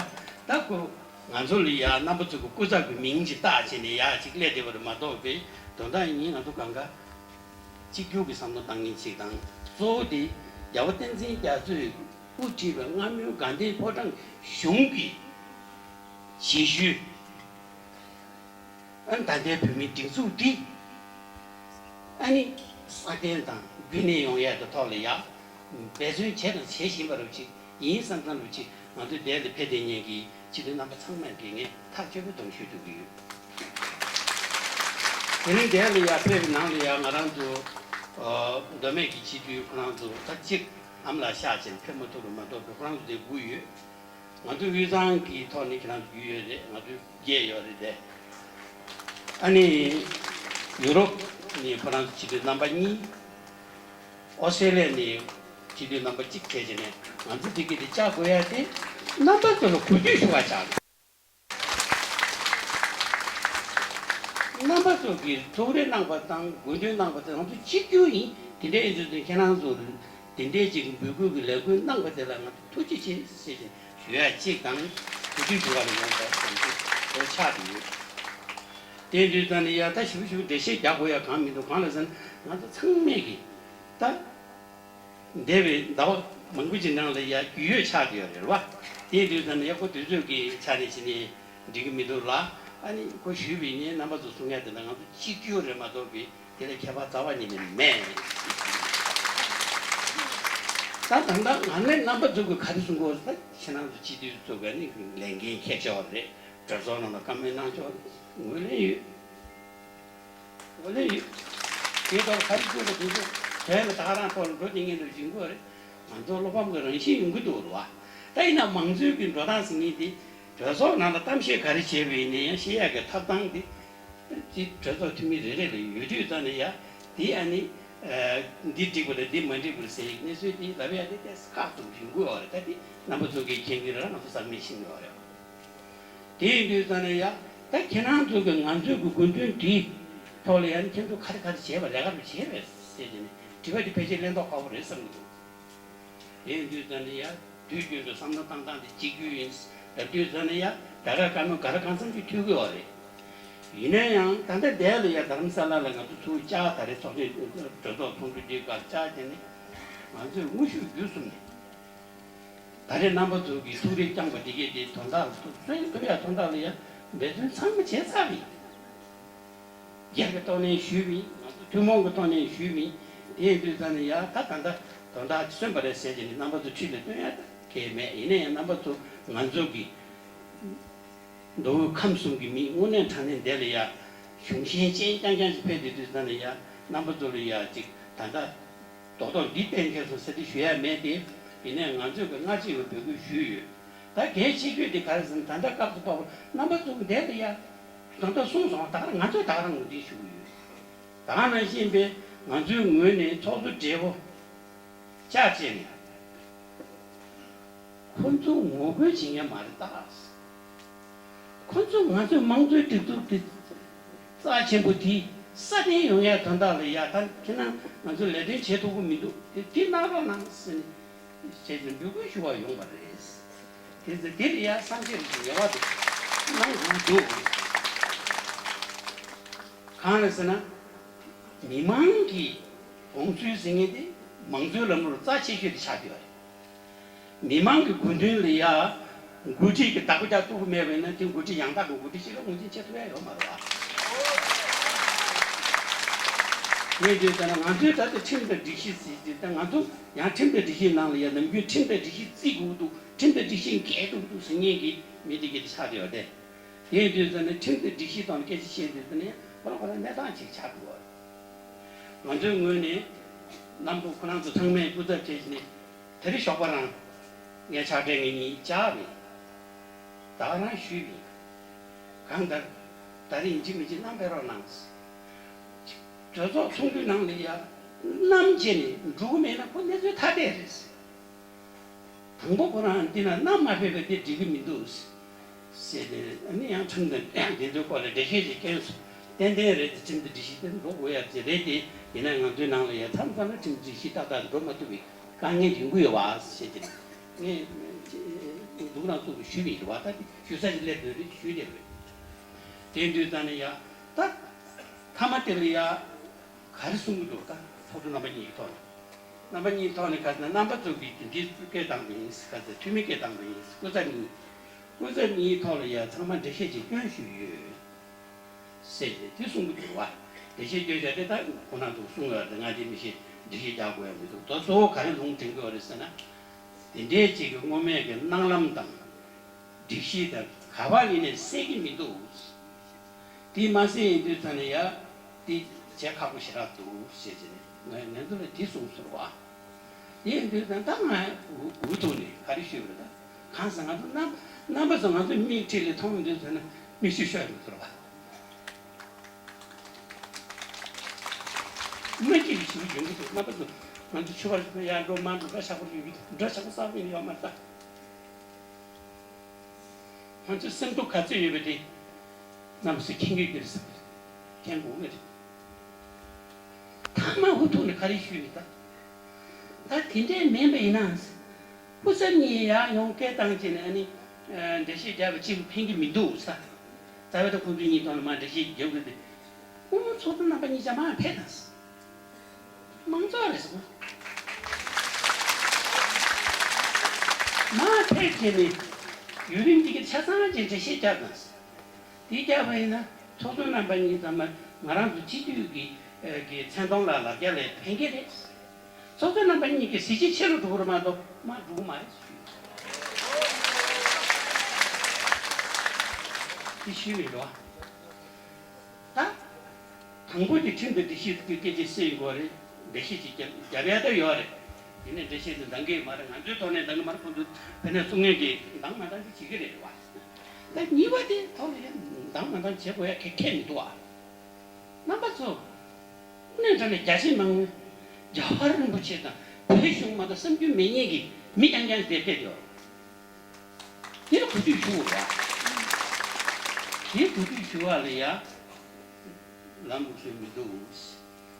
ད་ཁོ་ང་ཚོ་ལ་ཡ་རྣམ་པ་ཚོ་གི་སྐུ་ཚབ་ཀྱི་མིང་ཅིག་བཏགས་བྱས་ནས་ཡ་ཅིག་སླེབས་བསྡད་པ་རེད་མ་གཏོགས་པའི་དོན་དག་ཡིན་ང་ཚོ་གང་ག་གཅིག་གྱུར་གྱི་བསམ་བློ་བཏང་མཁན་ཅིག་དང་གཙོ་བོ་དེ་རྒྱལ་བ་བསྟན་འཛིན་རྒྱ་མཚོས་དབུ་ཁྲིད་པའི་སྔ་མོའི་དགའ་ལྡན་ཕོ་བྲང་གཞུང་གི་བྱེད་ཤུལ། ཨ་ནི་ད་ལྟའི་བོད་མིའི་སྒྲིག་འཛུགས་འདི་ཨ་ནི་སྲ་བརྟན་དང་རྒྱུན་གནས་ཡོང་ཡས་ཀྱི་ཐོག་ལ་ཡ་འབད་བརྩོན་བྱས་དང་བྱེད་བཞིན་པ་རུ་ཅིག་ཡིན་བསམ་བསམ་རུ་ཅིག་ང་ཚོའི་འདས་ལ་ཕེབས་བསྡད་མཁན་གྱི་སྤྱི་འཐུས་རྣམ་པ་ཚང་མས་ཀྱི་ངས་ཐག་ཆོད་པའི་གདུང་ཤུགས་སྒྲུབ་ཀྱི་ཡོད། དེ་རིང་འདས་ལ་ཡ་ཕེབས་པའི་ནང་ལ་ཡ་ང་རང་ཚོ་མདོ་སྨད་ཀྱི་སྤྱི་འཐུས་ཁོ་རང་ཚོ་ད་གཅིག་ཨ་མ་ལགས་གཤགས་བྱས་ནས་ཕེབས་མ་ཐུབ་རུང་མ་གཏོགས་པའི་ཁོ་རང་ཚོ་དེ་སྒུག་ཡོད། ང་ཚོ་དབུས་གཙང་གི་ཐོག་ནས་ཁྱེད་རང་ཚོ་རྒྱུས་ཡོད་རེད། ང་ཚོ་བརྒྱད་ཡོད་རེད་དེ། ཨ་ནི་ཡུ་རོབ་ནས་ཁོ་རང་ཚོ་སྤྱི་འཐུས་རྣམ་པ་གཉིས། ཨོ་སི་ཀྲེ་ལི་ཡ་ནས་སྤྱི་འཐུས་རྣམ་པ་གཅིག་བྱས་བྱས་ནས་ང་ཚོ་འདི་གི་དེ་བཅར་དགོས་ཡ་དེ་རྣམ་པ་ཚོ་ལ་གུས་འདུད་ཞུ་བ་བྱ། རྣམ་པ་ཚོ་གིས་ཐུགས་རེ་གནང་བ་དང་དགོས་འདུན་གནང་བ་དེ་ང་ཚོ་གཅིག་གྱུར་ཡིན། དེ་འདྲ་ཡིན་དུས་ཁྱེད་རང་ཚོ་དེ་འདྲའི་ཅིག་འབོད་སྐུལ་གྱི་ལས་འགུལ་གནང་བ་དེ་ལ་ང་ཚོ་ཐུགས་རྗེ་ཆེ་ཞེས་ཞུ་ཡ་གཅིག་དང་གུས་འདུད་ཞུ་བ་ལ་ཡོང་བ་དང་དེ་ཆགས་ཏེ་ཡོད། དེ་དུས་ཙང་ནས་ཡ་ད་ཞིབ་ཞིབ་འགྲེལ་བཤད་རྒྱག་དགོས་ཡ་གང་མི་འདུག་གང་ལ་ཟེར་ན་ང་ཚོ་ཚང་མས་ཀྱི་ད། འདས་པའི་ཟླ་བ་མང་པོ་ཅིག་ནང་ལ་ཡ་རྒྱུས་ཡོད་ཆགས་ཀྱི་ཡོད་རེད་བ། དེའི་དུས་ཙམ་ནས་ཡ་ཁོ་དུས་ཚོད་ཀྱི་ཆ་ནས་བྱས་ནས་འགྲིག་གི་མི་འདུག་ལ། ཨ་ནི་ཁོ་ཞུས་པ་ཡིན་ནའི་རྣམ་པ་ཚོ་གསུང་ཡ་དེ་འདྲ་ང་ཚོ་གཅིག་གྱུར་རེད་མ་གཏོགས་པའི་དེ་ལ་ཁྱད་པར་རྩ་བ་ཉིད་ནས་མེད། ད་ད་ལྟ་ང་ནས་རྣམ་པ་ཚོ་གི་ག་རེ་གསུང་དགོས་རེད། ད་ཁྱེད་རང་ཚོ་སྤྱི་འཐུས་ཚོ་ག་ནི་ལས་འགན་འཁྱེར་ཆོག་རེད། གྲོས་ཚོགས་ནང་ལ་བཀའ་མོལ་གནང་ཆོག་རེད། ངོས་ལེན་ཡོད། ངོས་ལེན་ཡོད། དེ་ལྟར་ག་རེ་བྱུང་བ་དེ་ཚོ་དོན་ལ་ད་ག་རང་ཐོག་ལ་འགྲོ་དེ་ངན་དུ་བྱིན་དགོས་རེད། ང་ཚོ་བློ་ཕམ་གྱི་རང་བཞིན་ཡོང་གི་འདུག་རེད་བ། ད་ཡིན་ན་མང་གཙོའི་གི་འགྲོ་སྟངས་ཟེར་མཁན་དེ་གྲོས་ཚོགས་ནང་ལ་གཏམ་བཤད་ག་རེ་བྱས་པ་ཡིན་ན་ཡང་བཤད་ཡག་གི་ཐོབ་ཐང་དེ་དེ་གྲོས་ཚོགས་འཐུས་མི་རེ་རེ་ལ་ཡོད་དུས་ཙང་ནས་ཡ་དེ་ཨ་ནི་ འདི་འགྲིག་པ་རེད། འདི་མ་འགྲིག་པ་རེད་ཟེར་ཡག་གནས་ཚུལ་འདི་ལབ་ཡག་དེ་ཏོག་ཙམ་ཁག་ཏུ་ཡོང་གི་ཡོད་རེད། ད་འདི་རྣམ་པ་ཚོ་གིས་མཁྱེན་གྱི་རེད། ང་ཚོ་ཚང་མས་ཤེས་ཀྱི་ཡོད་རེད། དེ་ཡིན་དུས་ཙང་ནས་ཡ། ད་ཁྱེད་རང་ཚོ་གིས་ང་ཚོའི་གི་དགོས་འདུན་དེའི་ཐོག་ལ་ཡ་ནི་ཁྱེད་ཚོ་ག་རེ་ག་རེ་བྱས་པ་རེད། ག་རེ་བྱས་པས་ཟེར་དེ་ནས་དྲི་བ་དེ་ཕལ་ཆེར་ལན་ཐོག་ཁག་པོ་རེད་བསམ་གྱི་འདུག་དེ་ཡིན་དུས་ཙང་ནས་ཡ། དུས་རྒྱུན་དུ་བསམ་བློ་བཏང་སྟངས་དེ་གཅིག་གྱུར་ཡིན། ལབ་དུས་ཙང་ནས་ཡ། ད་ག་ག་ནོ་ག་རེ་གང་འཚམ་ཅིག་ཐུག་གི་ཡོད་རེད། ཡིན་ན་ཡང་ད་ལྟ་འདས་ལ་ཡ་རྡ་རམ་ས་ལ་ལ་ང་ཚོ་ཚུར་བཅར། ད་རེས་ཚོགས་ཆེན་གྲོས་ཚོགས་ཚོགས་འདུ་འདིའི་སྐབས་བཅར་བྱས་ནས་ང་ཚོས་དངོས་ཤུགས་བརྒྱུད་གསུམ་ནས། ད་རེས་རྣམ་པ་ཚོ་གིས་ཐུགས་རེ་བསྐྱངས་པ་དེ་གས་དེ་དོན་དག་ལ་ཐུགས་སུན་ཐུབ་ཡ་དོན་དག་ལ་ཡ་འབད་བརྩོན་ཚང་མ་བྱས་ཚར་བ་ཡིན། སྒེར་གྱི་ཐོག་ནས་ཞུས་པ་ཡིན། ང་ཚོ་ཐུན་མོང་གི་ཐོག་ནས་ཞུས་པ་ཡིན། དེ་ཡིན་དུས་ཙང་ནས་ཡ་ད་ད་ལྟ་དོན་དག་སོན་པ་རེད་ཟེར་གྱི་ནས་རྣམ་པ་ཚོ་འཁྲིས་ལ་སྟོན་ཡ་ད་གལ་མེད། ཡིན་ན་ཡང་རྣམ་པ་ཚོ་ང་ཚོ་གི་མདོ་དབུས་ཁམས་གསུམ་གྱི་མི་དངོས་གནས་དྲང་གནས་འདི་ལ་ཡ་གཞུང་ཤན་ཅན་རྐྱང་རྐྱང་ཞིག་ཕེབས་བསྡད་དུས་ཙང་ནས་ཡ་རྣམ་པ་ཚོ་ལ་ཡ་ཅིག་ད་ལྟ་རྡོག་རྡོག་འདི་བསྟན་མཁན་སོང་ཟེར་དེ་ཞུ་ཡ་མེད་དེ། ཡིན་ནའི་ང་ཚོས་ཀྱི་སྔ་རྗེས་ཀྱི་འབོད་སྐུལ་ཞུས་ཡོད། ད་གལ་ཆེ་ཤོས་དེ་ག་རེ་ཟེར་ན། ད་ལྟ་སྐབས་སུ་བབས་པ་རྣམ་པ་ཚོ་གི་འདས་ལ་ཡ་ད་ལྟ་གསུངས་སོང་། ད་ག་རང་ང་ཚོས་ད་ག་རང་ངོས་འཛིན་ཞུ་གི་ཡོད། ད་ག་ནང་བཞིན་པའི་ང་ཚོའི་ངོས་ནས་ཚོགས་གཙོ་སྦྲེལ་པོ་བཅར་བྱས་ནས། ཁོ་ཚོ་ངོ་རྒོལ་བྱེད་མཁན་མ་རེད་ད། ཁོ་ཚོ་ང་ཚོའི་དམངས་གཙོའི་སྒྲིག་འཛུགས་དེ་རྩ་ཆེན་པོ་དེ་སྲ་བརྟན་ཡོང་ཡའི་དོན་དག་ལ་ཡ། ད་ཁྱེད་རང་ང་ཚོ་ལས་དོན་བྱེད་ཐུབ་ཀྱི་མི་འདུག་དེ་དེ་གནང་རོགས་གནང་ཟེར་ནས་བྱས་ཏེ་འབོད་སྐུལ་ཞུ་བར་ཡོང་བ་རེད། དེ་ཚེ་དེ་ལ་ཡ་བསམ་འཆར་ཞིག་ངེས་པར་དུ་གནང་དགོས་འདུག་གང་རེད་ཟེར་ན། མི་མང་གི་དགོངས་ཚུལ་ཟེར་མཁན་དེ་མང་གཙོའི་ལམ་ལུགས་རྩ་ཆེ་ཤོས་དེ་ཆགས་བསྡད་པ་རེད། མི་མང་གི་དགོས་འདུན་ལ་ཡ་འགོ་ཁྲིད་ཀྱིས་བདག་པོ་རྒྱག་ཐུབ་ཀྱི་མེད་པ་ཡིན་ན། དེ་འགོ་ཁྲིད་ཡང་དག་གི་འགོ་ཁྲིད་ཅིག་ལ་ངོས་འཛིན་བྱེད་ཐུབ་ཡ་ཡོད་མ་རེད་བ། ངས་བརྗོད་ཙང་ན་ང་ཚོའི་ད་ལྟ་ཁྲིམས་དང་སྒྲིག་གཞི་ཟེར་གྱི། ད་ང་ཚོ་ཡང་ཁྲིམས་དང་སྒྲིག་གཞིའི་ནང་ལ་ཡ་ནམ་རྒྱུན་ཁྲིམས་དང་སྒྲིག་གཞི་བརྩི་དགོས་འདུག་ཁྲིམས་དང་སྒྲིག་གཞི་འགལ་འགྲོ་གི་འདུག་ཟེར་མཁན་གྱི་མི་དེ་གས་དེ་ཆགས་བསྡད་ཡོད་དེ། དེ་ཡིན་དུས་ཙང་ནས་ཁྲིམས་དང་སྒྲིག་གཞི་ཐོག་ནས་སྐད་ཆ་བཤད་དུས་ཙང་ནས་ཁོ་རང་ཁོ་རང་གནས་སྟངས་ཅིག་ཆགས་འདུག་ང་ཚོའི་ངོས་ནས་རྣམ་པ་ཁོ་རང་ཚོ་ཚང་མས་སྐུ་ཚབ་བྱས་ནས་དེ་རིང་ཞོགས་པ་རང་ངས་ཕྱག་སྦྲེལ་ངེད་གཉིས་བཅར་བས། ད་ག་རང་ཞུས་པས། གང་ལྟར་ད་རེས་ཡིན་གཅིག་མིན་གཅིག་གནང་ཕེབས་རོགས་གནང་། གྲོས་ཚོགས་ཚོགས་འདུའི་ནང་ལ་ཡ་མནའམ་བྱས་ནས་འགྲོ་གི་མེད་ན་ཁོ་གནས་ཚུལ་ཐ་དད་རེད། དང་པོ་ཁོ་རང་འདི་ན་མནའ་མ་ཕེབས་པ་འདི་འགྲིག་གི་མི་འདུག་ཟེར་ཏེ། ཨ་ནི་ཡང་ཁྲིམས་དང་འདི་ཚོའི་སྐོར་ལ་འགྲེལ་བཤད་ཅིག་བསྐྱོན་སོང་། ཏན་ཏན་རེད་དེ། ཁྲིམས་དང་སྒྲིག་གཞི་དེ་འགྲོ་དགོས་ཡ་ཅིག་རེད་དེ། ཡིན་ན་ང་ཚོའི་ནང་ལ་ཡ་མཚམས་མཚམས་ལ་ཁྲིམས་སྒྲིག་གཞི་ཏག་ཏག་འགྲོ་མ་ཐུབ་པའི་དཀའ་ངལ་ཡོང་གི་ཡོད་པ་ཟེར་ཏེ། ངས་འདུག་ན་ཚུགས་ཞུས་པ་ཡིན་པ། ད་དེ་ཞུ་ས་ཞིག་སླེབས་ཡོད་རེད། ཞུས་བསྡད་པ་རེད། དེ་དུས་ཙང་ནས་ཡ་ད་མཐའ་མ་དེ་ལ་ཡ། ག་རེ་གསུང་གི་འདུག་ད་ཚོགས་གཙོ་རྣམ་པ་གཉིས་ཀྱི་ཐོག་ནས། རྣམ་པ་གཉིས་ཐོག་ནས་ག་ཟེར་ན། རྣམ་པ་ཚོ་གིས་འདི་སྐད་བཏང་པ་ཡིན། ག་ཟེར། འཐུས་མི་སྐད་བཏང་པ་ཡིན། སྐུ་ཚབ་གཉིས། སྐུ་ཚབ་གཉིས་ཐོག་ལ་ཡ་ཚང་མ་འགྲེལ་བཤད་ཅིག་སྐྱོན་ཞུས་ཡོད་ཟེར་ཏེ་དེ་གསུང་གི་འདུག་བ། འགྲེལ་བཤད་སྐྱོན་བྱས་ཏེ་ད་ཁོང་རྣམ་ཚོ་གསུང་ཡོད་རེད། ང་དེ་མི་ཤེས། འགྲེལ་བཤད་རྒྱག་དགོས་ཡ་མི་འདུག་ད་གཙོ་བོ་ག་རེ་ལུང་དྲན་གི་ཡོད་རེད་ཟེར་ན། དེ་འདྲའི་ཅིག་གི་སྔོན་མའི་གི་སྣང་ལམ་དང་། སྒྲིག་གཞི་དང་ག་པར་ཡིན་ནའི་གསལ་གྱི་མི་འདུག་དེ་མ་གསལ་ཡིན་དུས་ཙང་ནས་ཡ། དེ་བྱེད་ཁག་པོ་ཞེ་དྲག་འདུག་ཟེར་བྱས་ནས་ང་ང་ཚོ་ལ་དེ་གསུངས་སོང་བ། དེ་ཡིན་དུས་ཙང་ད་ང་འུ་ཐུག་ནས་ག་རེ་ཞུས་པ་རེད། ད་གང་ཟེར་ང་ཚོ་རྣམ་རྣམ་པ་ཚོ་ང་ཚོ་མིག་འཁྲིས་ལ་མཐོང་དུས་ཙང་ན་མིག་ཆུ་ཤོར་ཡོང་ཟེར་བ། མ་སྐྱིད་པའི་ཞུ་ཡོང་གི་འདུག་རྣམ་པ་ཚོ་ང་ཚོ་ཆུ་བར་ཡར་འགྲོ་མར་འགྲོ། འགྲོ་ཆགས་པོ་ཡོང་གི་འདུག་འགྲོ་ཆགས་པོ་གསར་པ་ཡོང་ཡོད་མ་རེད་ད། ང་ཚོའི་སེམས་སྡུག་ག་ཚོད་ཡོད་པ་དེ་རྣམ་པ་ཚོས་མཁྱེན་གྱི་ཡོད་རེད་བསམ་གྱི་རེད། མཁྱེན་དགོས་ཀྱི་རེད། མཐའ་མ་འུ་ཐུག་ནས་ག་རེ་ཞུས་ཡོད་ད། ད་དེ་འདྲས་མིན་པ་ཡིན་ན། སྐུ་ཚབ་གཉིས་ཡར་ཡོང་སྐད་བཏང་བྱས་ནས་ཨ་ནི། འགྲེལ་བཤད་རྒྱབ་པ་གཅིག་ཕན་གྱི་མི་འདུག་ས། རྩ་བའི་ད་ཁོང་ཚོ་གཉིས་ཐོག་ནས་མར་འགྲེལ་བཤད་རྒྱབ་དགོས་ཏེ། ཁོང་ཚོ་ཚོགས་གཙོ་རྣམ་པ་གཉིས་ཆ་མར་ཕེབས་དང་། མང་ཚོགས་རེད་ཟེར། མར་ཕེབས་བྱས་ནས་ཡུན་རིང་འདི་གི་ཆ་ཚང་ཅན་འགྲེལ་བཤད་རྒྱབ་དང་། དེ་རྒྱབ་པ་ཡིན་ན་ཚོགས་གཙོ་རྣམ་པ་གཉིས་ཚང་མ་ང་རང་ཚོ་སྤྱི་འཐུས་ཀྱི་ཨ་གི་མཚན་མཐོང་ལ་ལབ་རྒྱ་ལས་ཕན་གྱི་རེད། ཚོགས་གཙོ་རྣམ་པ་གཉིས་ཀྱི་གཟི་བརྗིད་ཆེ་རུ་འགྲོ་གི་རེད་མ་གཏོགས་མར་འགྲོ་གི་མ་རེད་ཞུས། དེ་ཞུས་མི་འགྲོ། ད། དང་པོ་དེ་ཁྲིམས་དང་སྒྲིག་གཞི་གི་སྐད་ཆ་གསན་དགོས་རེད། འགྲེལ་བཤད་ཅིག་རྒྱབ་རྒྱབ་ཡ་ད་ཡོད་རེད། དེ་ནས་འགྲེལ་བཤད་དེ་འདང་གི་མ་རེད། ང་ཚོའི་ཐོག་ནས་འདང་གི་མ་རེད། ཁོང་ཚོ་ཕ་ནས་གསུང་མཁན་གྱིས་འདང་མ་འདང་ཅིག་བྱེད་ཀྱི་རེད་བ། ད་གཉིས་པ་དེ་ཐོག་ལ་ཡང་འདང་མ་འདང་བྱེད་དགོས་ཡ་གལ་ཁེལ་མི་འདུག་ཨ། རྣམ་པ་ཚོ། དངོས་གནས་དྲང་གནས་རྒྱ་ཆེ་མང་ རྒྱལ་བ་རིན་པོ་ཆེ་དང་བོད་གཞུང་མ་གཏོགས་བསམ་རྒྱུ་མེད་མཁན་གྱི་མི་རྐྱང་རྐྱང་དེ་ཕེབས་ཡོད། དེ་ལ་གུས་འདུད་ཞུ་དགོས་རེད་བ། དེ་གུས་འདུད་ཞུ་བ་ལ་ཡ། ལམ་ལུགས་སྲོལ་མི་འདུག།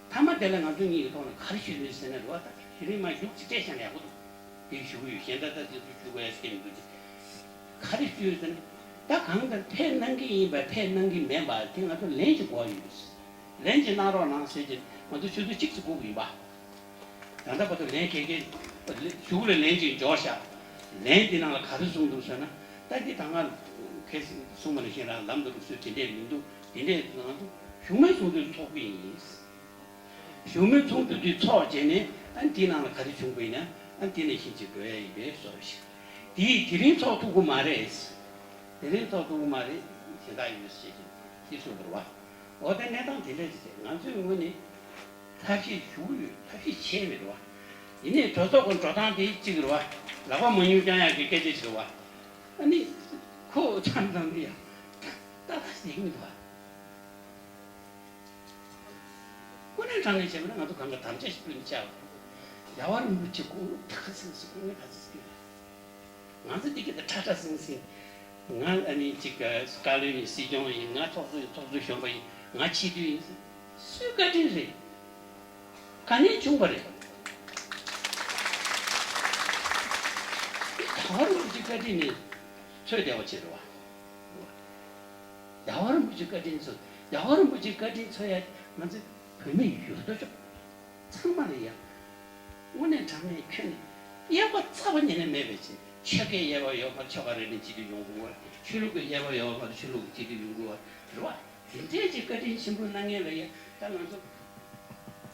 མཐའ་མ་དེ་ལ་ང་ཚོ་གཉིས་ཀྱི་ཐོག་ནས་ག་རེ་ཞུས་ནས་ཟེར་ན་རེད་བ། ད་དེ་རིང་མ་བཞུགས་ཅིག་སྤྲད་བཞག་ན་ཡག་པོ་འདུག། དེ་ཞུ་གི་ཡོད། གཞན་ད་ལྟ་དེ་ཚོ་ཞུ་དགོས་ཡ་སྐད་མི་འདུག་ཅིག། ག་རེ་ཞུས་ཟེར་ན། ད་གང་ལྟར་ཕེབས་གནང་གི་ཡིན་པ་ཕེབས་གནང་གི་མེད་པ་དེ་ང་ཚོ་ལན་ཅིག་དགོས་ཡོད། ལན་ཅིག་གནང་རོགས་གནང་ཟེར་གྱི་ང་ཚོ་ཆུ་ཚོད་གཅིག་ཙམ་སྒུག་གི་ཡིན་པ། ད་ལྟ་བར་དུ་ལན་གེ་གེ་གཞུག་ལ་ལན་ཅིག་འབྱོར་ཤག། ལན་འདི་ནང་ལ་ག་རེ་གསུངས་འདུག་ཟེར་ན། ད་འདི་ད་སྔ་ཁས་གསུངས་པ་ནང་བཞིན་རང་ལམ་དུ་ལུགས་སྲོལ་དེ་འདྲས་མི་འདུག། དེ་འདྲས་ང་ཚོ་བཞུགས་མོལ་ཚོགས་འདུ་ཚོགས་ཀྱི་ཡིན། བཞུགས་མོལ་ཚོགས་འདུ་འདི་ཚོགས་བྱས་ནས་ཨ་འདི་ནང་ལ་ག་རེ་བྱུང་པ་ཡིན་ན་ཨ་འདི་ནང་བཞིན་ཅིག་འགྲོ་ཡ་ཡིན་པའི་བཟོ་འདྲ་ཞིག། དེ་དེ་རིང་ཚོགས་ཐུབ་ཀྱི་མ་རེད། དེ་རིང་ཚོགས་ཐུབ་ཀྱི་མ་རེད། གཞན་དག་ཡོད་ཟེར་གྱི་འདི་གསུངས་པ་རེད་བ། འོ་ད་གནས་སྟངས་དེ་འདྲས་ཅིག་རེད། ང་ཚོའི་ངོས་ནས་ཐབས་ཤེས་ཞུ་གི་ཡོད། ཐབས་ཤེས་བྱས་མེད་རེད་བ། ཡིན་ནའི་གྲོས་ཚོགས་ཀྱི་འགྲོ་སྟངས་དེ་གཅིག་རེད་བ། ལག་པ་མང་ཉུང་རྐྱང་ཡག་གི་སྐད་ཆ་ཞིག་རེད་བ། ཨ་ནི་ཁོ་ཚང་ཚང་འདི་ཡང་ཏག་ཏག་ཟེར་གྱི་མི་འདུག་བ། དངོས་གནས་དྲང་གནས་བྱས་པ་ན་ང་ཚོ་གང་ག་དམ་བཅའ་ཞིག་ཕུལ་ནས་བཅར་བ། རྒྱལ་བ་རིན་པོ་ཆེ་དགུང་ལོ་ད་ག་ཚོད་སོང་། དགུང་ལོ་ག་ཚོད་སོང་། ང་ཚོ་འདི་གི་ད་ཁྲ་ཁྲ་ཟིང་ཟིང་། ང་ཨ་ནི་གཅིག་བཀའ་བློན་ཡིན། སྲིད་སྐྱོང་ཡིན། ང་ཚོགས་གཙོ་ཡིན། ཚོགས་གཙོ་གཞོན་པ་ཡིན། ང་སྤྱི་འཐུས་ཡིན། སུའི་བཀའ་དྲིན་རེད། ག་ནས་བྱུང་བ་རེད། འདི་རྒྱལ་བ་རིན་པོ་ཆེའི་བཀའ་དྲིན་ནི་འཚོལ་བདེ་བ་ཆེ་རེད་བ། རྒྱལ་བ་རིན་པོ་ཆེའི་བཀའ་དྲིན་འཚོལ། རྒྱལ་བ་རིན་པོ་ཆེའི་བཀའ་དྲིན་འཚོལ་ཡ་ང་ཚོ་བོད་མི་ཡོད་དོ་ཅོག་ཚང་མ་ལ་ཡ། དངོས་གནས་དྲང་གནས་ཁྱོན་ནས་གཡས་པ་རྩ་བ་ཉིད་ནས་མེད་པའི་ཕྱིར། ཆོལ་ཁའི་གཡས་པ་ཡོད་པར་ཆོལ་ཁ་རེ་ནས་སྤྱི་འཐུས་ཡོང་དགོས་པ། ཆོས་ལུགས་ཀྱི་གཡས་པ་ཡོད་པར་ཆོས་ལུགས་ཀྱི་སྤྱི་འཐུས་ཡོང་དགོས་པ་རེད་བ། དེ་འདྲའི་ཅིག་བཀའ་དྲིན་ཆེན་པོ་གནང་མཁན་ལ་ཡ་ད་ང་ཚོ་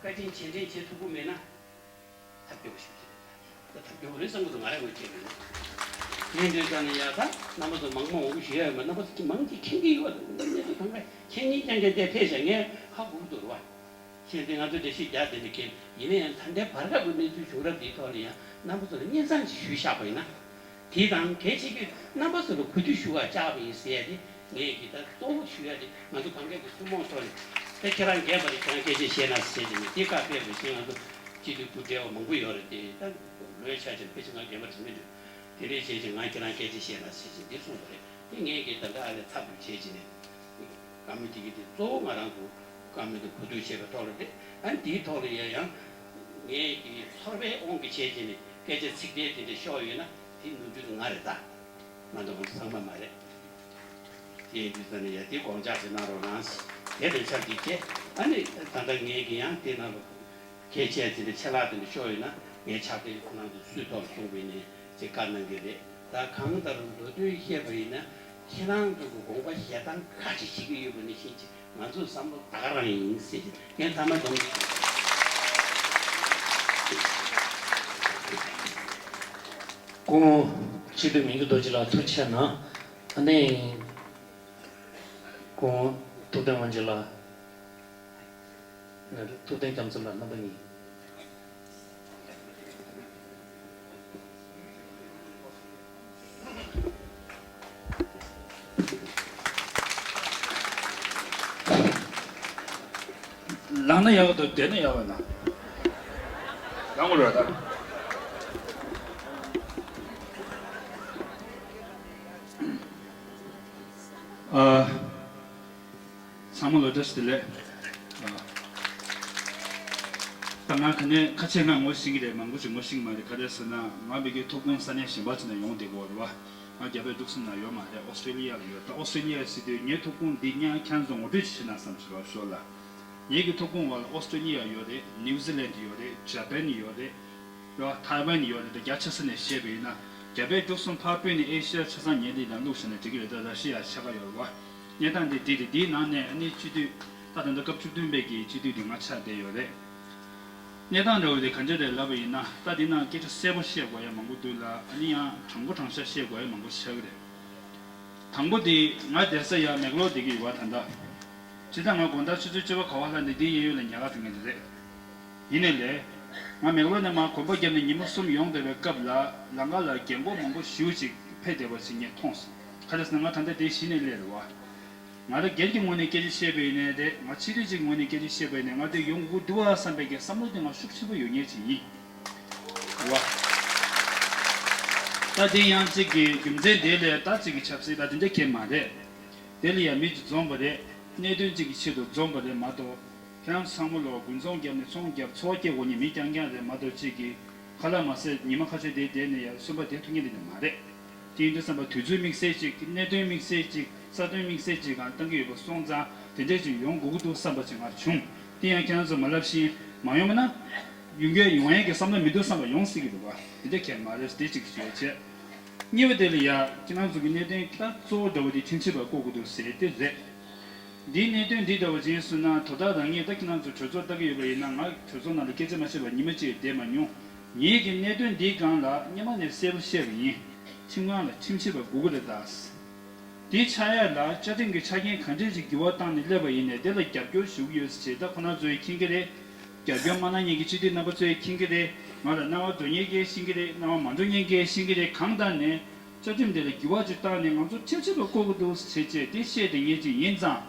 བཀའ་དྲིན་རྗེས་དྲན་བྱེད་ཐུབ་ཀྱི་མེད་ན། ཐབས་སྐྱོ་པོ་ཞིག་རེད། ད་ཐབས་སྐྱོ་པོ་རེད་བསམ་གྱི་འདུག། ང་རང་ངོས་བྱས་པས་ན། དེ་འདྲའི་ས་ནས་ཡ་ད་རྣམ་པ་ཚོ་མང་མང་འོང་གི་ཞུ་ཡ་ཡོད་མ། རྣམ་པ་ཚོ་མང་གིས་མཁྱེན་གྱི་ཡོད། ད་གནས་ཚུལ་གང་ག་མཁྱེན་མཁན་རྐྱང་རྐྱང་དེ་ཕེབས་བཞག་ངས་ཧ་གོ་གི་འདུག་རེད་བ། བྱས་ཏེ་ང་ཚོ་འགྲེལ་བཤད་རྒྱག་དེ་འདྲ་མཁན་ཡིན་ན་ཡང་ད་ལྟའི་བར་སྐབས་ཀྱི་གནས་ཚུལ་བྱུང་རབས་འདིའི་ཐོག་ལ་ཡང་རྣམ་པ་ཚོ་ལ་སྙན་སེང་ཞིག་ཞུས་བཞག་པ་ཡིན་ན། དེ་དང་གལ་ཆེ་ཤོས་རྣམ་པ་ཚོ་ལ་གུས་འདུད་ཞུ་བར་བཅར་བ་ཡིན་ཟེར་ཡ་དེ་ངས་ཀྱིས་ད་གཙོ་བོ་ཞུ་ཡ་དེ་ང་ཚོ་གང་གས་ཀྱི་ཐུན་མོང་ཐོག་ནས་དེ་ཁྱེད་རང་རྒན་པ་རེད། ཁྱེད་རང་སྐད་ཆ་བཤད་ན་ཟེར་བྱས་ནས་དེ་བཀའ་ཕེབས་པ་བཞིན་ང་ཚོ་སྤྱི་འཐུས་སྐུ་བགྲེས་པ་མང་པོ་ཡོད་རེད། དེ་ད་ལོའི་ཆ་ཆེན་ཕལ་ཆེར་ང་རྒན་པ་རེད་མི་འདུག། དེ་འདྲས་བྱས་བྱས་ང་ཁྱེད་རང་སྐད་ཆ་བཤད་ན་ཟེར་བྱས་འདི་གསུངས་པ་རེད། དེ་ངས་ཀྱིས་ད་ལྟ་ཨ་ལས་ཚབ་ཏུ་བྱས་བྱས་ནས་བཀའ་མོལ་དེ་གི་དེ་གཙོ་བོ་ང་རང་ཚོ་བཀའ་མོལ་དེ་གོ་བསྡུར་བྱས་པའི་ཐོག་ལ་རེད། ཨ་ནི་དེའི་ཐོག་ལ་ཡང་ཡང་ངས་ཀྱིས་ཚོར་བའི་དབང་གིས་བྱས་བྱས་ནས་སྐད་ཆ་ཚིག་འགྲེལ་དེ་འདྲས་ཤོར་ཡོད་ན་དེ་ནོར་འཁྲུལ་དེ་ང་རེད། ད་ང་ཚོ་ང་ཚོ་ཚང་མ་མ་རེད། དེ་ཡིན་དུས་ཙམ་ནས་ཡ་དེ་དགོངས་འཇགས་ཅིག་གནང་རོགས་གནང་། དེ་ལས་ཆབས་ཅིག་བྱས་ཨ་ནི་ད་ལྟ་ངས་ཀྱིས་ཡང་དེ་ནང་ལ་ཁྱད་ཆད་དེ་འདྲ་ཆད་ལྷག་དེ་འདྲ་ཤོར་ཡོད་ན་ངས་ཕྱག་དེབ་ཁོ་རང་ཚོ་སུས་ཐོག་གསུངས་པ་ཡིན་ནའི་ཅིག་བཀའ་གནང་གི་རེད། ད་གང་ལྟར་མདོ་དོན་བཤད་པ་ཡིན་ན་ཁྱེད་རང་ཚོ་གི་དགོངས་པ་བཞེས་སྟངས་ག་ཅིག་བྱེད་ཀྱི་ཡོད་པ་ནི་ཤེས་ཀྱི། ང་ཚོའི་བསམ་བློ་ད་ག་རང་ཡིན་ཟེར་གྱི་ངས་མཐའ་མ་གཏོང་གི། སྐུ་ངོ་སྤྱི་འཐུས་མི་འགྱུར་རྡོ་རྗེ་ལགས་ཐུགས་རྗེ་ཆེ་གནང་། ཨ་ནི་སྐུ་ངོ་ཐུབ་བསྟན་དབང་ཕྱུག་ལགས། ཐུབ་བསྟན་རྒྱ་མཚོ་ལགས། རྣམ་པ་གཉིས། ལངས་ན་ཡག་གི་འདུག། བསྡད་ན་ཡག་པ་ན། ལངས་དགོས་རེད་ད། ཨ། ཚང་མ་ལ་བཀྲ་ཤིས་བདེ་ལེགས། ཨ། ད་ང་ག་ནས་ཁ་ཆེ་ང་ངོ་ཤེས་ཀྱི་རེད། མང་པོ་ཞིག་ངོ་ཤེས་ཀྱི་མ་རེད། ག་རེ་ཟེར་ན་ང་བོད་ཀྱི་ཐུགས་དགོངས་ས་གནས་གཞན་པ་ཅིག་ནས་ཡོང་བསྡད་ཀྱི་ཡོད་རེད་བ། ང་རྒྱ་བལ་འབྲུག་གསུམ་ནང་ཡོད་མ་རེད། ཨོ་སི་ཀྲེ་ལི་ཡ་ལ་ཡོད། ད་ཨོ་སི་ཀྲེ་ལི་ཡ་ཟེར་དུས་ངའི་ཐུགས་དགོངས་འདི་ཉག་ཁྱེད་ཚོ་ངོ་སྤྲོད་ཅིག་བྱེད་ན་བསམ་བྱུང་བ་ཞོར་ལ། ངེད་ཀྱི་ཐུགས་དགོངས་བ་ལ་ཨོ་སི་ཀྲེ་ལི་ཡ་ཡོད་རེད། ནིའུ་ཛི་ལན་ཡོད་རེད། ཇ་པན་ཡོད་རེད། རེད་བ། ཐའེ་ཝན་ཡོད་རེད། ད་རྒྱ་ཆེ་ས་ནས་བཤད་པ་ཡིན་ན་རྒྱ་བལ་འབྲུག་གསུམ་ཕར་ཕུད་ནས་ཨེ་ཤི་ཡ་ཆ་ཚང་ཉེ་འདི་ལ་བླུགས་བཞག་ན་འགྲིག་གི་རེད། ད་ར་ཤི་ཡ་ཆ་ག་ཡོད་རེད་བ། གནས་སྟངས་འདི་འགྲིག་རེད། འདིའི་ནང་ནས་ཨ་ནི་སྤྱི་འཐུས་ད་ད་ལྟ་སྐབས་བཅུ་བདུན་པའི་གི་སྤྱི་འཐུས་འདི་ང་ཆགས་བསྡད་ཡོད་རེད། གནས་སྟངས་འདྲ་བོ་དེ་ག་འདྲ་རེད་ལབ་པ་ཡིན་ན་ད་འདི་ནང་སྐད་ཆ་གསལ་པོ་བཤད་དགོས་ཡ་མང་པོ་འདུག་ལ། ཨ་ནི་ཡང་དྲང་པོ་དྲང་བཞག་བཤད་དགོས་ཡ་མང་པོ་ཆགས་ཀྱི་རེད། དང་པོ་དེ་ང་བསྡད་ས་ཡ་མེག་ལོར་བསྡད་ཀྱི་ཡོད་པ། ད་ལྟ་སྤྱིར་བཏང་ང་དགོང་དག་ཆུ་ཚོད་བཅུ་པ་ག་བ་ལྷག་ནས་འདི་གཡས་གཡོན་ལ་ཉལ་ག་འགྲོ་མཁན་དེ་རེད། ཡིན་ནའི་ལས། ང་མེག་ལོར་ནས་མར་གོམ་པ་བརྒྱབ་ནས་ཉིན་མོ་གསུམ་ཡོང་བསྡད་པའི་སྐབས་ལ་ལམ་ཁ་ལ་རྒན་གོག་མང་པོ་ཞེ་པོ་ཅིག་ཕེབས་བསྡད་པ་ཞིག་ངས་མཐོང་སོང་། ག་རེ་ཟེར་ན་ང་ད་ལྟ་འདིར་གཞི་ནས་སླེབས་རེད་བ། ང་རང་སྒེར་གྱི་ངོས་ནས་སྐད་ཆ་བཤད་པ་ཡིན་ནའི་རེད། ང་ཆེད་ལས་ཅིག་ངོས་ནས་སྐད་ཆ་བཤད་པ་ཡིན་ནའི། ང་དེ་ཡོང་དགོས་འདུག་ཨ་བསམ་པའི་གི་བསམ་བློ་དེ་ང་ཤུགས་ཆེན་པོ་ཡོད་མཁན་ཅིག་ཡིན། རེད་བ། ད་དེ་ཡང་གཅིག་གི་རྒྱུ་མཚན་དེ་ལས་ད་གཅིག་གི་ཆབ་སྲིད་ད་དེ་འདྲ་གང་ཡང་མ་རེད། དེ་ལ་ཡང་མི་གཅིག་འཛོམས་པ་རེད། གནད་དོན་གཅིག་གི་ཆེད་དུ་འཛོམས་པ་རེད་མ་གཏོགས། ཁྱེད་རང་ཚོ་ཚང་མ་ལོ་དགུན་ཚོང་བརྒྱབ་ནས་ཚོང་བརྒྱབ་འཚོ་བ་སྐྱེལ་དགོས་མཁན་མི་རྐྱང་རྐྱང་རེད་མ་གཏོགས། གཅིག་གི་ཁ་ལག་མ་ཟས་ཉི་མ་ཁ་ཤས་དེ་བསྡད་ནས་ཡར་སོན་པ་དེ་ཐུབ་མཁན་དེ་འདྲ་མ་རེད། དེ་ཡིན་དུས་ཙམ་པ་དུས་ཚོད་དམིགས་བསལ་ཅིག་གནད་དོན་དམིགས་བསལ་ཅིག་རྩ་དོན་དམིགས་བསལ་ཅིག་གང་གཏང་གི་ཡོད་པ་སོང་ཙང་། དེ་འདྲས་ཅིག་ཡོང་དགོས་ཀྱི་འདུག་བསམ་པ་ཅིག་ང་བྱུང་། དེ་ཡང་ཁྱེད་རང་ཚོ་མ་ལབ་བཞིན་མ་ཡོང་བ་ན། ཡོང་གི་ཡོང་ཡས་ཀྱི་བསམ་བློ་མི་འདུག་བསམ་པ་ཡོང་སྲིད་ཀྱི་འདུག་བ། དེ་འདྲས་གང་ཡང་མ་རེད། དེ་གཅིག་བརྗོད་བྱས། གཉིས་པ་དེ་ལ་ཡ་ཁྱེད་རང་ཚོ་གི་གནད་དོན་ད་གཙོ་བོ་འདྲ་བོ་དེ་ཁྲིམས་ཞིབ་པ་བསྐོ་དགོས་འདུག་ཟེར་དེ་རེད། འདིའི་གནད་དོན་འདི་འདྲ་བ་ཅིག་ཡིན་སོང་ན། དོ་བདག་རང་ཉིད་ད་ཁྱེད་རང་ཚོ་གྲོས་ཚོགས་ལྟ་གི་ཡོད་པ་ཡིན་ན། ང་གྲོས་ཚོགས་ནང་ལ་སྐད་ཆ་མ་བཤད་པར་ཉི་མ་གཅིག་བསྡད་མ་མྱོང་། ངེད་ཀྱིས་གནད་དོན་འདིའི་སྒང་ལ་སྔོན་མ་ནས་གསལ་པོ་བཤད་པ་ཡིན། ཁྲིམས་ཁང་ལ་ཁྲིམས་ཞིབ་པ་དགོས་ཀྱི་རེད་ད། དེའི་ཆ་ཡ་ལ་བཅའ་ཁྲིམས་ཀྱི་ཆ་རྐྱེན་ག་འདྲས་ཅིག་འགྱུར་བ་བཏང་ནས་སླེབས་པ་ཡིན་ནའི་དེ་ལ་རྒྱབ་སྐྱོར་ཞུ་གི་ཡོད་ཟེར་བྱས། ད་ཁོ་རང་ཚོས་མཁྱེན་གྱི་རེད། རྒྱབ་སྐྱོར་མ་གནང་མཁན་གྱི་སྤྱི་འཐུས་རྣམ་པ་ཚོས་མཁྱེན་གྱི་རེད། ང་ལ་སྣང་བ་འགྲོ་མཁན་གྱིས་མཁྱེན་གྱི་རེད། སྣང་བ་མ་འགྲོ་མཁན་གྱིས་མཁྱེན་གྱི་རེད། གང་ལྟར་ནས། བཅའ་ཁྲིམས་དེ་ལ་འགྱུར་བ་ཅིག་བཏང་ནས་ང་ཚོ་ཁྲིམས་ཞིབ་པ་བསྐོ་དགོས་འདུག་ཟེར་བྱས་དེ་བཤད་དེ་ངེས་ཅིག་ཡིན་ཙང་།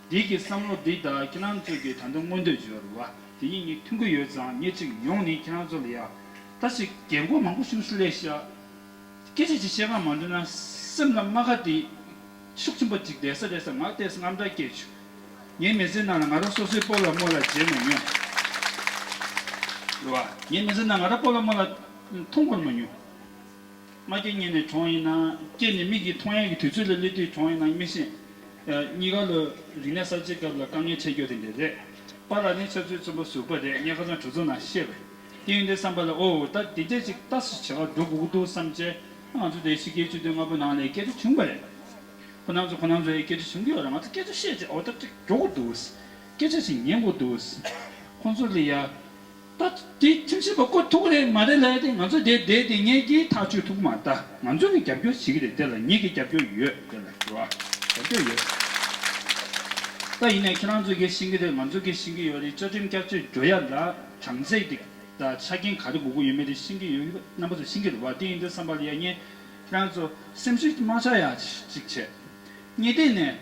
འདི་གི་བསམ་བློ་འདི་དང་ཁྱེད་རང་ཚོ་གི་ད་ལྟ་མངོན་འདོད་བརྗོད་རུ་བ་དེ་གཉིས་གཉིས་མཐུན་གྱི་ཡོད་ཙང་། ངེས་ཅིག་ཡོང་ནས་ཁྱེད་རང་ཚོ་ལ་ཡ་ད་ཞིག་རྒན་གོག་མང་པོ་ཞིག་སླེབས་ཤག་སྐད་ཆ་ཅིག་བཤད་ག་མ་འགྲོ་ན་སེམས་ལ་རྨ་ཁ་དེ་ཤུགས་ཆེན་པོ་ཅིག་བསྡད་ས་རེད་ཟེར་ང་ཏོག་ཙམ་དངངས་སྐྲག་སྐྱེས་བྱུང་། ངའི་མི་ཚེ་ནང་ལ་ང་རང་སོ་སོའི་སྤོ་ལགས་རྨོ་ལགས་མཇལ་མ་མྱོང་། རེད་བ། ངའི་མི་ཚེ་ནང་ང་རང་སྤོ་ལགས་རྨོ་ལགས་མཐོང་བར་མ་མྱོང་། མ་སྐྱེས་སྔོན་ནས་གྲོངས་ཡིན་ན། སྐྱེས་ནས་མིག་གིས་མཐོང་ཡག་གི་དུས་ཚོད་ལ་སླེབས་དུས་གྲོངས་ཡིན་ན་མི་ཤེས། ཨ། གཉིས་ཀ་ལ་རིག་གནས་གསར་བརྗེའི་སྐབས་ལ་དཀའ་ངལ་འཕྲད་རྒྱུ་དེ་འདྲ་རེད། པཱ་ལགས་ནི་ཆབ་སྲིད་བཙོན་པ་ཟུར་པ་རེད། ངས་ཁ་སང་གྲོས་ཚོགས་ནང་བཤད་པ་རེད། དེ་ཡིན་དུས་བསམ་པ་ལ། ཨོ། ད་དེ་འདྲས་ཅིག་ལྟ་ཞིབ་བྱེད་ག་འགྲོ་དགོས་ཀྱི་འདུག་བསམ་བྱས། ང་ཚོ་དེ་ཕྱི་རྒྱལ་སྤྱི་འཐུས་ལྔ་པོ་ནང་ནས་སྐད་ཆ་བྱུང་བ་རེད། ཁོ་རང་ཚོ་ཁོ་རང་ཚོའི་སྐད་ཆ་བྱུང་གི་ཡོད་རེད། ང་ཚོ་སྐད་ཆ་བཤད་བྱས། ཨོ། ད་ཅིག་འགྲོ་དགོས་འདུག་སྐད་ཆ་ཞིག་ཉན་དགོས་འདུག་ཁོང་ཚོ་ལ་ཡ། ད་དེ་ཁྲིམས་ཞིབ་པ་བསྐོ་ཐུབ་ཀྱི་རེད་མ་རེད་ལབ་ཡ་དེ་ང་ཚོ་དེ་བསྡད་དེ་ངས་ཀྱིས་ཐག་གཅོད་ཐུབ་ཀྱི་མ་རེད། ད་ང་ཚོ་ནི་རྒྱབ་སྐྱོར་བྱེད་ཀྱི་རེད། དེ་ལ་ངེད་ཀྱི་རྒྱབ་སྐྱོར་ཡོད། དེ་ལ་རེད་བ། རྒྱབ་སྐྱོར་ཡོད། ད་ཡིན་ནའི་ཁྱེད་རང་ཚོ་གིས་ཤེས་ཀྱི་རེད། ང་ཚོ་གིས་ཤེས་ཀྱི་ཡོད་རེད། བཅའ་ཁྲིམས་བསྐྱར་བཅོས་འགྲོ་ཡ་ལ་གྲངས་ཚད་དེ་དང་ཆ་རྐྱེན་ག་རེ་དགོས་ཀྱི་ཡོད་མེད་དེ་ཤེས་ཀྱི་ཡོད། རྣམ་པ་ཚོ་ཤེས་ཀྱི་རེད་བ། དེ་ཡིན་དུས་བསམ་པ་ལ་ཡ། ངས་ཁྱེད་རང་ཚོ་སེམས་ཤུགས་མ་ཆག་ཡ་ཅིག་བྱས། ངས་བལྟས་ནས་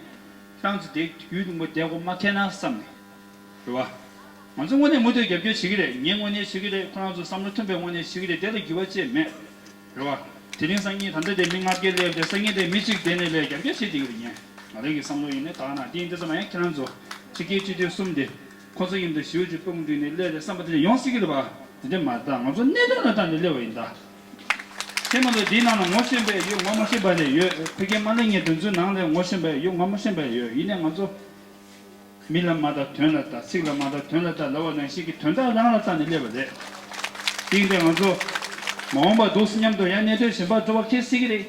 ཁྱེད་རང་ཚོ་དེ་ཡུན་རིང་པོ་བསྡད་དགོས་མ་ཁེལ་ན་བསམ་ནས། རེད་བ། ང་ཚོ་དངོས་གནས་མུ་མཐུད་རྒྱབ་སྐྱོར་བྱེད་ཀྱི་རེད། ངས་དངོས་གནས་བྱེད་ཀྱི་རེད། ཁོ་རང་ཚོ་བསམ་བློ་མཐུན་པའི་ངོས་ནས་བྱེད་ཀྱི་རེད། དེ་ལ་འགྱུར་བ་ཅི་ཡང་མེད། རེད་བ། དེ་རིང་སང་ཉིན་ད་ལྟ་དེ་མི་ལྔ་བརྒྱ་སླེབས་ཏེ། སང་ཉིན་དེ་མི་གཅིག་དེ་ནས་སླེབས་རྒྱབ་སྐྱོར་བྱེད་བསྡད་ཀྱི་རེད། ངས་ང་རང་གི་བསམ་བློ་ཡིན་ནའི་ད་ན་དེ་ཡིན་དུས་ཙམ་ཡང་ཁྱེད་རང་ཚོ་ཕྱི་རྒྱལ་སྤྱི་འཐུས་གསུམ་དེ་ཁོ་ཚོ་མཉམ་དུ་ཞེ་པོ་ཅིག་དཔུང་བསྡུས་ནས་སླེབས་རེད་བསམ་པ་དེ་འདྲ་ཡོང་སྲིད་ཀྱི་རེད་བ། དེ་འདྲ་མ་རེད། ད་ང་ཚོ་གནད་དོན་ལ་བལྟས་ནས་སླེབས་པ་ཡིན་ད། དེ་མ་གཏོགས་འདིའི་ནང་ལ་ངོ་ཤེས་པ་ཡོད། ངོ་མ་ཤེས་པ་ཡོད། ཕ་གིའི་དམར་ལེབ་ངའི་དོན་ཚན་ནང་ལ་ངོ་ཤེས་པ་ཡོད། ངོ་མ་ཤེས་པ་ཡོད། ཡིན་ནའི་ང་ཚོ་མི་ལ་མ་ལྟ་དོན་ལ་ལྟ། ཚིག་ལ་མ་ལྟ་དོན་ལ་ལྟ་ལབ་པ་ནང་བཞིན་གྱི་དོན་དག་རང་ལ་ལྟ་ནས་སླེབས་པ་རེད། དེ་ཡིན་དུས་ང་ཚོ་མ་འོངས་པ་འདུག་སེ་མཉམ་དུ་ཡང་གནད་དོན་གཞན་པ་འགྲོ་བ་ཁེལ་སྲིད་ཀྱི་རེད།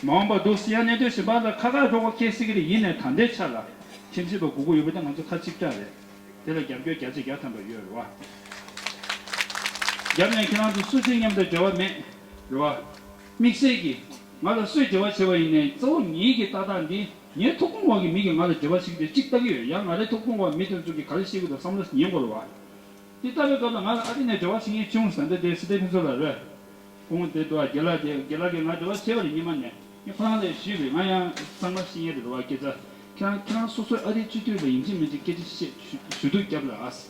མ་འོངས་པ་འདུག་སེ་ཡང་གནད་དོན་གཞན་པ་ལ་ཁག་ཁག་འགྲོ་བ་ཁེལ་སྲིད་ཀྱི་རེད། ཡིན་ནའི་ད་ལྟའི་ཆ་ལ་ཁྲིམས་ཞིབ་པ་དགོས་ཀྱི་ཡོད་པ་དེ་ང་ཚོ་ཁ་གཅིག་གྲགས་རེད། དེ་ལ་རྒྱབ་སྐྱོར་བརྒྱ་ཆ་བརྒྱ་ཐམ་པ་ཡོད་རེད་བ། རྒྱབ་ནས་ཁྱེད་རང་ཚོ་སུ་གཅིག་མཉམ་དུ་འབྲེལ་བ་མེད་རེད་བ། དམིགས་བསལ་གྱིས་ང་ལ་སུས་འབྲེལ་བ་བྱས་པ་ཡིན་ནའི་གཙོ་བོ་ངེད་ཀྱི་ཏག་ཏག་འདི་ངའི་ཐུགས་དགོངས་འོག་གི་མི་གིས་ང་ལ་འབྲེལ་བ་ཞིག་དེ་གཅིག་ལྟ་གི་ཡོད། ཡང་ང་རའི་ཐུགས་དགོངས་འོག་མི་དེ་ཚོ་གིས་ག་རེ་བཤད་ཀྱི་འདུག་བསམ་བློ་ཞིག་ཉན་དགོས་རེད་བ། དེ་ལྟ་བའི་སྐབས་ལ་ང་ལ་ཨ་རི་ནས་འབྲེལ་བ་བྱེད་མཁན་བྱུང་ཟེར། འདི་དེ་སི་ཏེ་ཕན་ཚོ་ལ་རེད། ཁོང་དེ་འདུག་ཨ། རྒན་ལགས་དེ། རྒན་ལགས་ཀྱིས་ང་འབྲེལ་བ་བྱས་པ་རེད། སྔོན་མ་ནས་ངས་ཁོ་རང་ལ་ཞུས་པས། ང་ཡང་གཙང་མ་ཤེས་མཁན་རེད་བ། སྐད་ཆ་ཁྱེད་རང་ཁྱེད་རང་སོ་སོའི་ཨ་རིའི་སྤྱི་འཐུས་ལ་ཡིན་གཅིག་མིན་གཅིག་སྐད་ཆ་བཤད་ཞུ་ཞུ་གཏུག་རྒྱབ་ལ་ཨ། རྩ་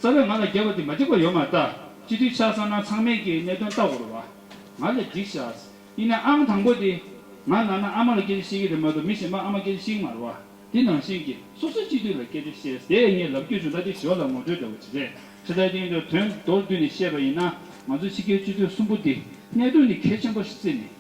བའི་ང་ལ་རྒྱབ་པ་དེ་མ་འགྲིག་པ་ཡོད་མ་རེད་ད། སྤྱི་འཐུས་ཆགས་སོང་ན་ཚང་མས་ཀྱི་གནད་དོན་ལྟ་དགོས་རེད་བ། ང་ལ་འགྲིག་ཤག་ཡིན་ནའི་ཨང་དང་པོ་དེ་ང་ནང་ན་ཨ་མ་ལ་སྐད་ཆ་བཤད་ཀྱི་རེད་མ་གཏོགས་མི་གཞན་པ་ཨ་མ་སྐད་ཆ་བཤད་ཀྱི་མ་རེད་བ། དེ་ནང་བཞིན་གྱི་སོ་སོའི་སྤྱི་འཐུས་ལ་སྐད་ཆ་བཤད་དེ་ངས་ལབ་རྒྱུ་བྱུང་། ད་དེ་ཞོར་ལ་ངོ་སྤྲོད་འདྲ་བོ་ཅིག་རེད། ཁྲི་ལྟར་དེ་ཡིན་དུས་དོན་མདོར་བསྡུས་ནས་བཤད་པ་ཡིན་ན། ང་ཚོ་ཕྱི་རྒྱལ་སྤྱི་འཐུས་གསུམ་པོ་དེ་གནད་དོན་དེ་གལ་ཆེན་པོ་ཞིག་བརྩིས་ནས།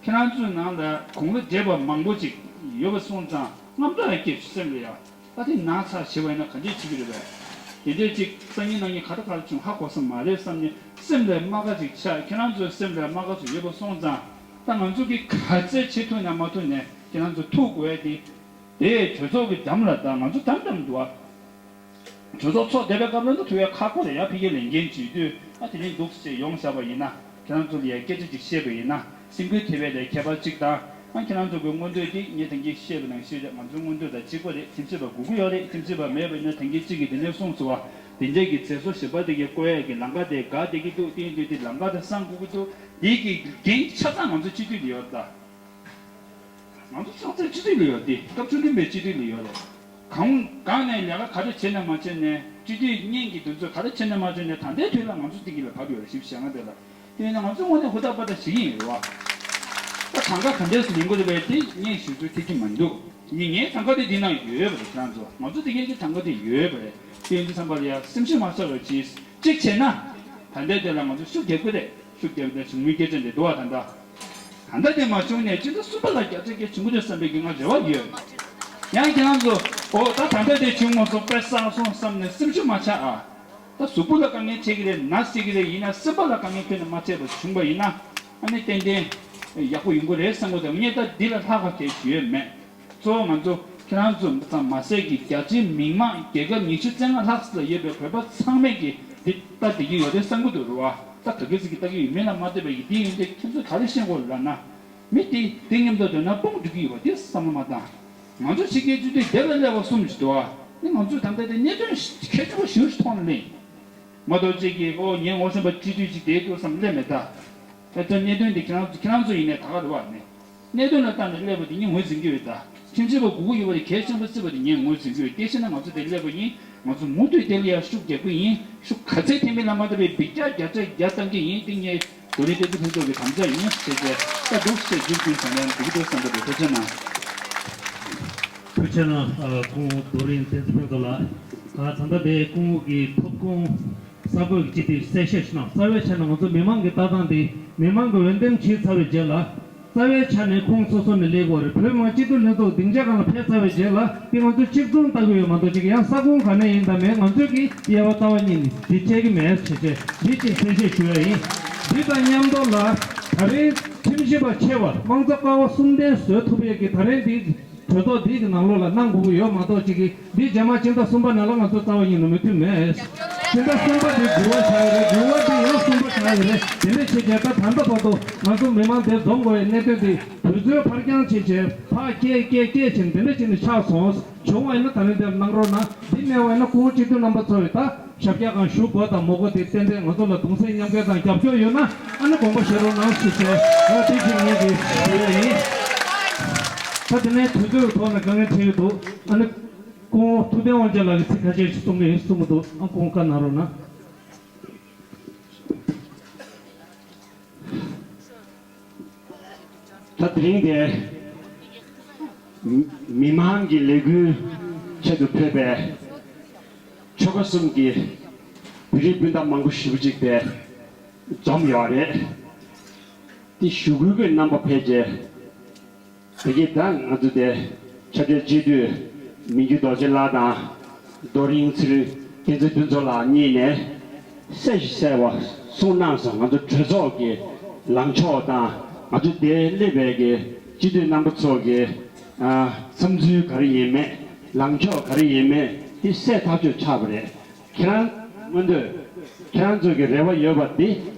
ཁྱེད་རང་ཚོའི་ནང་ལ་དགུང་ལོ་བགྲེས་པ་མང་པོ་ཅིག་ཡོད་པ་སོང་ཙང་དངངས་སྐྲག་སྐྱེས་བྱུང་སེམས་ལ་ཡ། ད་དེ་ན་ཚ་བྱེད་པ་ཡིན་ན་ག་འདྲས་བྱེད་ཀྱི་རེད་པས། དེ་འདྲས་ཅིག་སང་ཉིན་གནངས་ཉིན་ག་རེ་ག་རེ་བྱུང་ཧ་གོ་ས་མ་རེད་བསམ་ནས་སེམས་ལ་རྨ་ཁ་ཅིག་ཆགས། ཁྱེད་རང་ཚོའི་སེམས་ལ་རྨ་ཁ་ཚོ་ཡོད་པ་སོང་ཙང་། ད་ང་ཚོ་གིས་ག་ཚད་བྱེད་ཐུབ་ན་མ་ཐུབ་ནས་ཁྱེད་རང་ཚོ་ཐུག་དགོས་ཡ་དེ། དེ་གྲོས་ཚོགས་ཀྱི་འགྲམ་ལ་ད་ང་ཚོ་འགྲམ་འགྲམ་འདུག་ཨ། གྲོས་ཚོགས་ཚོགས་བསྡད་པའི་སྐབས་ལ་ད་ཐུག་ཡ་ཁག་པོ་རེད་ཡ། ཕ་གིའི་ལས་འགན་བྱེད་དུས་ཨ་དེ་རིང་འདུག་སེ་ཡོང་བཞག་པ་ཡིན་ན། ཁྱེད་རང་ཚོ་ལ་ཡ་སྐད་ཆ་ཅིག་བཤད་པ་ཡིན་ན། སེམས་འགུལ་ཐེབས་པའི་ལས་ཁྱད་པར་གཅིག་དང་། ཨ་ཁྱེད་རང་ཚོ་གི་མངོན་འདོད་དེ་ངས་ད་གིན་བཤད་པ་ནང་བཞིན་རེད། ང་ཚོའི་མངོན་འདོད་དང་གཅིག་པ་རེད། ཁྲིམས་ཞིབ་པ་དགོས་ཀྱི་ཡོད་རེད། ཁྲིམས་ཞིབ་པ་མེད་པ་ཡིན་ན་ད་གིན་གཅིག་གིས་དེ་ནས་གསུངས་སོང་བ། དེ་འདྲས་ཀྱི་མཛད་སྒོ་གཞན་པ་དེ་གའི་བསྐོ་ཡས་ཀྱི་ལམ་ཁ་དེ་འགག་བསྡད་ཀྱི་འདུག་དེ་ཡིན་དུས་དེ་ལམ་ཁ་དེ་སྲུང་དགོས་ཀྱི་འདུག་དེ་གི་འགན་ཆ་ཚང་ང་ཚོ་སྤྱི་འཐུས་ལ་ཡོད་ད། ང་ཚོ་ཚང་མ་སྤྱི་འཐུས་ལ་ཡོད་དེ། སྐབས་བཅུ་བདུན་པའི་སྤྱི་འཐུས་ལ་ཡོད་རེད། གང་གང་ནས་ལས་ཀ་ག་རེ་བྱས་ནས་མ་བྱས་ནས། སྤྱི་འཐུས་གཉིས་ཀྱི་འདུ་ཚོགས་ག་རེ་བྱས་ནས་མ་བྱས་ནས། ད་ལྟའི་དུས་ལ་ང་ཚོ་འདི་གི་ལ་བབས་ཡོད་རེད། ཞིབ་བཤད་ན་དེ་ལ། དེ་ཡིན་ན་ང་ཚོ་དངོས་གནས་ཧུར་ཐག་པ་ཐག་བྱེད་ཀྱི་ཡིན་རེད་བ། ད་གྲངས་ཀ་ག་འདྲས་སུ་ལེན་དགོས་རེད་པས་དེ་ངས་ཞུ་ཚུལ་ཐེབས་ཀྱི་མི་འདུག་ངས་ངའི་གྲངས་ཀ་དེ་འདི་ན་ཡོད་པ་རེད། ཁྱེད་རང་ཚོ། ང་ཚོ་འདི་གའི་གི་གྲངས་ཀ་དེ་ཡོད་པ་རེད། དེ་ཡིན་དུས་ཙམ་པ་ལ་ཡ་སེམས་ཤུགས་མ་ཆག་པ་བྱས། གཅིག་བྱས་ན། ད་ལྟའི་དེ་ལ་ང་ཚོ་ཤུགས་རྒྱབ་ཀྱི་རེད། ཤུགས་རྒྱབ་ནས་བྱུང་མིན་སྐད་ཆ་འདི་འདུག་བ། ད་ལྟ། ད་ལྟ་དེ་མ་བྱུང་ནས་སྤྱི་ཟླ་གསུམ་པ་ལ་བརྒྱ་ཆ་བརྒྱ་བྱུང་གི་རེད་བསམ་པའི་གི་ང་རེ་བ་ཡོད། ཡང་ཁྱེད་རང་ཚོ། ཨོ་ད་ད་ལྟ་དེ་བྱུང་མ་སོང་། དཔེ་བསགས་སོང་བསམ་ནས་སེམས་ཤུགས་མ་ཆག་ཨ། ད་གཟུགས་པོ་ལ་དཀའ་ངལ་འཕྲད་ཀྱི་རེད། ན་སྲིད་ཀྱི་རེད། ཡིན་ན་སེམས་པ་ལ་དཀའ་ངལ་ཁྱོན་ནས་མ་འཕྲད་པ་བྱུང་བ་ཡིན་ན། ཨ་ནི་ཏན་ཏན་ཡག་པོ་ཡོང་གི་རེད་བསམ་གི་འདུག་ངས་ད་འདི་ལ་ལྷག་ག་གས་ཞུ་ཡོད་མེད། གཙོ་བོ་ང་ཚོ་ཁྱེད་རང་ཚོ་ཙམ་མ་ཟད་ཀྱི་རྒྱ་ཆེའི་མི་མང་རྒྱལ་ཁབ་ཉི་ཤུ་རྩ་ལྔ་ལྷག་ཙམ་ལ་ཡོད་པའི་བོད་པ་ཚང་མས་ཀྱི་འདི་ལྟ་བསྡད་ཀྱི་ཡོད་རེད་བསམ་གྱི་འདུག་རེད་བ། ད་ག་གི་ཟིག་གི་ལྟ་གི་ཡོད་མེད་ལ་མ་ལྟོས་པའི་ཡིན། དེ་ཡིན་དུས་ཁྱེད་ཚོས་ག་རེ་ཤེས་དགོས་ལབ་ན། མི་དེ་དེ་མཉམ་དུ་སྡོད་ན་དཔུང་འགྲིག་གི་ཡོད་པ་དེ་བསམ་བློ་མ་བཏང་། ང་ཚོ་ཕྱི་རྒྱལ་སྤྱི་འཐུས་དེབ་ལ་སླེབས་པ་གསུམ་ཞིག་འདུག་བ། ནི་ང་ཚོས་ད་ལྟ་དེ་གནད་དོན་གལ་ཆེན་པོ་ཞེ་པོ་ཞིག་མཐོང་ནས་སླེབས་ཡིན། མ་གཏོགས་གཅིག་གིས་ཨོ་ངས་ངོ་ཤེས་པ་སྤྱི་འཐུས་ཅིག་དེ་ཐུག་བསམ་སླེབས་མེད་ད། ཨེ་ད་གནད་དོན་དེ་ཁྱེད་རང་ཚོ་ཁྱེད་རང་ཚོ་ཡིན་ནའི་ད་ག་རེད་བ་ནི། གནད་དོན་ལ་བལྟས་ནས་སླེབས་པ་དེ་ངས་ངོས་འཛིན་གྱི་ཡོད་ད། ཁྲིམས་ཞིབ་པ་དགོས་ཀྱི་ཡོད་པ་དེ་གལ་ཆེན་པོ་བརྩིས་པ་དེ་ངས་ངོས་འཛིན་གྱི་ཡོད། དེ་བྱས་ན་ང་ཚོ་དེ་སླེབས་པ་ཡིན། ང་ཚོ་མུ་མཐུད་དེ་ལ་ཡང་ཤུགས་རྒྱག་གི་ཡིན། ཤུགས་ག་ཚད་ཐེབས་མིན་ལ་མ་ལྟོས་པའི་འབུད་རྒྱག་བརྒྱ་ཆ་བརྒྱ་བཏང་གི་ཡིན། དེ་ངས་རྡོ་རིང་བསྟན་འཛིན་ཕུན་ཚོགས་ཀྱི་དམ་བཅའ་ཡིན་ཟེར་བྱས། ད་འདུག་སེ་མཇུག་སྒྲིལ་བྱས་ན་འགྲིག་གི་འདུག་བསམ་གྱི་འདུག་ཐུགས་རྗེ་གནང་། ཐུགས་རྗེ་གནང་། ཨ། སྐུ་ངོ་རྡོ་རིང་བསྟན་འཛིན་ཕུན་ཚོགས་ལགས། ཨ། ད་ལྟ་དེ་སྐུ་ངོ་གི་ཐུགས་དགོངས་གསར་འགོད་ཀྱི་སྤྱི་འཐུས་གསལ་བཤད་ཞུ་གནང་། རྩ་བའི་ཆ་ནས་ང་ཚོ་མི་མང་གི་ལྟ་སྟངས་དེ་མི་མང་གིས་འོས་འདེམས་བྱས་ཚར་བའི་རྗེས་ལ། རྩ་བའི་ཆ་ནས་ཁོང་སོ་སོ་ནས་སླེབས་དགོས་རེད། བོད་མི་མང་སྤྱི་འཐུས་ལྷན་ཚོགས་སྡིངས་ཆ་སྒང་ལ་ཕེབས་ཚར་བའི་རྗེས་ལ་དེ་ང་ཚོས་གཅིག་མཚུངས་ལྟ་གི་ཡོད་མ་གཏོགས། གཅིག་ཡང་ས་ཁོངས་ག་ནས་ཡིན་དང་མིན། ང་ཚོས་ཀྱི་དབྱེ་བ་རྩ་བ་ཉིད་ནས་འདི་འཆད་ཀྱི་མེད་ཟེར་བྱས་འདི་གཅིག་གསལ་བཤད་ཞུ་ཡ་ཡིན། འདི་དང་མཉམ་དུ་ལ་ད་རེས་ཁྲིམས་ཞིབ་པ་ཆེ་བ་དམངས་གཙོ་ཀ་བ་གསུམ་ལྡན་བཟོ་ཐུབ་ཡས་ཀྱི་ད་རེས་འདི་གྲོས་ཚོགས་འདི་གི་ནང་ལོགས་ལ་གནང་དགོས་ཀྱི་ཡོད་མ་གཏོགས། གཅིག་གི་འདི་རྗེས་མ་ཕྱི་ཟླ་གསུམ་པ་ནང་ལ་ང་ཚོ་རྩ་བ་ཉིད་ནས་མུ་མཐུད་མེད། ཕྱི་ཟླ་གསུམ་པ་འདི་འགྱུར་བ་ཆགས་ཡོད་རེད། འགྱུར་བ་འདི་ཡང་གསུམ་པ་ཆགས་ཡོད་རེད། དེ་འདྲ་བྱས་བྱས་ད་ད་ལྟ་བར་དུ་ང་ཚོ་མི་མང་དེ་འཛོམས་དགོས་པའི་གནད་དོན་འདི་དུས་ཚོད་ཕར་འགྱངས་བྱས་བྱས་ཕར་བསྐྱལ་བསྐྱལ་བསྐྱལ་བྱས་འདི་འདྲ་བྱས་ནས་ཆགས་སོང་། བྱུང་བ་ཡིན་ན་ད་རིང་འདིར་གནང་རོགས་གནང་། འདི་མེད་པ་ཡིན་ན་སྐུ་ངོ་སྤྱི་འཐུས་རྣམ་པ་ཚོ་ཡིས་ད་ཞབས་སྐྱེལ་གང་ཞུ་དགོས་དང་མ་དགོས་དེ་ཏན་ཏན་ང་ཚོ་ལ་གདུང་སེམས་མཉམ་སྐྱེད་དང་རྒྱབ་སྐྱོར་ཡོད་ན་ཨ་ནི་དགོངས་པ་བཞེས་རོགས་གནང་ཞུ་ཟེར། ཨ། དེ་གཅིག་ངས་དེ་ཞུ་ཡ་ཡིན། ད་དེ་ནས་དུས་ཚོད་ཐོག་ནས་དཀའ་ངལ་འཕྲད་ཀྱི་འདུག་ཨ་ནི་སྐུ་ངོ་ཐུབ་བསྟན་དབང་རྒྱལ་ལགས་ཀྱིས་ཚིག་ཁ་ཤས་ཤིག་གསུང་གི་ཡིན་གསུང་གི་འདུག་ཨ། སྐུ་ངོ་བཀའ་གནང་རོགས་གནང་། ད་དེ་རིང་དེ་མི་མང་གི་ལས་འགུལ་ཆེད་དུ་ཕེབས་པའི་ཆོལ་ཁ་གསུམ་གྱི་བོད་རིགས་སྤུན་ཟླ་མང་པོ་ཞེ་པོ་ཅིག་དེ་འཛོམས་ཡོད་རེད། དེ་ཞུ་སྐུལ་གྱི་རྣམ་པ་ཕལ་ཆེར། དེ་གིས་ད་ང་ཚོ་དེ་ཆབ་ཆ་སྤྱི་འཐུས་མི་འགྱུར་རྡོ་རྗེ་ལགས་དང་རྡོ་རིང་ཚེ་རིང་བསྟན་འཛིན་ཕུན་ཚོགས་ལགས་གཉིས་ནས་གསལ་ཞིང་གསལ་བ་གསུངས་གནང་སོང་། ང་ཚོ་གྲོས་ཚོགས་ཀྱི་ལངས་ཕྱོགས་དང་ང་ཚོ་དེ་སླེབས་པའི་གི་སྤྱི་འཐུས་རྣམ་པ་ཚོ་གི་ཨ་བསམ་ཚུལ་ག་རེ་ཡིན་མེད། ལངས་ཕྱོགས་ག་རེ་ཡིན་མེད་དེ་གསལ་ཐག་ཆོད་ཆགས་པ་རེད། ཁྱེད་རང་མངོན་འདོད་ཁྱེད་རང་ཚོ་གི་རེ་བ་ཡོད་པ་དེ་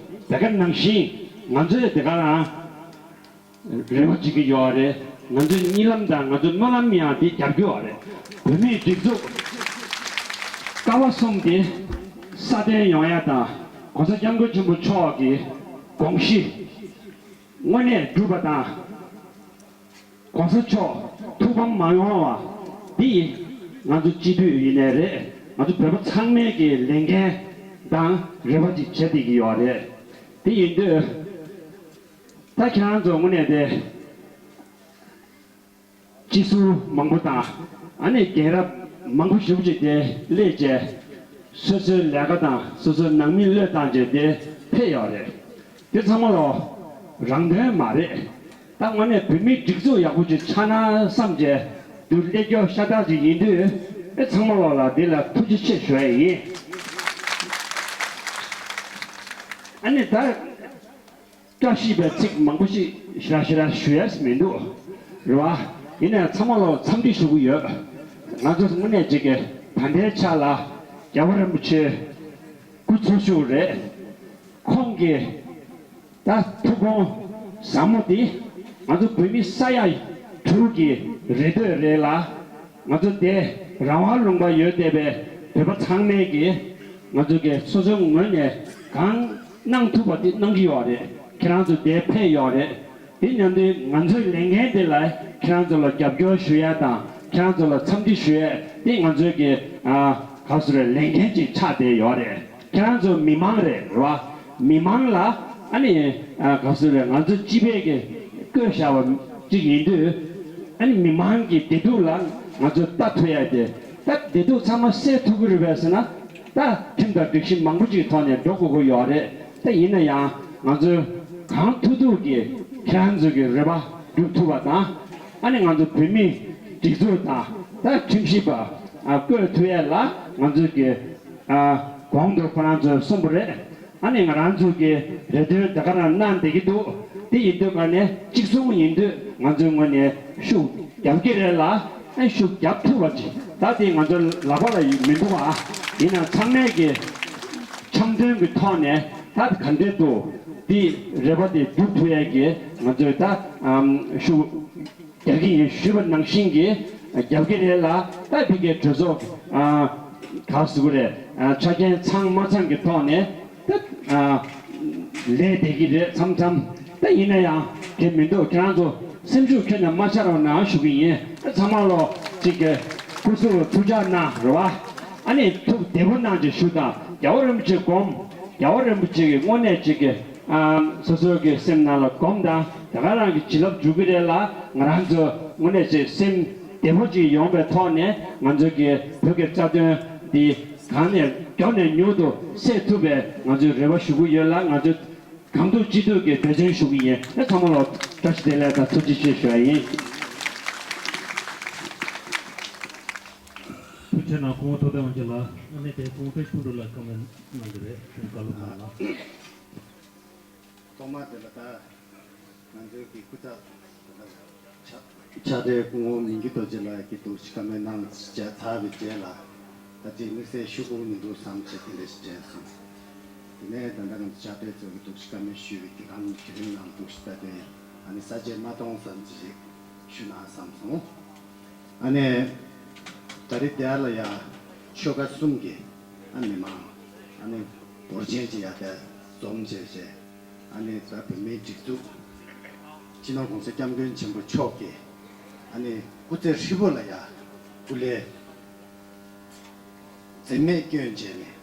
དེ་ག་ནང་བཞིན་ང་ཚོས་དེ་ག་རང་རེ་བ་བྱེད་ཀྱི་ཡོད་རེད། ང་ཚོའི་གཉིད་ལམ་དང་ང་ཚོའི་སྨོན་ལམ་ཡང་དེ་རྒྱབ་ཀྱི་ཡོད་རེད། བོད་མིའི་སྒྲིག་འཛུགས་ཀ་བ་གསུམ་དེ་སྲ་བརྟན་ཡོང་ཡ་དང་གོང་ས་སྐྱབས་མགོན་ཆེན་པོ་མཆོག་གི་དགོངས་གཞི་དངོས་གནས་འགྲུབ་པ་དང་། གོང་ས་མཆོག་ཐུགས་ཕམ་མ་ཡོང་བ་འདི་ང་ཚོ་སྤྱི་འཐུས་ཡིན་ནའི་རེད། ང་ཚོ་བོད་པ་ཚང་མའི་གི་ལས་འགན་དང་རེ་བ་ཅིག་བྱེད་བསྡད་ཀྱི་ཡོད་རེད། དེ་ཡིན་དུས། ད་ཁྱེད་རང་ཚོ་དངོས་གནས་དེ་སྤྱི་ཟུར་མང་པོ་དང་ཨ་ནི་རྒན་རབས་མང་པོ་ཞེ་པོ་ཅིག་དེ་སླེབས་བྱས་སོ་སོའི་ལས་ཀ་དང་སོ་སོའི་ནང་མི་བློས་བཏང་བྱས་དེ་ཕེབས་ཡོད་རེད། དེ་ཚང་མ་ལོ་རང་དོན་མ་རེད། ད་དངོས་གནས་བོད་མིའི་སྒྲིག་འཛུགས་ཡག་པོ་ཅིག་ཆགས་ན་བསམ་བྱས་འདུག་སླེབས་རྒྱུ་ཤ་སྟག་ཅིག་ཡིན་དུས་ཨེ་ཚང་མ་ལོ་ལ་དེ་ལ་ཐུགས་རྗེ་ཆེ་ཞུ་ཡ་ཡིན། ཨ་ནི་ད། བཀྲ་ཤིས་པའི་ཚིག་མང་པོ་ཞིག་ཞེ་དྲག་ཞེ་དྲག་ཞུ་ཡས་མི་འདུག་རེད་བ། ཡིན་ནའི་ཚང་མ་ལ་འཚམས་འདྲི་ཞུ་གི་ཡོད། ང་ཚོ་དངོས་གནས་ཅིག་གི་ད་ལྟའི་ཆ་ལ་རྒྱལ་བ་རིན་པོ་ཆེ་སྐུ་འཚོ་བཞུགས་རེད། ཁོང་གི་ད་ཐུགས་དགོངས་ཟབ་མོ་འདི་ང་ཚོ་བོད་མི་ས་ཡ་དྲུག་གི་རེ་འདོད་རེད་ལ། ང་ཚོ་འདི་རང་དབང་ལུང་པ་ཡོད་བསྡད་པའི་བོད་པ་ཚང་མས་ཀྱིས་ང་ཚོ་གི་སོ་སོའི་ངོས་ནས་གང་གནང་ཐུབ་པ་དེ་གནང་གི་ཡོད་རེད། ཁྱེད་རང་ཚོ་འདིར་ཕེབས་ཡོད་རེད། དེ་མཉམ་དུ་ང་ཚོའི་ལས་འགན་དེ་ལ་ཁྱེད་རང་ཚོ་ལ་རྒྱབ་སྐྱོར་ཞུ་ཡ་དང་ཁྱེད་རང་ཚོ་ལ་འཚམས་འདྲི་ཞུ་ཡ་དེ་ང་ཚོའི་གི་ཨ་ག་ཟེར་རེད་ལས་འགན་ཅིག་ཆགས་བསྡད་ཡོད་རེད། ཁྱེད་རང་ཚོ་མི་མང་རེད་རེད་བ། མི་མང་ལ་ཨ་ནི་ཨ་ག་ཟེར་རེད་ང་ཚོ་སྤྱི་པའི་གི་བསྐོས་བཞག་པ་ཅིག་ཡིན་དུས་ཨ་ནི་མི་མང་གི་བདེ་སྡུག་ལ་ང་ཚོས་ལྟ་ཐུབ་ཡ་དེ་ད་བདེ་སྡུག་ཚང་མ་སེལ་ཐུབ་ཀྱི་རེད་པས་ཟེར་ན། ད་ཁྲིམས་དང་སྒྲིག་གཞི་མང་པོ་ཅིག་ཐོག་ནས་འགྲོ་དགོས་ཀྱི་ཡོད་རེད། ད་ཡིན་ན་ཡང་ང་ཚོས་གང་ཐུབ་ཐུབ་ཀྱིས་ཁྱེད་རང་ཚོ་གི་རེ་བ་སྒྲུབ་ཐུབ་པ་དང་། ཨ་ནི་ང་ཚོ་བོད་མིའི་སྒྲིག་འཛུགས་དང་ད་ཁྲིམས་ཞིབ་པ་ཨ་བསྐོས་ཐུབ་ཡས་ལ་ང་ཚོས་ཀྱི་ཨ་གོང་དུ་ཁོ་རང་ཚོས་གསུངས་པ་རེད། ཨ་ནི་ང་རང་ཚོ་གི་རེ་འདུན་དེ་ག་རང་གནང་བསྡད་ཀྱི་འདུག་དེ་ཡིན་དུས་ག་ནས་གཅིག་མཚུངས་ཡིན་དུས་ང་ཚོའི་ངོས་ནས་ཤུགས་རྒྱབ་ཀྱི་རེད་ལ། ཨ་ཤུགས་རྒྱབ་ཐུབ་པ་ཅིག་ད་དེ་ང་ཚོའི་ལག་པ་ལ་མི་འདུག་ཨ། ཡིན་ནའང་ཚང་མས་ཀྱི་འཆམ་མཐུན་གྱི་ཐོག་ནས་ད་ག་འདྲས་འདུག་དེ་རེ་བ་དེ་སྒྲུབ་ཐུབ་ཡས་ཀྱི་ང་ཚོས་ད་ཨམ་ཤུགས་རྒྱག་གི་ཡིན་ཞུས་པ་ནང་བཞིན་གྱི་རྒྱབ་ཀྱི་རེད་ལ། ད་ཕ་གིའི་གྲོས་ཚོགས་ཨ་ག་ཟེར་དགོས་རེད། ཨ་ཆ་རྐྱེན་ཚང་མ་ཚང་གི་ཐོག་ནས་ད་ཨ་ལས་བསྡད་ཀྱི་རེད་མཚམས་མཚམས། ད་ཡིན་ན་ཡང་དེ་མི་འདུག་ཁྱེད་རང་ཚོ་སེམས་ཤུགས་ཁྱོན་ནས་མ་ཆག་རོགས་གནང་ཞུ་གི་ཡིན། ད་ཚང་མ་ལོ་གཅིག་གི་སྐུ་གཟུགས་ལ་ཐུགས་ཅག་གནང་རེད་བ། ཨ་ནི་ཐུགས་བདེ་པོ་གནང་ཅིག་ཞུ་དང་རྒྱལ་བ་རིན་པོ་ཆེ་སྒོམ། རྒྱལ་བ་རིན་པོ་ཆེ་གི་དངོས་གནས་གཅིག་གི་ཨ་སོ་སོའི་གི་སེམས་ནང་ལ་སྒོམ་དང་དེ་ག་རང་གི་བྱིན་རླབས་འཇུག་གི་རེད་ལ། ང་རང་ཚོ་དངོས་གནས་ཅིག་སེམས་བདེ་པོ་ཅིག་ཡོང་པའི་ཐོག་ནས་ང་ཚོ་གི་བོད་ཀྱི་རྩ་དོན་འདི་གང་ནས་མགྱོགས་ནས་མྱུར་དུ་སེལ་ཐུབ་པའི་ང་ཚོས་རེ་བ་ཞུ་གི་ཡོད་ལ། ང་ཚོས་གང་ཐུབ་ཅི་ཐུབ་ཀྱིས་འབད་བརྩོན་ཞུ་གི་ཡིན། ཚང་མ་ལ་བཀྲ་ཤིས་བདེ་ལེགས་དང་ཐུགས་རྗེ་ཆེ་ཞུ་བ་ཡིན། ཐུགས་རྗེ་གནང་། སྐུ་ངོ་ཐུབ་བསྟན་དབང་ཕྱུག་ལགས། ཨ་ནི་དེ་སྐུ་ངོ་བཀྲ་ཤིས་ཕུན་གྲུབ་ལགས་བཀའ་མོལ་གནང་གི་རེད། ཁོང་བཀའ་སློབ་གནང་ལ། ཐོག་མ་དེ་ལ་ད་ང་ཚོའི་གི་སྐུ་ཚབ་ཕྱག་སྦྲེལ་སྐུ་ངོ་མི་འགྱུར་རྡོ་རྗེ་ལགས་ཀྱིས་འདུག་སེ་བཀའ་མོལ་གནང་བྱས་ཚར་བའི་རྗེས་ལ། ད་ཅིག་དམིགས་བསལ་ཞུ་དགོས་མི་འདུག་བསམ་བྱས་དེ་འདྲ་ཞིག་དྲན་སོང་། དེ་ནས་ད་ལྟ་ང་ཚོ་ཕྱག་སྦྲེལ་ཚོ་གིས་འདུག་སེ་བཀའ་མོལ་ཞུས་པའི་དུས་སྒང་དེ་རིང་ནང་འདུག་སེ་ད་དེ་ཨ་ནི་ས་བཅད་མ་སྟོང་ཙམ་ཅིག་ཞུ་ན་བསམ་སོང་། ཨ་ནི་ད་རེས་དེ་ལ་ཡ་ཆོལ་ཁ་གསུམ་གྱི་ཨ་མི་མང་ཨ་ནི་འབོར་ཆེན་ཅིག་ཡ་དེ་འཛོམས་བྱས་བྱས། ཨ་ནི་ད་བོད་མིའི་སྒྲིག་འཛུགས་སྤྱི་ནོར་༸གོང་ས་༸སྐྱབས་མགོན་ཆེན་པོ་མཆོག་གིས་ཨ་ནི་སྐུ་ཚེ་ཧྲིལ་པོ་ལ་ཡ་སྐུ་ལས་འཛེམས་མེད་བསྐྱོན་བྱས་ནས་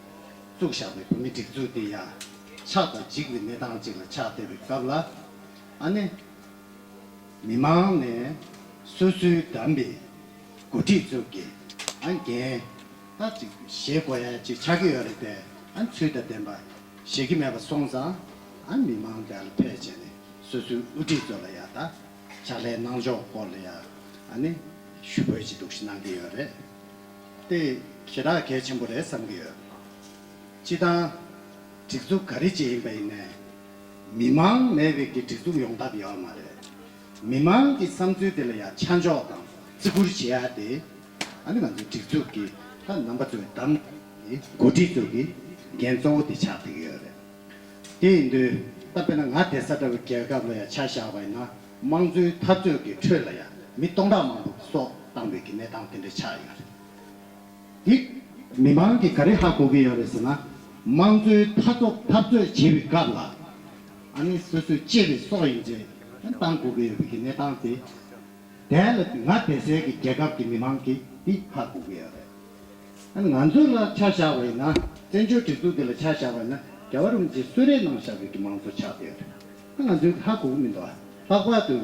བཙུགས་བཞག་པའི་བོད་མིའི་སྒྲིག་འཛུགས་འདི་ཡ་ཆགས་དང་འཇིག་པའི་གནས་སྟངས་ཅིག་ལ་ཆགས་བསྡད་པའི་སྐབས་ལ། ཨ་ནི་མི་མང་ནས་སོ་སོའི་བདམས་པའི་འགོ་ཁྲིད་ཚོ་གིས་ཨ་འགན་ད་ཅིག་བཞེས་དགོས་ཡ་ཅིག་ཆགས་ཀྱི་ཡོད་རེད་དེ། ཨ་ཚུལ་དང་ལྡན་པ་བཞེས་ཀྱི་མེད་པ་སོང་ཙང་ཨ་མི་མང་དེ་ལ་ཕེབས་བྱས་ནས་སོ་སོའི་དབུ་ཁྲིད་ཚོ་ལ་ཡ་ད་ཕྱག་ལས་གནང་ཕྱོགས་སྐོར་ལ་ཡ་ཨ་ནི་ཞུ་འབོད་ཅིག་འདུག་སེ་གནང་གི་ཡོད་རེད། དེ་ཞེ་དྲག་གལ་ཆེན་པོ་རེད་བསམ་གྱི་ཡོད། སྤྱིར་བཏང་སྒྲིག་འཛུགས་ག་རེ་ཅིག་ཡིན་པ་ཡིན་ནའི་མི་མང་མེད་པའི་གི་སྒྲིག་འཛུགས་ཡོང་ཐབས་ཡོད་མ་རེད། མི་མང་གི་བསམ་ཚུལ་དེ་ལ་ཡང་ཆ་འཇོག་དང་བརྩི་བཀུར་བྱེད་ཡ་དེ་ཨ་ནི་ང་ཚོའི་སྒྲིག་འཛུགས་ཀྱི་ད་རྣམ་པ་ཚོའི་བདམས་ཀྱི་འགོ་ཁྲིད་ཚོ་གི་འགན་གཙོ་བོ་དེ་ཆགས་བསྡད་ཀྱི་ཡོད་རེད། དེ་ཡིན་དུས་ད་དཔེར་ན་ང་བསྡད་ས་འདྲ་བའི་རྒྱལ་ཁབ་ལ་ཡང་ཆ་བཞག་པ་ཡིན་ན་དམངས་གཙོའི་འཐབ་རྩོད་ཀྱི་ཁྲོད་ལ་ཡང་མི་སྟོང་ཕྲག་མང་པོ་སྲོག་བཏང་བའི་གི་གནས་སྟངས་དེ་འདྲ་ཆགས་ཡོད་རེད། དེ་མི་མང་གིས་ག་རེ་ཧ་གོ་གི་ཡོད་རེད་ཟེར་ན། དམངས་གཙོའི་འཐབ་རྩོད་འཐབ་རྩོད་བྱེད་པའི་སྐབས་ལ་ཨ་ནི་སོ་སོས་གཅེས་པའི་སྲོག་ཡིན་ཚེ་བཏང་དགོས་ཀྱི་ཡོད་པའི་གི་གནས་སྟངས་དེ། དེ་ལ་ང་བསྡད་སའི་གི་རྒྱལ་ཁབ་ཀྱི་མི་མང་གིས་འདི་ཧ་གོ་གི་ཡོད་རེད། ཨ་ནི་ང་ཚོ་ལ་ཆ་བཞག་པ་ཡིན་ན། བཙན་བྱོལ་སྒྲིག་འཛུགས་འདི་ལ་ཆ་བཞག་པ་ཡིན་ན་རྒྱལ་བ་རིན་པོ་ཆེས་གསོལ་རས་གནང་བཞག་པའི་གི་དམངས་གཙོ་ཆགས་བསྡད་ཡོད་རེད། ཨ་ང་ཚོས་ཧ་གོ་གི་མི་འདུག་ཨ། ལྷག་པར་དུ་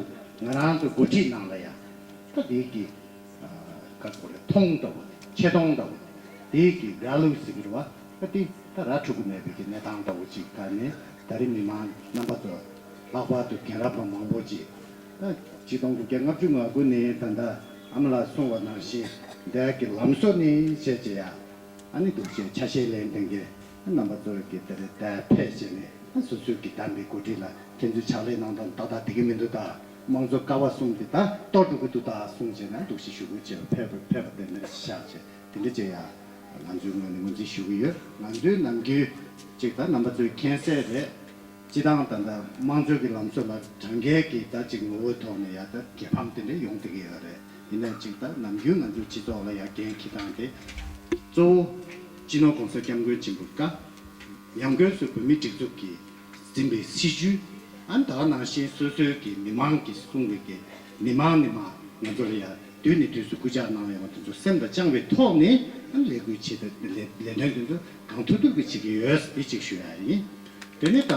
ང་རང་ཚོ་འགོ་ཁྲིད་ནང་ལ་ཡང་ད་དེའི་གི་ཨ་ག་རེ་ཟེར་དགོས་རེད། མཐོང་ལྟ་བུ་ཆེ་མཐོང་ལྟ་བུ་དེའི་གི་value་ཟེར་གི་རེད་བ། ད་དེ་ད་ར་འཕྲོད་ཀྱི་མེད་པའི་གི་གནས་སྟངས་ལྟ་བུ་ཅིག་ད་ནི་ད་རེས་མི་མང་རྣམ་པ་ཚོ་ལྷག་པར་དུ་རྒན་རབས་པ་མང་པོ་ཅིག་ད་ཆིག་སྟོང་དགུ་བརྒྱ་ལྔ་བཅུ་ང་དགུ་ནས་ད་ལྟ་ཨ་མ་ལགས་གསུངས་པ་ནང་བཞིན་འདས་ཀྱི་ལམ་བཟོ་ནས་བྱས་བྱས་ཡ། ཨ་ནི་འདུག་བྱས་ཆ་ཤས་ལེན་མཁན་གྱི་རྣམ་པ་ཚོ་གི་དེ་རེད། ད་ཕེབས་བྱས་ནས་ཨ་སོ་སོའི་གི་བདམས་པའི་འགོ་ཁྲིད་ལ་ཁྱེད་ཚོས་ཕྱག་ལས་གནང་སྟངས་ཏག་ཏག་བསྡད་ཀྱི་མི་འདུག་ད་དམངས་གཙོ་ཀ་བ་གསུམ་དེ་ད་གཏོར་འགྲོ་གི་འདུག་ད་གསུངས་བྱས་ན་འདུག་བྱས་ཞུ་སྐུལ་བྱས་པ་ཕེབས་པ་ཕེབས་པ་དེ་འདྲ་ཤག་བྱས་དེ་འདྲ་བྱས་ཡ་ང་ཚོའི་ངོས་ནས་ངོས་འཛིན་ཞུ་གི་ཡོད། ང་ཚོའི་ནམ་རྒྱུན་ཅིག་ད་རྣམ་པ་ཚོས་མཁྱེན་གསལ་རེད། སྤྱི་བཏང་ད་ལྟ་དམངས་གཙོ་གི་ལམ་སྲོལ་ལ་གྲངས་ཀའི་གི་ད་ཅིག་ངོ་བོའི་ཐོག་ནས་ཡ་ད་རྒྱལ་ཕམ་དེ་འདྲ་ཡོང་བསྡད་ཀྱི་ཡོད་རེད། ཡིན་ནའི་ཅིག་ད་ནམ་རྒྱུན་ང་ཚོའི་སྤྱི་ཚོགས་ལ་ཡ་འགན་འཁྱེར་སྟངས་དེ་གཙོ་བོ་སྤྱི་ནོར་༸གོང་ས་༸སྐྱབས་མགོན་ཆེན་པོ་བཀའ། ཉམས་རྒུད་སོགས་བོད་མིའི་སྒྲིག་འཛུགས་ཀྱིས་འཛིན་པའི་སྲིད་བྱུས་ ཨ་ནི་ད་ག་ནང་བཞིན་སོ་སོའི་གི་མི་མང་གི་གསུང་གི་གི་མི་མང་ནས་མ་ང་ཚོ་ལ་ཡ་དུས་ནས་དུས་སུ་སྐུལ་ལྕག་གནང་ཡོང་བ་དེ་ཚོ་སེམས་ལ་བཅངས་པའི་ཐོག་ནས་ཨ་ནི་ལས་འགུལ་ཆེད་དུ་ལས་ལས་དོན་དེ་ཚོ་གང་ཐུབ་ཐུབ་ཀྱིས་བྱེད་ཀྱི་ཡོད་དེ་གཅིག་ཞུ་ཡ་ཡིན། དེ་ནས་ད་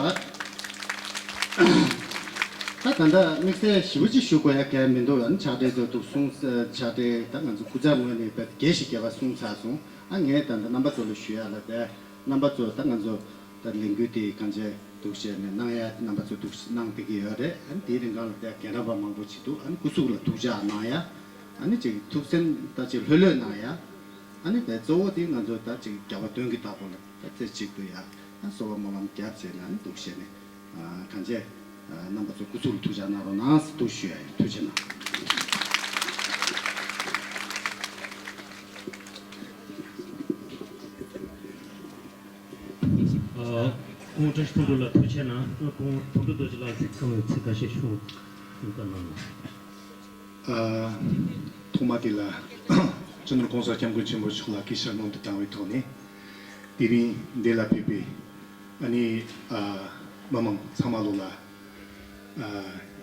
ད་ད་ལྟ་དམིགས་བསལ་ཞིབ་པོ་ཅིག་ཞུ་དགོས་ཡ་གལ་མི་འདུག་ཨ་ནི་ཕྱག་སྦྲེལ་ཚོ་འདུག་གསུངས། ཕྱག་སྦྲེལ་ད་ང་ཚོ་སྐུ་ཚབ་ངོས་ནས་བརྒྱད་བཞི་བརྒྱ་པ་གསུངས་ཚར་སོང་། ཨ་ངས་ད་ལྟ་རྣམ་པ་ཚོ་ལ་ཞུ་ཡ་ལ་བས། རྣམ་པ་ཚོ་ད་ང་ཚོ་ད་ལས་འགུལ་དེ་གང་བྱས་འདུག་བྱས་ནས་གནང་ཡ་རྣམ་པ་ཚོ་འདུག་གནང་བསྡད་ཀྱི་ཡོད་རེད། ཨ་ནི་དེའི་རིང་གང་ལ་ད་རྒན་རབས་པ་མང་པོ་ཅིག་འདུག་ཨ་ནི་སྐུ་གཟུགས་ལ་ཐུགས་ཅག་གནང་ཡ། ཨ་ནི་ཅིག་ཐུགས་སེམས་ད་ཅིག་ལྷོད་ལྷོད་གནང་ཡ། ཨ་ནི་ད་གཙོ་བོ་དེ་ང་ཚོ་ད་ཅིག་རྒྱལ་བ་དོན་གྱི་བདག་པོ་ལ་ད་རྩེ་གཅིག་ཏུ་ཡ་ཨ་གསོལ་བ་སྨོན་ལམ་རྒྱབ་བྱས་ནས་ཨ་ནི་འདུག་བྱས་ནས་ཨ་གང་བྱས་ཨ་རྣམ་པ་ཚོ་སྐུ་གཟུགས་ལ་ཐུགས་ཅག་གནང་རོགས་གནང་ཟེར་འདུག་ཞུ་ཡ་ཡིན། ཐུགས་རྗེ་གནང་། ཨ། སྐུ་ངོ་བཀྲ་ཤིས་ཕུན་གྲུབ་ལགས་ཐུགས་རྗེ་གནང་། སྐུ་ངོ་དོན་གྲུབ་རྡོ་རྗེ་ལགས་ཀྱིས་བསམ་བློའི་ཚིག་ཁ་ཤས་ཞུ་གནང་གནང་། ཨ། ཐོག་མ་དེ་ལ་སྤྱི་ནོར་༸གོང་ས་༸སྐྱབས་མགོན་ཆེན་པོ་མཆོག་ལ་གུས་ཕྱག་སྔོན་དུ་བཏང་བའི་ཐོག་ནས། དེ་རིང་འདི་ལ་ཕེབས་པའི་ཨ་ནི་ཨ་མི་མང་ཚང་མ་ལོ་ལ་ཨ་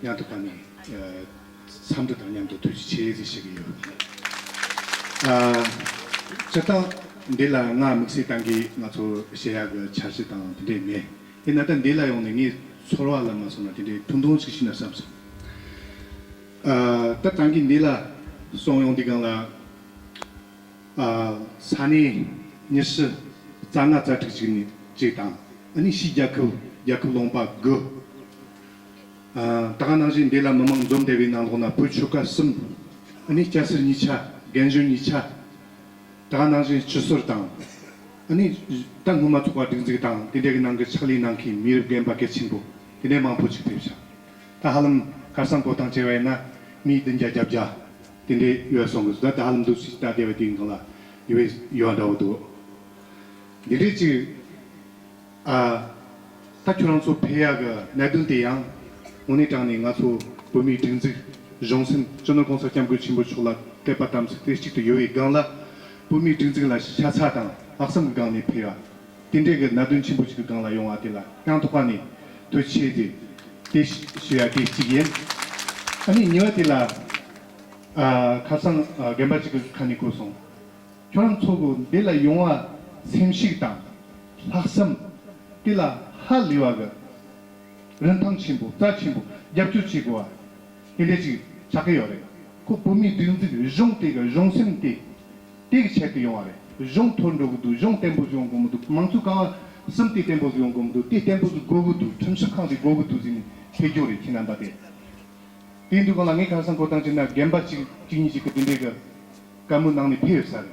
སྙིང་ཐག་པ་ནས་ཨ་འཚམས་འདྲི་དང་མཉམ་དུ་ཐུགས་རྗེ་ཆེ་ཟེར་ཞུ་གི་ཡོད། ཨ་སྤྱིར་བཏང་འདི་ལ་ང་དམིགས་བསལ་བཏང་གི་ང་ཚོ་བཤད་ཡག་གི་འཆར་གཞི་དང་དེ་འདྲས་མེད། ཡིན་ན་ད་འདི་ལ་ཡོང་ནས་ངའི་ཚོར་བ་ལ་མ་སོང་ན་དེ་འདྲས་ཐུང་ཐུང་ཞིག་ཤེས་ན་བསམ་སོང་། ཨ་ད་ད་གིན་འདི་ལ་སོང་ཡོང་དུས་སྒང་ལ་ཨ་ས་གནས་ཉི་ཤུ་རྩ་ལྔ་རྩ་དྲུག་ཅིག་ནས་གཅིག་དང་ཨ་ནི་ཕྱིའི་རྒྱལ་ཁབ་རྒྱལ་ཁབ་ལུང་པ་དགུ། ཨ་ད་ག་ནང་བཞིན་འདི་ལ་མི་མང་འཛོམས་བསྡད་པའི་ནང་ལོགས་ན་བོད་ཆོལ་ཁ་གསུམ། ཨ་ནི་སྐྱ་སེར་གཉིས་ཆ་རྒན་གཞོན་གཉིས་ཆ། ད་ག་ནང་བཞིན་སྤྱི་ཟུར་དང་། ཨ་ནི་ད་སྔོན་མ་ཚོགས་པ་སྒྲིག་འཛུགས་དང་དེ་འདྲ་གི་ནང་གི་ཕྱག་ལས་གནང་མཁན་མི་རབས་རྒན་པ་གལ་ཆེན་པོ་དེ་འདྲའི་མང་པོ་ཅིག་ཕེབས་ཤག་ད་ཧ་ལམ་ཁ་སང་གོ་སྟངས་བྱས་པ་ཡིན་ན་མི་བདུན་བརྒྱ་བརྒྱད་བརྒྱ་དེ་འདྲའི་ཡོད་སོང་གི། ད་ད་ཧ་ལམ་འདུག་སེ་ད་བསྡད་པ་དེའི་སྒང་ལ་ཡོད་ཡོད་འདྲ་བོ་འདུག་འདི་འདྲའི་ཅིག་ཨ། ད་ཁྱོད་རང་ཚོ་ཕེབས་ཡག་གི་གནད་དོན་དེ་ཡང་དངོས་གནས་དྲང་ནས་ང་ཚོ་བོད་མིའི་སྒྲིག་འཛུགས་གཞུང་སེམས་སྤྱི་ནོར་༸གོང་ས་༸སྐྱབས་མགོན་ཆེན་པོ་མཆོག་ལ་དད་པ་དམ་ཚིག་རྩེ་གཅིག་ཏུ་ཡོད་པའི་སྒང་ལ་བོད་མིའི་སྒྲིག་འཛུགས་ལ་ཤ་ཚ་དང་ལྷག་བསམ་གྱི་སྒང་ནས་ཕེབས་ཡ། དེ་འདྲའི་གི་གནད་དོན་ཆེན་པོ་ཞིག་གི་སྒང་ལ་ཡོང་བ་དེ་ལ་སྙིང་ཐག་པ་ནས་ཐུགས་རྗེ་ཆེ་ཞེས་དེ་ཞུ་ཡ་དེ་གཅིག་ཡིན། ཨ་ནི་གཉིས་པ་དེ་ལ་ཨ་ཁ་སང་ཨ་རྒན་པ་ཅིག་གི་ཁ་ནས་གོ་སོང་། ཁྱོད་རང་ཚོ་གི་འདི་ལ་ཡོང་བ་སེམས་ཤུགས་དང་ལྷག་བསམ་དེ་ལ་ཧ་ལས་པ་གི་རིན་ཐང་ཆེན་པོ་རྩ་ཆེན་པོ་རྒྱབ་སྐྱོར་བྱེད་དགོས་པ་དེ་འདྲ་ཅིག་ཆགས་ཀྱི་ཡོད་རེད། ཁོ་བོད་མིའི་སྒྲིག་འཛུགས་གཞུང་དེ་གི་གཞུང་སེམས་དེ་དེ་གི་ཆེད་དུ་ཡོང་བ་རེད། གཞུང་མཐོར་འགྲོ་གི་འདུག་གཞུང་བརྟན་པོ་ཡོང་དགོས་མི་འདུག་མང་གཙོ་ཀ་བ་གསུམ་དེ་བརྟན་པོ་ཡོང་དགོས་མི་འདུག་དེ་བརྟན་པོ་དགོས་གི་འདུག་ཁྲིམས་ཞིབ་ཁང་དེ་དགོས་གི་འདུག་ཟེར་ནས་ཕེབས་རྒྱུ་རེད། ཁྱེད་རྣམ་པ་དེ། དེའི་འདུག་ག་ལ་ངས་ཁ་སང་གོ་སྟངས་བྱས་ན་རྒན་པ་གཅིག་གཅིག་གཉིས་ཤིག་གིས་དེ་འདྲའི་གི་བཀའ་མོལ་གནང་ནས་ཕེབས་ཡོད་ས་རེད།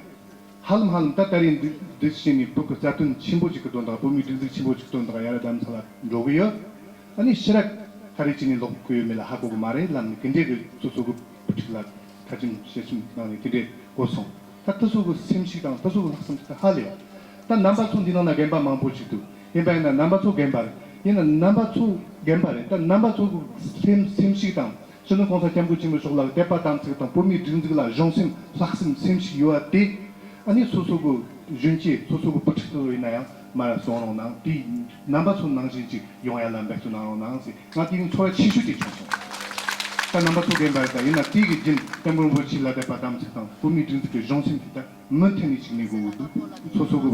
ཧ་ལམ་ཧ་ལམ་ད་ད་རེས་འདི་འདི་བྱས་ནས་བོད་ཀྱི་རྩ་དོན་ཆེན་པོ་གཅིག་གི་དོན་དག་བོད་མིའི་སྒྲིག་འཛུགས་ཆེན་པོ་གཅིག་གི་དོན་དག་ཡར་ར་གདམ་ས་ལ་འགྲོ་གི་ཡོད། ཨ་ནི་ཕྱི་ར་ག་རེ་བྱས་ནས་ལོག་གི་ཡོད་མེད་ལ་ཧ་གོ་གི་མ་རེད། ལམ་ནས་དེ་འདྲའི་གི་སོ་སོ་གི་བུ་ཕྲུག་ལ་ཁ་ཆེམས་བཤད་ཆེམས་གནང་ནས་དེ་འདྲའི་གོ་སོང་། ད་དེ་ཚོ་གི་སེམས་ཤུགས་དང་དེ་ཚོ་གི་ལྷག་བསམ་ཞིག་ད་ཧ་ལས་ཡོད། ད་རྣམ་པ་ཚོ་འདི་ནང་ན་རྒན་པ་མང་པོ་ཞིག་འདུག་ཡིན་པ་ཡིན་ན་རྣམ་པ་ཚོ་རྒན་པ་རེད། ཡིན་ན་རྣམ་པ་ཚོ་རྒན་པ་རེད། ད་རྣམ་པ་ཚོ་གི་སེམས་སེམས་ཤུགས་དང་སྤྱི་ནོར་༸གོང་ས་༸སྐྱབས་མགོན་ཆེན་པོ་མཆོག་ལ་དད་པ་དམ་ཚིག་དང་བོད་མིའི་སྒྲིག་འཛུགས་ལ་གཞུང་སེམས་ལྷག་བསམ་སེམས་ཤུགས་ཡོད་པ་དེ་ཨ་ནི་སོ་སོ་གི་གཞོན་སྐྱེས་སོ་སོ་གི་བུ་ཕྲུག་ཚོ་ཡིན་ན་ཡང་མར་སོང་རོགས་གནང་། དེ་རྣམ་པ་ཚོ་ནང་བཞིན་ཅིག་ཡོང་ཡ་ལ་འབད་བརྩོན་གནང་རོགས་གནང་ཟེར་ང་དེ་རིང་ཚོར་བ་ཆེ་ཤོས་དེ་བྱུང་སོང་། ད་རྣམ་པ་ཚོ་རྒན་པ་རེད། ད་ཡིན་ན་དེ་གི་རྒྱུན་སྐྱབས་མགོན་རིན་པོ་ཆེ་ལ་དད་པ་དམ་ཚིག་དང་བོད་མིའི་སྒྲིག་འཛུགས་ཀྱི་གཞུང་སེམས་དེ་ད་མུ་མཐུད་ནས་ཅིག་གནས་དགོས་ཀྱི་འདུག་སོ་སོ་གི་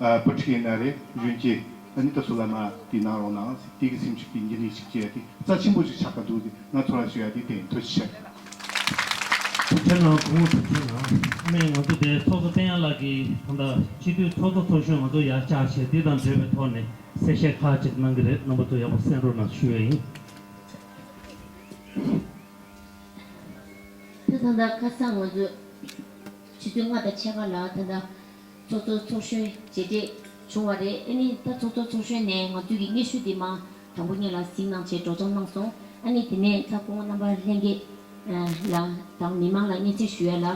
ཨ་བུ་ཕྲུག་ཡིན་ན་རེད། གཞོན་སྐྱེས་ཨ་ནི་ད་སོ་ལ་མ་དེ་གནང་རོགས་གནང་ཟེར། དེ་གི་སེམས་ཤུགས་དེ་འགྱུར་ནས་ཅིག་བྱེད་ཡ་དེ་རྩ་ཆེན་པོ་ཞིག་ཆགས་ཀྱི་འདུག་ཟེར་ང་ཚོ་ལ་ཞུ་ཡ་དེ་དེ་ཡིན། ཐུགས་རྗེ་ཆེ། ཐུགས་རྗེ་གནང་། སྐུ་ངོ་ཐུགས་རྗེ་གནང་། ཨ་ནི་ང་ཚོ་དེ་ཚོགས་གཙོ་བསྟན་ཡར་ལགས་ཀྱིས་ད་ལྟ་སྤྱི་འཐུས་ཚོགས་གཙོ་ཚོགས་གཞོན་ང་ཚོ་ཡར་བཅར་བྱས་འདི་དང་འབྲེལ་བའི་ཐོག་ནས་གསལ་བཤད་ཁག་ཅིག་གནང་གི་རེད། རྣམ་པ་ཚོ་ཡག་པོ་གསན་རོགས་གནང་ཞུ་ཡ་ཡིན། ད་ད་ལྟ་ཁ་སང་ང་ཚོ་ཆུ་ཚོད་ལྔ་དང་ཕྱེད་ཀ་ལ་ད་ལྟ་ཚོགས་གཙོ་ཚོགས་གཞོན་མཇལ་འཕྲད་བྱུང་བ་རེད། ཨ་ནི་ད་ཚོགས་གཙོ་ཚོགས་གཞོན་ནས་ང་ཚོའི་གི་སྙན་ཞུ་འདི་མ་དང་པོ་ཉིད་ལ་གཟིགས་གནང་བྱས་སྒྲོག་སྦྱང་གནང་སོང་། ཨ་ནི་དེ་ནས་ད་སྐུ་ངོ་རྣམ་པ་ལྷན་རྒྱས་ལ་དང་མི་མང་ལ་སྙན་སེང་ཞུ་ཡ་ལ།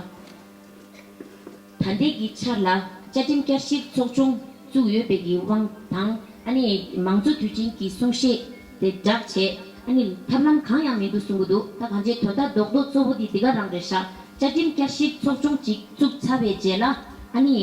ད་ལྟའི་གི་ཆར་ལ་བཅའ་ཁྲིམས་བསྐྱར་ཞིབ་ཚོགས་ཆུང་བཙུགས་ཡོད་པའི་གི་དབང་དང་ཨ་ནི་མང་གཙོ་དུས་ཆེན་གྱི་གསུང་བཤད་དེ་བསྒྲགས་བྱས་ཨ་ནི་ཐབས་ལམ་གང་ཡང་མི་འདུག་གསུང་གི་འདུག་ད་གང་ཅི་དོན་དག་རྡོག་རྡོག་གཙོ་བོ་དེ་འདི་ག་རང་རེད་ཤག་བཅའ་ཁྲིམས་བསྐྱར་ཞིབ་ཚོགས་ཆུང་ཅིག་བཙུགས་ཚར་བའི་རྗེས་ལ་ཨ་ནི་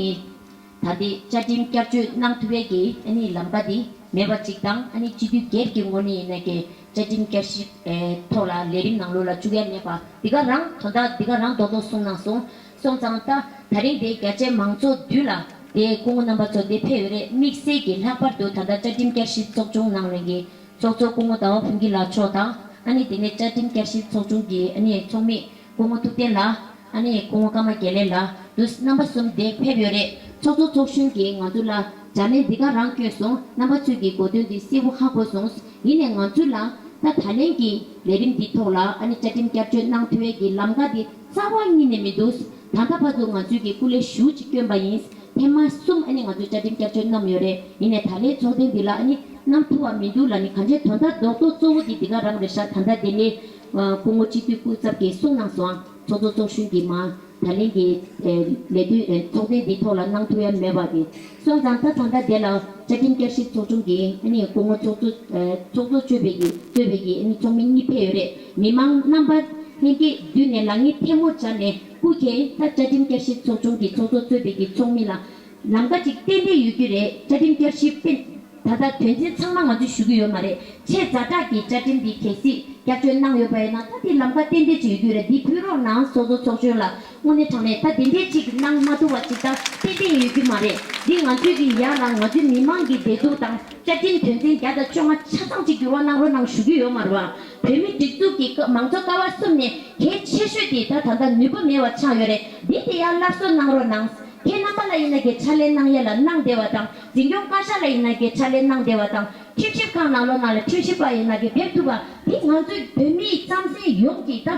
ད་ལྟའི་བཅའ་ཁྲིམས་བསྐྱར་བཅོས་གནང་ཐུབ་པའི་གི་ཨ་ནི་ལམ་ཀ་དེ་མེད་པ་ཅིག་དང་ཨ་ནི་སྤྱི་འཐུས་སྒེར་གྱི་ངོས་ནས་ཡིན་ན་གི་བཅའ་ཁྲིམས་བསྐྱར་ཞིབ་ཨེ་ཐོག་ལ་ལས་རིམ་ནང་ལོགས་ལ་བཅུག་ཡ་མེད་པ་འདི་ག་རང་དོན་དག་འདི་ག་རང་རྡོག་རྡོག་གསུངས་གནང་སོང་། སོང་ཙང་ད་ད་རིང་དེ་རྒྱ་ཆེ་མང་ཚོགས་མདུན་ལ་དེ་སྐུ་ངོ་རྣམ་པ་ཚོ་དེ་ཕེབས་ཡོད་རེད། དམིགས་བསལ་གྱི་ལྷག་པར་དུ་ད་ལྟ་བཅའ་ཁྲིམས་བསྐྱར་ཞིབ་ཚོགས་ཆུང་ནང་ལ་གི་ཚོགས་གཙོ་སྐུ་ངོ་ཟླ་བ་ཕུན་སྐྱིད་ལགས་མཆོག་དང་། ཨ་ནི་དེ་ནས་བཅའ་ཁྲིམས་བསྐྱར་ཞིབ་ཚོགས་ཆུང་གི་ཨ་ནི་ཚོགས་མི་སྐུ་ངོ་ཐུབ་བསྟན་ལགས། ཨ་ནི་སྐུ་ངོ་ཀརྨ་དགེ་ལེགས་ལགས་འདུག་རྣམ་པ་གསུམ་དེ་ཕེབས་ཡོད་རེད། ཚོགས་གཙོ་ཚོགས་གཞོན་གྱིས་ང་ཚོ་ལ་སྦྱར་ལན་འདི་ག་རང་བསྐྱོན་སོང་། རྣམ་པ་ཚོས་ཀྱི་གོ་དོན་འདི་གསལ་པོ་ཧ་གོ་སོང་། ཡིན་ནའི་ང་ཚོ་ལ་ད་ད་ལན་གྱི་ལས་རིམ་འདི་ཐོག་ལ་ཨ་ནི་བཅའ་ཁྲིམས་བསྐྱར་བཅོས་གནང་ཐུབ་ཡས་ཀྱི་ལམ་ཁ་འདི་རྩ་བ་ཉིད་ནས་མི་འདུག་ད་ལྟ་བར་དུ་ང་ཚོས་ཀྱི་སྐུ་ལས་ཞུ་ཅིག་བསྐྱོན་པ་ཡིན། ཐེངས་མ་གསུམ་ཨ་ནི་ང་ཚོས་བཅའ་ཁྲིམས་བསྐྱར་བཅོས་གནང་ཡོད་རེད། ཡིན་ནའི་ད་ལན་ཚོགས་ཐེངས་འདི་ལ་ཨ་ནི་གནང་ཐུབ་པ་མི་འདུག་ལབ་ནི་གང་ཅིའི་དོན་དག་རྡོག་རྡོག་གཙོ་བོ་འདི་འདི་ག་རང་རེད་ཤག་ད་ལྟ་དེ་ནས་སྐུ་ངོ་སྤྱི་འཐུས་སྐུ་ཚབ་ཀྱིས་གསུངས་གནང་སོང་། ཚོགས་གཙོ་ཚོགས་གཞོན་གྱིས་མ་ད་ལན་གྱི་ལས་དོན་ཚོགས་ཐེངས་འདི་ཐོག་ལ་གནང་ཐུབ་ཡ་མེད་པ་དེ་སོང་ཙང་ད་ད་ལྟ་དེ་ལ་བཅའ་ཁྲིམས་བསྐྱར་ཞིབ་ཚོགས་ཆུང་གིས་ཨ་ནི་སྐུ་ངོ་ཚོགས་གཙོ་ཚོགས་གཙོ་གཙོས་པའི་གི་གཙོས་པའི་གི་ཨ་ནི་ཚོགས་མི་གཉིས་ཕེབས་ཡོད་རེད། མི་མང་རྣམ་པ་ལྷན་རྒྱས་མདུན་ནས་ལག་གཉིས་ཐལ་མོ་སྦྱར་ནས་སྐུ་མཁྱེན། ད་བཅའ་ཁྲིམས་བསྐྱར་ཞིབ་ཚོགས་ཆུང་གི་ཚོགས་གཙོ་གཙོས་པའི་གི་ཚོགས་མི་ལ་ལམ་ཁ་ཅིག་ཏན་ཏན་ཡོད་རྒྱུ་རེད། བཅའ་ཁྲིམས་བསྐྱར་ཞིབ་སྤེལ་ད་ལྟ་དོན་ཚན་ཚང་མ་ང་ཚོས་ཞུ་གི་ཡོད་མ་རེད། ཆེས་ཛ་དྲག་གི་བཅའ་ཁྲིམས་འདི་གལ་སྲིད་བསྐྱར་བཅོས་གནང་ཡོད་པ་ཡིན་ན་ད་དེ་ལམ་ཁ་ཏན་ཏན་ཅིག་ཡོད་རྒྱུ་རེད། འདི་ཕུལ་རོགས་གནང་། ཚོགས་གཙོ་ཚོགས་གཞོན་ལ་དངོས་གནས་དྲང་གནས་ད་དེ་འདྲས་ཅིག་གནང་མ་ཐུབ་པ་ཅིག་ད་ཏན་ཏན་ཡོད་རྒྱུ་མ་རེད། འདི་ང་ཚོས་ཀྱི་ཡར་ལ་ང་ཚོའི་མི་མང་གི་བདེ་སྡུག་དང་བཅའ་ཁྲིམས་དོན་ཚན་བརྒྱ་དང་བཅོ་ལྔ་ཆ་ཚང་ཅིག་འགྱུར་བ་གནང་རོགས་གནང་ཞུ་གི་ཡོད་མ་རེད་བ། བོད་མི་སྒྲིག་འཛུགས་ཀྱི་ཀ་མང་གཙོ་ཀ་བ་གསུམ་ནས་གལ་ཆེ་ཤོས་དེ་ད་ད་ལྟ་ནུས་པ་མེད་པ་ཆགས་ཡོད་རེད། འདི་དེ་ཡང་སླར་གསོ་གནང་རོགས་གནང་། ཁྱེད་རྣམ་པ་ལ་ཡིན་ན་གི་ཕྱག་ལས་གནང་ཡས་ལ་གནང་བདེ་བ་དང་། འཛིན་སྐྱོང་བཀའ་ཤག་ལ་ཡིན་ན་གི་ཕྱག་ལས་གནང་བདེ་བ་དང་། ཁྲིམས་ཞིབ་ཁང་ནང་ལོགས་ནང་ལ་ཁྲིམས་ཞིབ་པ་ཡིན་ན་གི་ཕེབས་ཐུབ་པ་འདི་ང་ཚོའི་བོད་མིའི་རྩམ་ཟན་ཡོངས་ཀྱི་ད་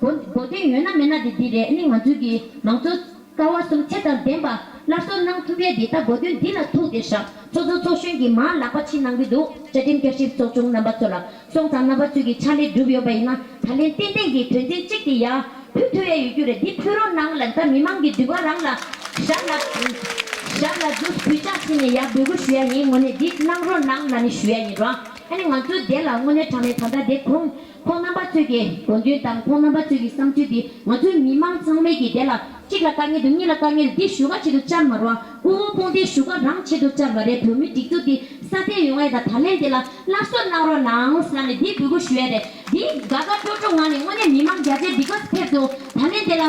གོ་གོ་དོན་ཡོད་ན་མེད་ན་དེ་འདི་རེད། ཨ་ནི་ང་ཚོའི་གི་མང་གཙོ་ཀ་བ་གསུམ་ཚད་དང་ལྡན་པ་སླར་གསོ་གནང་ཐུབ་ཡས་འདི་ད་གོ་དོན་འདི་ལ་ཐུག་བསྡད་ཤག་ཚོགས་གཙོ་ཚོགས་གཞོན་གྱིས་མར་ལག་པ་ཕྱིས་གནང་གི་འདུག་བཅའ་ཁྲིམས་བསྐྱར་ཞིབ་ཚོགས་ཆུང་རྣམ་པ་ཚོ་ལ། སོང་ཙང་རྣམ་པ་ཚོས་ཀྱི་ཕྱག་ལས་བསྒྲུབས་ཡོད་པ་ཡིན་ན་ད་ལན་ཏན་ཏན་གྱི་དོན་ཚན་གཅིག་དེ་ཡར་ཕུལ་ཐུབ་ཡ་ཡོད་རྒྱུ་རེད། འདི་ཕུལ་རོགས་གནང་ལབ། ད་མི་མང་གི་འདུན་པ་རང་ལ་ཞབས་ལ་ཞབས་ལ་འཛུགས་གུས་ཕྱག་ཕྱིན་ནས་ཡར་འབོད་སྐུལ་ཞུ་ཡ་ཡིན། དངོས་གནས་འདི་གནང་རོགས་གནང་ལབ་ནས་ཞུ་ཡ་ཡིན་རོགས། ཨ་ནི་ང་ཚོའི་དེ་ལ་དངོས་གནས་དྲང་གནས་ད་ལྟ་དེ་ཁོང་ཁོང་རྣམ་པ་ཚོས་ཀྱི་དགོངས་དོན་དང་ཁོང་རྣམ་པ་ཚོས་ཀྱི་བསམ་ཚུལ་འདི་ང་ཚོའི་མི་མང་ཚང་མས་ཀྱི་དེ་ལ་གཅིག་ལ་དཀའ་ངལ་འདུག་གཉིས་ལ་དཀའ་ངལ་འདུག་འདི་ཞུ་ག་ཆེད་དུ་བཅར་མ་རོགས། སྐུ་ངོ་དཔུང་སྡེའི་ཞུ་ག་རང་ཆེད་དུ་བཅར་བ་རེད། བོད་མི་སྒྲིག་འཛུགས་འདི་སྲ་བརྟན་ཡོང་ཡ་དང་ད་ལན་འདི་ལ་སླར་གསོ་གནང་རོགས་གནང་ཟེར་ནས་འདི་འབོད་སྐུལ་ཞུ་ཡ་རེད། འདི་དགའ་དགའ་སྤྲོ་སྤྲོ་ངང་ནས་དངོས་གནས་མི་མང་བརྒྱ་ཆ་འདི་ག་ཕེབས་འདུག་ད་ལན་འདི་ལ་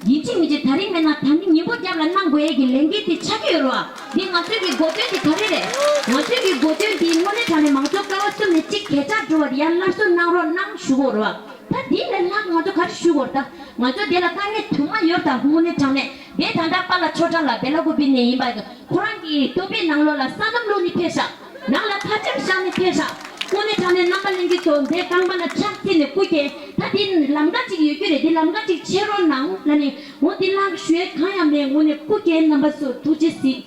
ཡིན་གཅིག་མིན་གཅིག་ད་རིང་མེད་ན་ད་ནི་ཉིན་པོ་རྒྱབ་ལ་གནང་དགོས་ཡས་ཀྱི་ལས་འགན་དེ་ཆགས་ཀྱི་ཡོད་རེད་བ། འདི་ང་ཚོའི་གི་གོ་དོན་དེ་ག་རེ་རེད། ང་ཚོའི་གི་གོ་དོན་དེ་དངོས་གནས་དྲང་གནས་མང་གཙོ་ཀ་བ་གསུམ་ནས་གཅིག་གས་ཆག་འགྲོ་བ་དེ་ཡང་སླར་གསོ་གནང་རོགས་གནང་ཞུ་དགོས་རེད་བ། ད་འདི་ལས་ལྷག་ང་ཚོ་ག་རེ་ཞུ་དགོས་རེད། ད་ང་ཚོ་འདི་ལ་དཀའ་ངལ་དུ་མ་ཡོད་ད་དངོས་གནས་དྲང་གནས། དེ་ད་ལྟ་པཱ་ལགས་ཆོས་གྲགས་ལགས་སྦེ་ལ་ཀུ་པི་ནས་ཡིན་པ་ཁོ་རང་གི་ཏོ་པའི་ནང་ལོགས་ལ་ས་ལམ་བླུགས་ནས་ཕེབས་ཤག་ནང་ལ་ཁ་ཆེམས་བཞག་ནས་ཕེབས་ཤག་དངོས་གནས་དྲང་གནས་རྣམ་པ་ལྷན་རྒྱས་ཚོ་འདི་རྐང་པ་ལ་ཕྱག་འཚལ་ནས་སྐུ་མཁྱེན། ད་འདི་ལམ་ཁ་ཅིག་ཡོད་རྒྱུ་རེད། འདི་ལམ་ཁ་ཅིག་ཕྱེ་རོགས་གནང་ལབ་ནས་འོ་འདི་ལྷག་ཞུ་ཡས་གང་ཡང་མེད། དངོས་གནས་སྐུ་མཁྱེན། རྣམ་པ་ཚོ་ཐུགས་རྗེ་གཟིགས།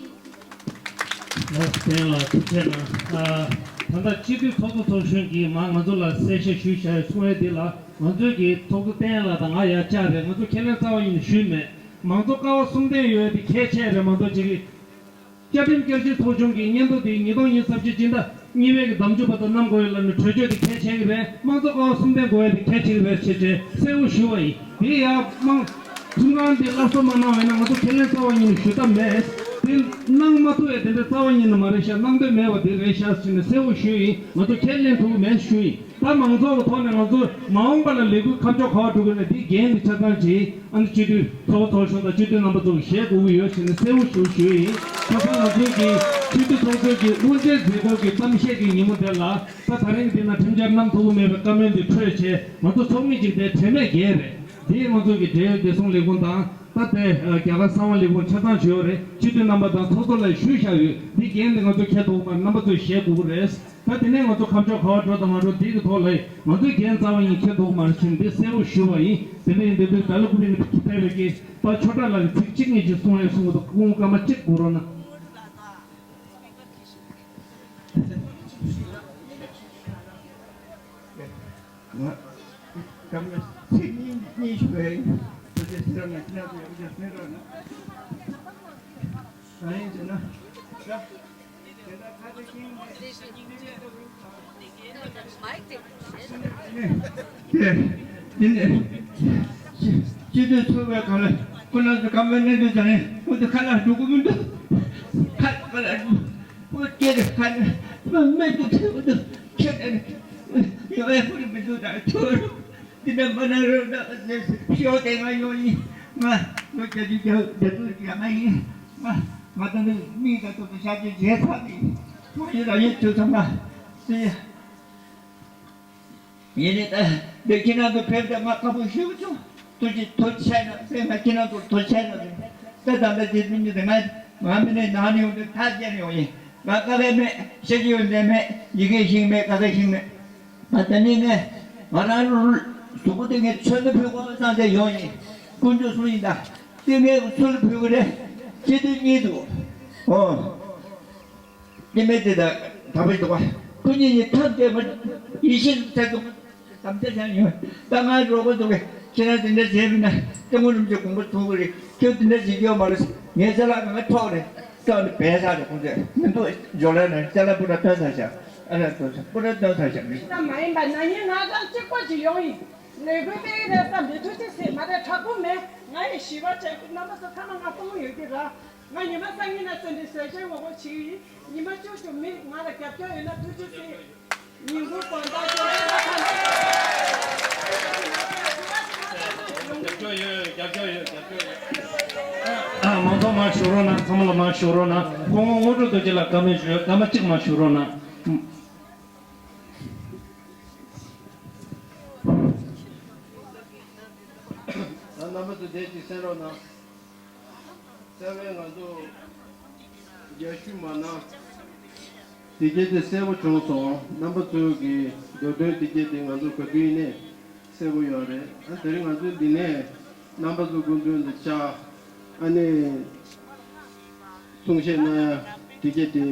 ལགས་བསྟན་ལ་ཐུགས་རྗེ་གནང་། ཨ་ད་ལྟ་སྤྱི་འཐུས་ཚོགས་གཙོ་ཚོགས་གཞོན་གྱིས་མ་ང་ཚོ་ལ་གསལ་བཤད་ཞུས་བཞག་གསུང་ཡས་འདི་ལ་ང་ཚོས་ཀྱི་ཚོགས་གཙོ་བསྟན་ལ་དང་ང་ཡར་བཅར་རེད། ང་ཚོ་ཁས་ལེན་རྩ་བ་ཉིད་ནས་ཞུས་མེད། མང་གཙོ་ཀ་བ་གསུམ་ལྡན་ཡོད་དེ་གལ་ཆེ་རེད། མང་གཙོ་ཅིག་གི་བཅའ་ཁྲིམས་བསྐྱར་ཞིབ་ཚོགས་ཆུང་གི་སྙན་ཐོ་དེ་ཉིས་སྟོང་ཉི་ཤུ་རྩ་བཞི་སྤྱི་ཟླ་གཉིས་པའི་གི་ཟླ་མཇུག་བར་དུ་གནང་དགོས་ཡོད་ལབ་ནས་གྲོས་ཆོད་དེ་གལ་ཆེ་གི་རེད། མང་གཙོ་ཀ་བ་གསུམ་ལྡན་དགོས་ཡ་དེ་གལ་ཆེ་གི་རེད་ཅེས་ཅེས་གསལ་བོ་ཞུ་བ་ཡིན། དེ་ཡང་དམངས་ཁྲིམས་ཁང་དེ་སླར་གསོ་མ་གནང་བས་ན་ང་ཚོ་ཁས་ལེན་རྩ་བ་ཉིད་ནས་ཞུ་ཐབས་མེད། དེ་གནང་མ་ཐུབ་ཡ་དེ་འདྲ་རྩ་བ་ཉིད་ནས་མ་རེད་ཤག་གནང་འདོད་མེད་པ་དེ་རེད་ཤག་ཟེར་ནས་གསལ་བོ་ཞུས་ཡིན། ང་ཚོ་ཁས་ལེན་ཐུབ་ཀྱི་མེད་ཞུས་ཡིན། ད་མང་ཚོགས་ཀྱི་ཐོག་ནས་ང་ཚོ་མ་འོངས་པ་ལ་ལས་འགུལ་ཁ་ཕྱོགས་ག་པར་འགྲོ་དགོས་ན་དེའི་འགན་དེ་ཆ་ཚང་བྱེད། ཨ་ནི་སྤྱི་འཐུས་ཚོགས་གཙོ་ཚོགས་གཞོན་དང་སྤྱི་འཐུས་རྣམ་པ་ཚོ་གིས་བཞེས་དགོས་ཀྱི་ཡོད་ཟེར་ནས་གསལ་བོ་ཞུ་ཞུས་ཡིན། ཁ་སང་ང་ཚོའི་གི་སྤྱི་འཐུས་ཚོགས་གཙོའི་གི་དབུ་འབྱེད་མཛད་སྒོ་གི་གཏམ་བཤད་ཀྱི་ཉིན་མོ་དེ་ལ་ད་ད་རིང་འདི་ན་ཁྲིམས་འཆར་གནང་ཐུབ་ཀྱི་མེད་པའི་བཀའ་མོལ་འདི་འཕྲོས་བྱས་ང་ཚོ་ཚོགས་མི་གཅིག་དེ་དྲན་མེད་བརྒྱལ་རེད། འདི་ང་ཚོ་གི་འབྲེལ་ཡོད་བདེ་སྲུང་ལས་ཁུངས་དང་ད་ལྟའི་རྒྱ་གར་གསང་བ་ལས་ཁུངས་ཆ་ཚང་ཞུས་ཡོད་རེད། སྤྱི་འཐུས་རྣམ་པ་དང་ཚོགས་གཙོ་ལ་ཞུས་བཞག་ཡོད། འདི་འགན་འདི་ང་ཚོ་འཁྱེར་ཐུབ་ཀྱི་མ་རེད། རྣམ་པ་ཚོས་བཞེས་དགོས་ཀྱི་རེད། ད་དེ་ནས་ང་ཚོ་ཁ་ཕྱོགས་ག་པར་འགྲོ་དང་མ་འགྲོ་འདི་གི་ཐོག་ལ་ང་ཚོའི་འགན་རྩ་བ་ཉིད་འཁྱེར་ཐུབ་ཀྱི་མ་རེད་ཅེས་འདི་གསལ་བོ་ཞུ་བ་ཡིན། དེ་འདྲ་ཡིན་དུས་འདིར་ད་ལོ་ཀུ་པི་ནས་ཕེབས་པའི་གི་པ་ཆོས་གྲགས་ལགས་ཀྱིས་ཚིག་གཅིག་གཉིས་ཅིག་གསུང་ཡས་གསུང་གི་འདུག་སྐུ་ངོ་སྐར་མ་གཅིག་འགོར་རོགས་གནང་། ང་སྐར་མ་ཚིག་གཉིས་གཉིས་ཞུ་བ་ཡིན། དེ་ཚེ་ཟེར་ན་ཁྱེད་རང་ཚོ་ཡང་བསྐྱར་གསན་རོགས་གནང་། གང་ཡིན་ཟེར་ན། དེ་ནས་སྤྱི་འཐུས་ཚོགས་པའི་སྒང་ལ་ཁོ་རང་ཚོ་ཁ་པར་གནས་དུས་ཙང་ནས་ཁོ་ཚོ་ཁ་ལག་འགྲོ་གི་མི་འདུག་ཁ་ཁ་ལག་འགྲོ་ཁོ་སྐད་དེ་ཁ་ནས་ཁོ་སྨད་དུ་ཁྱེར་འདུག་ཁྱེར་ནས་ ཁྱོད་ཨེ་ཁུར་མི་འདུག་ད་ཁྱོད་འདི་འདྲ་མ་ན་རོ་ད་ཟེར་ཤོག་དེ་ང་ཡོང་ཡིན། ང་ལོ་བརྒྱད་ཅུ་གྱ་གྱ་དྲུག་ཡང་ང་ཡིན། ང་ང་ད་ནི་མིག་ད་ཏོག་ཏོ་ཤ་ཅི་བྱས་ཚར་ནི་ཁོང་ཡིན་ལ་ཡིན་ཚུལ་ཚང་མ་སི། ཡིན་ནི་ད་འདི་ཁྱེད་རང་ཚོ་ཕེབས་ད་ང་དཀའ་པོ་ཞུ་བྱུང་། ཐུགས་རྗེ་ཐུགས་ཆེ་ན་ཟེར། ང་ཁྱེད་རང་ཚོ་ཐུགས་ཆེ་ན་ཟེར། ད་ད་ལྟ་རྗེ་བཙུན་མི་དེ་ང་ང་མི་ནས་ནང་ནས་ཡོང་དུས་ཐག་བཅད་ནས་ཡོང་ཡིན། ང་ཀ་བས་མེད། ཤེས་ཀྱི་ཡོད་ནས་མེད། ཡི་གེ་ཤིང་མེད། ཀ་བས་ཤིང་མེད། ང་ད་ནི་ངས་ང་རང་གཟུགས་པོ་དེ་ངས་མཚོན་ན་ཕུལ་དགོས་བསམ་སྟེ་ཡོང་ཡིན། དཀོན་མཆོག་གསུམ་ཡིན་ད། དེ་ངས་ཚུར་ཕུལ་གི་རེད། སྤྱི་འཐུས་གཉིས་འདུག་ཨོ། སྐྱེ་མེད་དེ་དག་དག་པའི་འདུག་པ། སྐུ་ཉིད་ཉིད་ཐབས་བདེ་མོ་ཡེ་ཤེས་ལ་ཐད་དུ་དམ་བཅའ་བཞག་ཡོད། ད་ང་རོགས་པ་འདུག་གས། ཁྱེད་རང་དེ་འདྲ་བྱས་པས་ན་སྐྱབས་མགོན་རིན་པོ་ཆེ་དགོངས་པ་ཚོམ་གི་རེད། ཁྱོད་དེ་འདྲ་བྱེད་ཀྱི་ཡོད་མ་རེད། ངའི་ཅ་ལག་གང་ག་འཕྲོག་རེད། ཙག་ནི་བས་ས་རེད། ཁོང་ཚོས་མི་འདུག་འཇོག་ལས་ན་ཅ་ལག་སྤུ་ར་སྟོན་ཚར་བཞག་ཨ་ར་སྟོན་ཚར་སྤུ་ར་སྟོན་ཚར་བཞག་མི། ཙམ་མ་ཡིན་པ་ན་ནིང་ང་རང་གཅིག་པོ་ཅིག་ཡོང་ཡིན། ལས་འགུལ་སྤེལ་གི་རེད་བསམ་པའི་ཐུགས་རྗེ་ཆེ། མ་རེད་དྲག་པོ་མེད། ང་ཡི་ཞི་བ་བྱས་རྣམ་པ་ཚོ་ཚང་མ་ང་གཏོང་ཡོད་ཀྱི་ར། ང་ཉི་མ་སང་ཉིན་ན་བཙན་པོའི་ཟས་བཅད་ངོ་རྒོལ་བྱེད་ཀྱི་ཡིན། ཉི་མ་བཅུ་བཅུ་མི་ང་ལ་རྒྱབ་སྐྱོར་ཡོད་ན་ཐུགས་རྗེ་ཆེ། ཉིན་གུང་དགོང་དག་ཅོ་ལེ་ལ་ཁ་ནས། རྒྱབ་སྐྱོར་ཡོད། རྒྱབ་སྐྱོར་ཡོད། རྒྱབ་སྐྱོར་ཡོད། ཨ། མང་ཚོགས་མར་བཞུགས་རོགས་གནང་། ཚང་མ་ལ་མར་བཞུགས་རོགས་གནང་། སྐུ་ངོ་དངོས་གྲུབ་རྡོ་རྗེ་ལགས་སྐར་མ་བཞུགས། སྐར་མ་གཅིག་མར་བཞུགས་རོགས་གནང་། ད་རྣམ་པ་ཚོ་བསྡད་ཅིག་གསན་རོགས་གནང་། རྩ་བའི་ང་ཚོ་རྒྱ་ཞུ་མ་གནང་། དེ་གྱད་དེ་གསལ་པོ་བྱུང་སོང་། རྣམ་པ་ཚོའི་གི་འདོད་དོན་དེ་གྱད་དེ་ང་ཚོ་ག་དུས་ནས་གསལ་པོ་ཡོད་རེད། ཨ། དེ་རིང་ང་ཚོའི་འདི་ནས་རྣམ་པ་ཚོ་སྐུ་མདུན་དུ་བཅར། ཨ་ནི་གསུང་བཤད་གནང་ཡ་དེ་གྱད་དེ་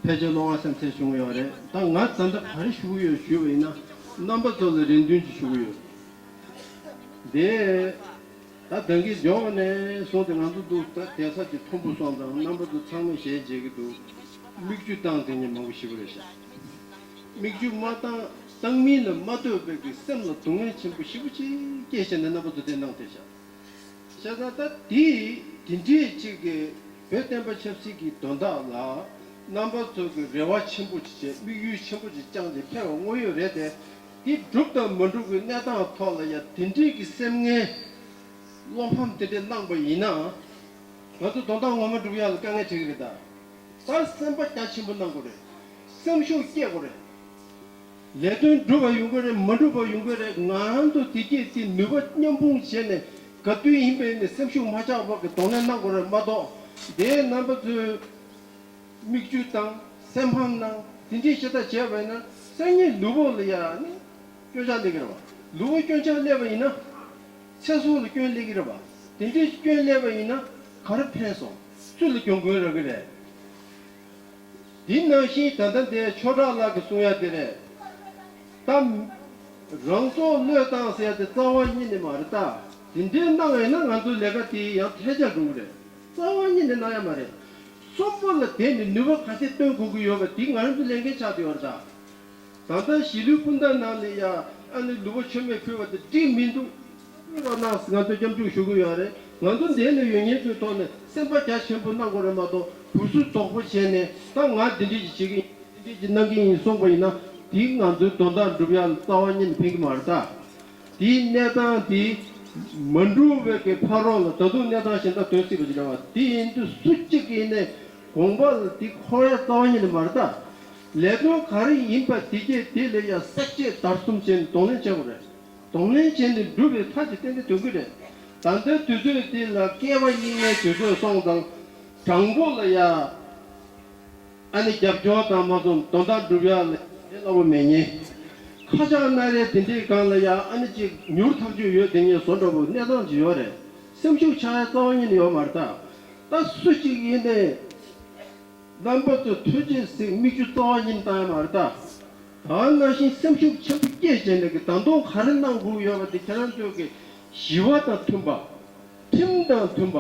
ཕལ་ཆེར་བློ་ཁ་སེམས་ཚད་བྱུང་ཡོད་རེད། ད་ང་ད་ལྟ་ག་རེ་ཞུ་གི་ཡོད་ཞུས་པ་ཡིན་ན། རྣམ་པ་ཚོ་ལ་རེ་འདུན་ཅིག་ཞུ་གི་ཡོད། དེ། ད་ད་གིན་ཇོ་ནས་བཟུང་སྟེ་ང་ཚོ་འདུག་ད་བསྡད་ས་ཅིག་མཐོན་པོ་སོང་ཙང་རྣམ་པ་ཚོ་ཚང་མས་ཞལ་མཇལ་གྱི་འདུག་མིག་ཆུ་བཏང་དེ་ཉིད་མང་པོ་ཞེ་པོ་རེད་ཤག་མིག་ཆུ་མ་བཏང་། བཏང་མིན་ལ་མ་ལྟོས་པའི་གི་སེམས་ལ་སྡུག་བསྔལ་ཆེན་པོ་ཞེ་པོ་ཅིག་སྐྱེས་བྱས་ནས་རྣམ་པ་ཚོ་དེ་གནང་བསྡད་ཤག་བྱས་ཙང་ད་དེ་དེ་འདྲའི་ཅིག་གི་བོད་བསྟན་པ་ཆབ་སྲིད་ཀྱི་དོན་དག་ལ་རྣམ་པ་ཚོ་གི་རེ་བ་ཆེན་པོ་ཅིག་བྱས། དམིགས་ཡུལ་ཆེན་པོ་ཅིག་བཅངས་ཏེ་ཕེབས་པ་དངོས་ཡོད་རེད་དེ། དེ་འགྲུབ་དང་མ་འགྲུབ་ཀྱི་གནས་སྟངས་ཐོག་ལ་ཡང་དེ་འདྲའི་གི་སེམས་ངན་བློ་ཕམ་དེ་འདྲ་གནང་པ་ཡིན་ན། ང་ཚོ་དོན་དག་ངོ་མ་འགྲུབ་ཡག་ལ་དཀའ་ངལ་འཕྲད་ཀྱི་རེད་ད། ད་སེམས་པ་རྒྱ་ཆེན་པོ་གནང་དགོས་རེད། སེམས་ཤུགས་སྐྱེད་དགོས་རེད། ལས་དོན་འགྲུབ་པ་ཡོང་གི་རེད། མ་འགྲུབ་པ་ཡོང་གི་རེད། ང་རང་ཚོ་དེ་སྐྱེད་དེ་ནུས་པ་མཉམ་སྤུངས་བྱས་ནས་ག་དུས་ཡིན་པའི་ནས་སེམས་ཤུགས་མ་ཆག་པ་གི་གདོང་ལེན་གནང་དགོས་རེད་མ་གཏོགས། དེའི་རྣམ་པ་ཚོས། མིག་ཆུ་བཏང་། སེམས་ཕམ་གནང་། དེ་འདྲའི་ཤ་སྟག་བྱས་པ་ཡིན་ན་སང་ཉིན་ལུས་པོ་ལ་ཡང་ནི་སྐྱོན་ཆ་སླེབས་ཀྱི་རེད་བ། ལུས་པོ་སྐྱོན་ཆ་སླེབས་པ་ཡིན་ན་ཚེ་སྲོག་ལ་སྐྱོན་སླེབས་ཀྱི་རེད་བ། དེ་འདྲའི་སྐྱོན་སླེབས་པ་ཡིན་ན་ག་རེ་ཕན་སོང་། སུ་ལ་གྱོང་གུན་རག་གི་རེད། འདི་ནང་བཞིན་ད་ལྟ་འདིའི་ཆོས་གྲགས་ལགས་ཀྱིས་གསུང་ཡ་དེ་རེད། ད། རང་སྲོག་བློས་བཏང་ཟེར་ཡ་དེ་རྩ་བ་ཉིད་ནས་མ་རེད་ད། དེ་འདྲའི་གནང་བ་ཡིན་ན་ང་ཚོའི་ལས་ཀ་དེ་ཡང་ཐལ་ཆ་འགྲོ་གི་རེད། རྩ་བ་ཉིད་ནས་གནང་ཡ་མ་རེད། གསོན་པོ་ལ་དེ་ནི་ནུས་པ་ག་ཚད་བཏོན་དགོས་ཀྱི་ཡོད་པ་དེ་ང་རང་ཚོའི་ལས་འགན་ཆགས་བསྡད་ཡོད་རེད་ད། ད་ལྟ་གཞིས་ལུས་སྤུན་ཟླ་ནང་ནས་ཡ་ཨ་ནི་ལུས་པོ་མཆོད་མེ་ཕུལ་བ་དེ་འགྲིག་མི་འདུག་ཕུལ་རོགས་གནང་ང་ཚོས་སྐྱབས་འཇུག་ཞུ་གི་ཡོད་རེད། ང་ཚོ་འདི་ནས་ཡོད་མཁན་ཚོའི་ཐོག་ནས་སེམས་པ་རྒྱ་ཆེན་པོ་གནང་དགོས་རེད་མ་གཏོགས་གུ་སུ་དོག་པོ་བྱས་ནས་ད་ང་འདི་འདྲས་ཀྱི་བྱེད་ཀྱི་ཡིན། འདི་འདྲས་ཀྱི་གནང་གི་ཡིན་གསུངས་པ་ཡིན་ན་དེ་ང་ཚོའི་དོན་དག་འགྲུབ་ཡག་ལ་རྩ་བ་ཉིད་ནས་ཕན་གྱི་མ་རེད་ད། དེའི་གནས་སྟངས་དེ་མ་འགྲུབ་པའི་གི་ཕ་རོལ་ལ་ད་དུང་གནས་སྟངས་གཞན་དག་ཐོན་སྲིད་པ་ཅིག་རེད་བ། དེ་ཡིན་དུས་སུ་གཅིག་གིས་ནས་དགོངས་པ་ལ་དེ་འཁོར་ཡག་རྩ་བ་ཉིད་ནས་མ་རེད་ད། ལས་དོན་ག་རེ་ཡིན་པ་དེ་གས་དེ་ལ་ཡ་བསྲེག་བཅད་བརྡར་གསུམ་བྱས་ནས་གདོང་ལེན་བྱེད་དགོས་རེད། གདོང་ལེན་བྱས་ནས་འགྲུབ་པའི་མཐའ་ཅིག་ཏན་ཏན་ཐོན་གྱི་རེད། ད་ལྟའི་དུས་ཚོད་འདི་ལ་སྐྱེ་བ་སྙིགས་མའི་དུས་ཚོད་སོང་ཙང་དྲང་པོ་ལ་ཡ། ཨ་ནི་རྒྱབ་སྐྱོར་དང་མ་སོང་དོན་དག་འགྲུབ་ཡག་ལ་དེ་སླ་པོ་མེད་ཉེ། ཁ་ཆག་སྣ་རལ་དེ་འདྲའི་སྒང་ལ་ཡ་ཨ་ནི་ཅིག་མྱུར་ཐག་གཅོད་ཡོད་དེ་ཉེ་བཟོ་འདྲ་པོ་གནས་སྟངས་ཅིག་ཡོད་རེད། སེམས་ཤུགས་ཆག་ཡ་རྩ་བ་ཉིད་ནས་ཡོད་མ་རེད་ད། ད་སུ་གཅིག་ཡིན་ནའི། རྣམ་པ་ཚོ་ཐུགས་རྗེ་གཟིགས། མིག་ཆུ་རྩ་བ་ཉིད་བཏང་ཡ་མ་རེད་ད། ད་ནང་བཞིན་སེམས་ཤུགས་ཆེན་པོ་སྐྱེས་བྱས་ནས་ཀྱི་ད་དུང་ག་རེ་གནང་དགོས་ཡོད་པ་དེ་ཁྱེད་རང་ཚོས་ཀྱི་ཞི་བ་དང་མཐུན་པ། ཁྲིམས་དང་མཐུན་པ།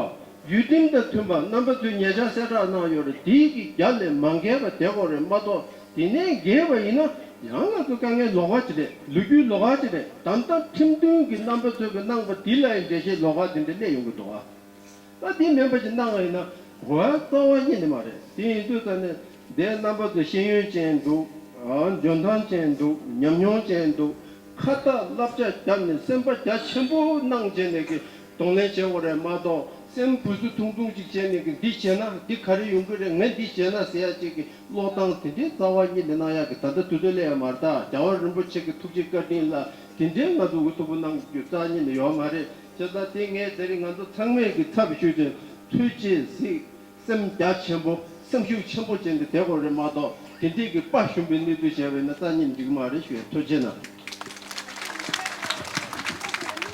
ཡུལ་ཁྲིམས་དང་མཐུན་པ་རྣམ་པ་ཚོས་ཉེ་ཆར་གསལ་བསྒྲགས་གནང་ཡོད་རེད། དེའི་གི་རྒྱབ་ལས་མ་འགལ་བ་བསྡད་དགོས་རེད་མ་གཏོགས་དེ་ནས་འགལ་བ་ཡིན་ན་ཡང་ང་ཚོ་དཀའ་ངལ་ལོགས་ཀ་ཅིག་རེད། ལོ་རྒྱུས་ལོགས་ཀ་ཅིག་རེད། ད་ལྟ་ཁྲིམས་མཐུན་གྱི་རྣམ་པ་ཚོས་ཀྱི་གནང་པ་དེ་ལ་ཡང་འགྲེལ་བཤད་ལོགས་ཀ་དེ་འདྲ་སླེབས་ཡོང་གི་འདུག་ཨ། ད་དེ་མིན་པ་ཅིག་གནང་བ་ཡིན་ན་གོ་བ་རྩ་བ་ཉིད་ནས་མ་རེད། དེ་ཡིན་དུས་ད་ནི་འདས་རྣམ་པ་ཚོ་ཤེས་ཡོན་ཅན་འདུག་འཇོན་ཐང་ཅན་འདུག་ཉམས་མྱོང་ཅན་འདུག་ཁ་བརྡ་བསླབ་བྱ་བརྒྱབ་ནས་སེམས་པ་རྒྱ་ཆེན་པོ་གནང་བྱས་ནས་ཀྱི་གདོང་ལེན་བྱེད་དགོས་རེད་མ་གཏོགས། སེམས་གུས་སུ་ཐུང་ཐུང་ཅིག་བྱས་ནས་ཀྱི་འདི་བྱས་ན་འདི་ག་རེ་ཡོང་གི་རེད། ངས་འདི་བྱས་ན་ཟེར་ཡ་ཅིག་གི་ཀློག་སྟངས་དེ་འདྲའི་རྩ་བ་ཉིད་ནས་གནང་ཡག་གི་ད་ལྟ་དུས་ཚོད་སླེབས་ཡ་མ་རེད། ད་རྒྱལ་བ་རིན་པོ་ཆེ་གི་ཐུགས་རྗེ་བཀའ་དྲིན་ལ་དེ་འདྲའི་ང་ཚོ་འུ་ཐུག་པོ་གནང་རྒྱུ་རྩ་ཉིད་ནས་ཡོད་མ་རེད། བྱས་ཙང་དེ་ངས་དེ་རིང་ང་ཚོ་ཚང་མས་ཀྱི་ཚབ་ཞུས་ཏེ་ཐུགས་རྗེ་གཟིགས། སེམས་རྒྱ་ཆེན་པོ་སེམས་ཤུགས་ཆེན་པོ་ཅན་དེ་བསྡད་དགོས་རེད་མ་གཏོགས་དེ་འདྲའི་གི་དཔའ་ཞུམ་པའི་གནས་ཚུལ་བྱས་པ་ཡིན་ན་རྩ་ཉིད་འགྲིག་གི་མ་རེད་ཞུ་ཡ། ཐུགས་རྗེ་གནང་།